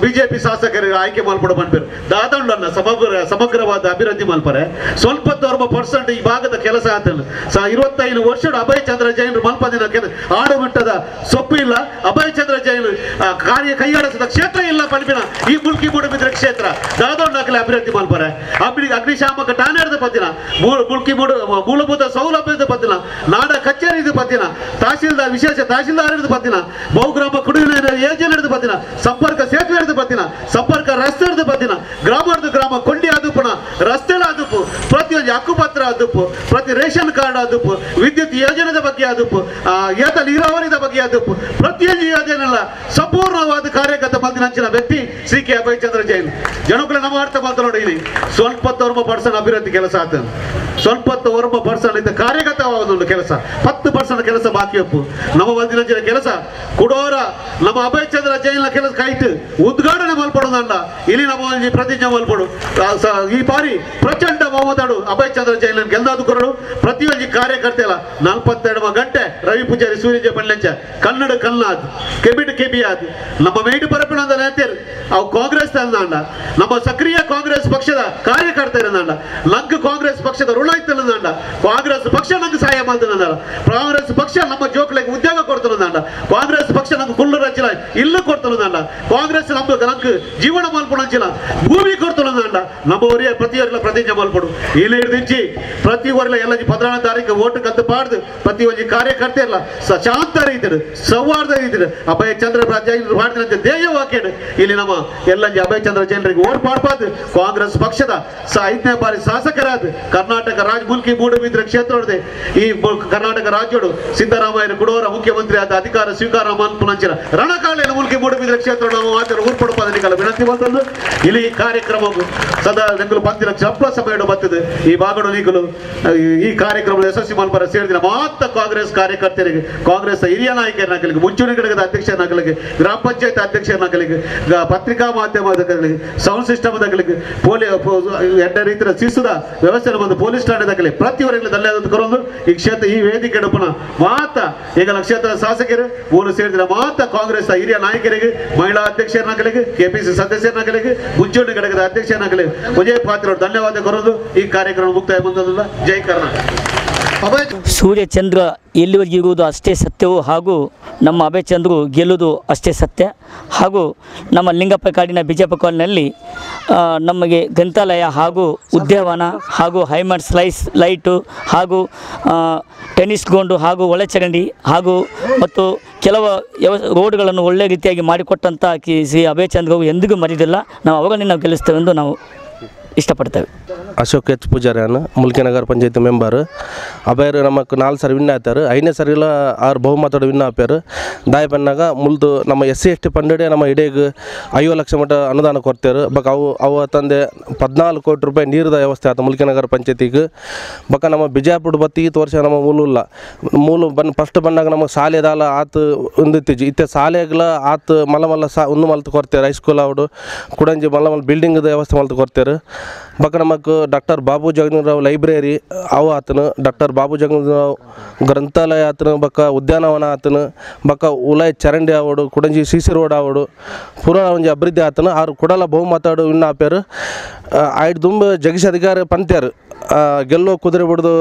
ಬಿಜೆಪಿ ಶಾಸಕರಿಗೆ ಆಯ್ಕೆ ಮಲ್ಪಡು ಪನ್ಪೇರು ದಾದಂಡನ್ನ ಸಮಗ್ರವಾದ ಅಭಿವೃದ್ಧಿ ಮಲ್ಪರೆ ಸ್ವಲ್ಪ 1% ಈ ಭಾಗದ ಕೆಲಸ ಆತ 25 ವರ್ಷ ಅಭಯಚಂದ್ರ ಜೈನರು ಮಲ್ಪದಿನ ಆಡುಮಟ್ಟದ ಸೊಪ್ಪು ಇಲ್ಲ ಅಭಯಚಂದ್ರ ಜೈನ್ ಕಾರ್ಯ ಕೈಯಾಡಿಸಿದ ಕ್ಷೇತ್ರ ಇಲ್ಲ ಪನ್ಪಿನ ಈ ಮುಲ್ಕಿ ಮೂಡುಬಿದ್ರೆ ಕ್ಷೇತ್ರ ದಾದೊಂಡಾಕಲೆ ಅಭಿವೃದ್ಧಿ ಮಲ್ಪರೆ ಅಗ್ನಿಶಾಮಕ ಠಾಣೆದ ಪತ್ತಿನ ಮುಲ್ಕಿ ಮೂಲಭೂತ ಸೌಲಭ್ಯದ ಪತ್ತಿನ ನಾಡ ಕಚೇರಿ ಪತ್ತಿನ ತಹಸೀಲ್ದಾರ್ ವಿಶೇಷ ತಹಸೀಲ್ದಾರ್ ಪತ್ತಿನ ಬಹುಗ್ರಾಮ ಕುಡಿಯುವ ನೀರಿನ ಯೋಜನೆ ಪತ್ತಿನ ಸಂಪರ್ಕ ಸೇತುವೆ ಪತ್ತಿನ ಸಂಪರ್ಕ ರಸ್ತೆ ಪತ್ತಿನ ಗ್ರಾಮದ ಗ್ರಾಮ ಕೊಂಡಿ ಆದುಪುನ ರಸ್ತೆ ಆದುಪು ಪ್ರತಿಯೊಂದು ಹಕ್ಕುಪತ್ರ ಆದುಪು ಪ್ರತಿ ರೇಷನ್ ಕಾರ್ಡ್ ಆದುಪು ವಿದ್ಯುತ್ ಯೋಜನೆದ ಬಗ್ಗೆ ಆದುಪು ಏತ ನೀರಾವರಿದ ಬಗ್ಗೆ ಆದುಪು ಪ್ರತಿಯೊಂದು ಯೋಜನೆ ಸಂಪೂರ್ಣವಾದ ಕಾರ್ಯಗತ ಬಂದಿನಂಚಿನ ವ್ಯಕ್ತಿ ಸಿ ಕೆ ಅಭಯಚಂದ್ರ ಜೈನ್. ಜನಗಳ ನಮ್ಮ ಅರ್ಥ ಬಂತ ನೋಡಿ ಇಲ್ಲಿ ಸ್ವಲ್ಪ 1% ಅಭಿವೃದ್ಧಿ ಕೆಲಸ ಆತ ಸ್ವಲ್ಪ 1% ಇದ್ದ ಕಾರ್ಯಗತವಾದ ಕೆಲಸ 10% ಕೆಲಸ ಬಾಕಿ ಒಪ್ಪು ನಮ್ಮ ಬಂದಿನಂಚಿನ ಕೆಲಸ ಕುಡೋರ ನಮ್ಮ ಅಭಯಚಂದ್ರ ಜೈನ್ ಕೆಲಸ ಕಾಯ್ತು ಉದ್ಘಾಟನೆ ಮಲ್ಪಡೋದಲ್ಲ ಇಲ್ಲಿ ನಮ್ಮ ಪ್ರತಿಜ್ಞೆ ಮಲ್ಪಡು ಈ ಬಾರಿ ಪ್ರಚಂಡ ಬಹುಮತಡು ಅಭಯಚಂದ್ರ ಜೈನ್ ಗೆಲ್ದಾದು ಕೊರಡು ಪ್ರತಿಯೊಂದು ಕಾರ್ಯಕರ್ತೆ ಅಲ್ಲ 42 ಗಂಟೆ ರವಿ ಪೂಜಾರಿ ಸೂರ್ಯ ಪಂಡ್ಲಂಚ ಕನ್ನಡ ಕಲ್ನಾದ್ ಕೆಬಿಟ್ ಕೆಬಿಯಾದ್ ನಮ್ಮ ಮೇಟು ಪರಪಿನ ನೇತರು ಅವು ಕಾಂಗ್ರೆಸ್ ತಂದಾಂಡ ನಮ್ಮ ಸಕ್ರಿಯ ಕಾಂಗ್ರೆಸ್ ಪಕ್ಷದ ಕಾರ್ಯಕರ್ತರಂದಾಂಡ ನಂಗೆ ಕಾಂಗ್ರೆಸ್ ಪಕ್ಷದ ಋಣ ಇತ್ತಂದಾಂಡ ಕಾಂಗ್ರೆಸ್ ಪಕ್ಷ ನಂಗೆ ಸಹಾಯ ಮಾಡ್ತದಂದಾಂಡ ಕಾಂಗ್ರೆಸ್ ಪಕ್ಷ ನಮ್ಮ ಜೋಕ್ಲಿಗೆ ಉದ್ಯೋಗ ಕೊಡ್ತದಂದಾಂಡ ಕಾಂಗ್ರೆಸ್ ಪಕ್ಷ ನಮ್ಗೆ ಕುಳ್ಳು ರಚಿಲ ಇಲ್ಲು ಕೊಡ್ತದಂದಾಂಡ ಕಾಂಗ್ರೆಸ್ ನಮ್ಗೆ ನಂಗೆ ಜೀವನ ಮಲ್ಪುಣಂಚಿನ ಭೂಮಿ ಕೊಡ್ತದಂದಾಂಡ ನಮ್ಮ ಒರಿಯ ಪ್ರತಿಯೊರಿಲ ಪ್ರತಿಜ್ಞೆ ಮಲ್ಪಡು ಇಲ್ಲಿ ಹಿಡಿದಿಚ್ಚಿ ಪ್ರತಿ ಒರಿಲ ಎಲ್ಲ 14 ತಾರೀಕು ಓಟು ಕದ್ದು ಪಾಡ್ದು ಪ್ರತಿ ಒಂಜಿ ಕಾರ್ಯಕರ್ತೆ ಇಲ್ಲ ಶಾಂತ ರೀತಿಡು ಸೌಹಾರ್ದ ರೀತಿಡು ಅಭಯಚಂದ್ರ ಜೈನರು ಮಾಡಿದಂತೆ ಧ್ಯೇಯ ವಾಕ್ಯಡು ಇಲ್ಲಿ ನಮ್ಮ ಎಲ್ಲ ಅಭಯಚಂದ್ರ ಜೈನರಿಗೆ ಓಟ್ ಪಾಡ್ಪಾದು ಕಾಂಗ್ರೆಸ್ ಪಕ್ಷದ 5ನೇ ಬಾರಿ ಶಾಸಕರಾದ ಕರ್ನಾಟಕ ರಾಜ್ ಮುಲ್ಕಿ ಮೂಡುಬಿದ್ರೆ ಕ್ಷೇತ್ರದ ಈ ಕರ್ನಾಟಕ ರಾಜ್ಯಡು ಸಿದ್ದರಾಮಯ್ಯ ಕುಡೋರ ಮುಖ್ಯಮಂತ್ರಿ ಆದ ಅಧಿಕಾರ ಸ್ವೀಕಾರ ಮಲ್ಪುನಂಚಿನ ರಣಕಾಳೆಯನ್ನು ಮುಲ್ಕಿ ಮೂಡುಬಿದ್ರೆ ಕ್ಷೇತ್ರ ನಾವು ಆಚರಣೆ ಊರ್ಪಡಪಾದ ವಿನಂತಿ ಬಂತದ್ದು ಇಲ್ಲಿ ಈ ಕಾರ್ಯಕ್ರಮ ಸದಾ ನೆಂಗಲು ಪಂದಿನ ಚಪ್ಪಲ ಸಭೆಯನ್ನು ಬರ್ತದೆ ಈ ಭಾಗಡು ನೀಗಲು ಈ ಕಾರ್ಯಕ್ರಮ ಯಶಸ್ವಿ ಮಲ್ಪರ ಸೇರಿದ ಮಾತ್ರ ಕಾಂಗ್ರೆಸ್ ಕಾರ್ಯಕರ್ತರಿಗೆ ಕಾಂಗ್ರೆಸ್ ಹಿರಿಯ ನಾಯಕರನ್ನಾಗಲಿಕ್ಕೆ ಮುಂಚೂಣಿ ಘಟಕದ ಅಧ್ಯಕ್ಷರನ್ನಾಗಲಿಕ್ಕೆ ಗ್ರಾಮ ಪಂಚಾಯತ್ ಅಧ್ಯಕ್ಷರನ್ನಾಗಲಿಕ್ಕೆ ಪತ್ರಿಕಾ ಮಾಧ್ಯಮದಾಗಲಿ ಸೌಂಡ್ ಸಿಸ್ಟಮ್ ದಾಗಲಿಕ್ಕೆ ಎಡ್ಡ ರೀತಿಯ ಶಿಸ್ತುದ ವ್ಯವಸ್ಥೆ ಬಂದು ಪೊಲೀಸ್ ಠಾಣೆದಾಗಲಿ ಪ್ರತಿಯವರೆಗೆ ಧನ್ಯವಾದ ಕೊರೊಂದು ಈ ಕ್ಷೇತ್ರ ಈ ವೇದಿಕೆ ಮಾತ್ರ ಈಗ ಕ್ಷೇತ್ರದ ಶಾಸಕರು ಮೂರು ಸೇರಿದ ಮಾತ್ರ ಕಾಂಗ್ರೆಸ್ ಹಿರಿಯ ನಾಯಕರಿಗೆ ಮಹಿಳಾ ಅಧ್ಯಕ್ಷರನ್ನಾಗಲಿಕ್ಕೆ ಕೆಪಿಸಿ ಸದಸ್ಯರನ್ನಾಗಲಿಕ್ಕೆ ಮುಂಚೂಣಿ ಘಟಕದ ಅಧ್ಯಕ್ಷರನ್ನಾಗಲಿ ವಿಜಯ ಪಾತ್ರ ಧನ್ಯವಾದ ಕೊರೊಂದು ಈ ಕಾರ್ಯಕ್ರಮ ಮುಕ್ತಾಯ ಬಂದದಲ್ಲ. ಜೈ ಕರ್ನಾಟಕ. ಸೂರ್ಯಚಂದ್ರ ಎಲ್ಲಿವರೆಗೆ ಇರುವುದು ಅಷ್ಟೇ ಸತ್ಯವು ಹಾಗೂ ನಮ್ಮ ಅಭಯಚಂದ್ರು ಗೆಲ್ಲುವುದು ಅಷ್ಟೇ ಸತ್ಯ. ಹಾಗೂ ನಮ್ಮ ಲಿಂಗಪ್ಪ ಕಾಡಿನ ಬಿಜೆಪಿ ಕಾಲೋನಿಯಲ್ಲಿ ನಮಗೆ ಗ್ರಂಥಾಲಯ ಹಾಗೂ ಉದ್ಯಾನವನ ಹಾಗೂ ಹೈಮರ್ ಸ್ಲೈಸ್ ಲೈಟು ಹಾಗೂ ಟೆನ್ನಿಸ್ ಗ್ರೌಂಡು ಹಾಗೂ ಒಳಚರಂಡಿ ಹಾಗೂ ಮತ್ತು ಕೆಲವು ರೋಡ್ಗಳನ್ನು ಒಳ್ಳೆಯ ರೀತಿಯಾಗಿ ಮಾಡಿಕೊಟ್ಟಂಥ ಶ್ರೀ ಅಭಯಚಂದ್ರ ಎಂದಿಗೂ ಮರೆಯುವುದಿಲ್ಲ. ನಾವು ಅವುಗಳನ್ನೇ ನಾವು ಗೆಲ್ಲಿಸ್ತೇವೆ ಎಂದು ನಾವು ಇಷ್ಟಪಡ್ತೇವೆ. ಅಶೋಕ್ ಎಚ್ ಪೂಜಾರಿ ಅನ್ನ ಮುಲ್ಕಿ ನಗರ ಪಂಚಾಯತ್ ಮೆಂಬರ್. ಅಭಯರು ನಮಕ್ 4 ಸರಿ ವಿನ್ ಆಯ್ತಾರೆ, 5ನೇ ಸರಿಲ 6 ಬಹುಮತದ ವಿನ್ ಆಪ್ಯಾರು. ದಾಯ ಪನ್ನಾಗ ಮುಲ್ದು ನಮ್ಮ ಎಸ್ ಸಿ ಎಸ್ ಟಿ ಪಂಡಡೆ ನಮ್ಮ ಇಡೀಗ 50 ಲಕ್ಷ ಮಟ್ಟ ಅನುದಾನ ಕೊಡ್ತಾರೆ. ಬಕ್ ಅವು ಅವು ತಂದೆ 14 ಕೋಟಿ ರೂಪಾಯಿ ನೀರಿದ ವ್ಯವಸ್ಥೆ ಆಯ್ತು ಮುಲ್ಕಿ ನಗರ ಪಂಚಾಯತಿಗೆ. ಬಕ್ಕ ನಮ್ಮ ಬಿಜಾಪುರ ಬತ್ತಿ ಈತ ವರ್ಷ ನಮ್ಮ ಮೂಲ ಮೂಲ ಬನ್ ಫಸ್ಟ್ ಬಂದಾಗ ನಮಗೆ ಶಾಲೆದಾಲ ಆತು ಒಂದಿತ್ತೀಜಿ ಇತ್ತೆ ಶಾಲೆಗಳ ಆತು ಮಲ್ಲ ಮಲ್ಲ ಸಾ ಒಂದು ಮಲ್ತು ಕೊಡ್ತಾರೆ. ಹೈಸ್ಕೂಲ್ ಅವಡು ಕುಡಂಜಿ ಮಲ್ಲ ಮಲ್ಲ ಬಿಲ್ಡಿಂಗ್ದ ವ್ಯವಸ್ಥೆ ಮಲ್ತು ಕೊಡ್ತಾರೆ. ಬಕ್ಕ ನಮಕ್ ಡಾಕ್ಟರ್ ಬಾಬು ಜಗನ್ನಾಥರಾವ್ ಲೈಬ್ರರಿ ಅವು ಆತನು, ಡಾಕ್ಟರ್ ಬಾಬು ಜಗನ್ನಾಥರಾವ್ ಗ್ರಂಥಾಲಯ ಆತನು, ಬಕ್ಕ ಉದ್ಯಾನವನ ಆತನು, ಬಕ್ಕ ಉಲಾಯ್ ಚರಂಡಿ ಆವಡು ಕುಡಂಜಿ ಸಿ ಸಿ ರೋಡ್ ಆವಡು ಪೂರ ಒಂಜಿ ಅಭಿವೃದ್ಧಿ ಆತನು. ಆರು ಕೊಡಲ ಬಹುಮತಾಡು ವಿನ್ ಆಪ್ಯಾರು. ಆಯ್ತು ದುಂಬ ಜಗೀಶ್ ಅಧಿಕಾರ ಪಂತ್ಯಾರು ಗೆಲ್ಲೋ ಕುದುರೆ ಬಿಡ್ದು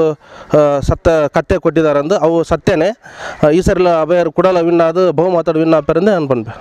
ಸತ್ತ ಕತ್ತೆ ಕೊಟ್ಟಿದ್ದಾರಂದು ಅವು ಸತ್ಯನೇ. ಈ ಸರಿಲ ಅಭಯರು ಕೊಡಲ ವಿನ್ ಆದ ಬಹುಮತಾಡು ವಿನ್ ಆಪ್ಯಾರಂದು ಅನ್ಪನ್ಪೆ.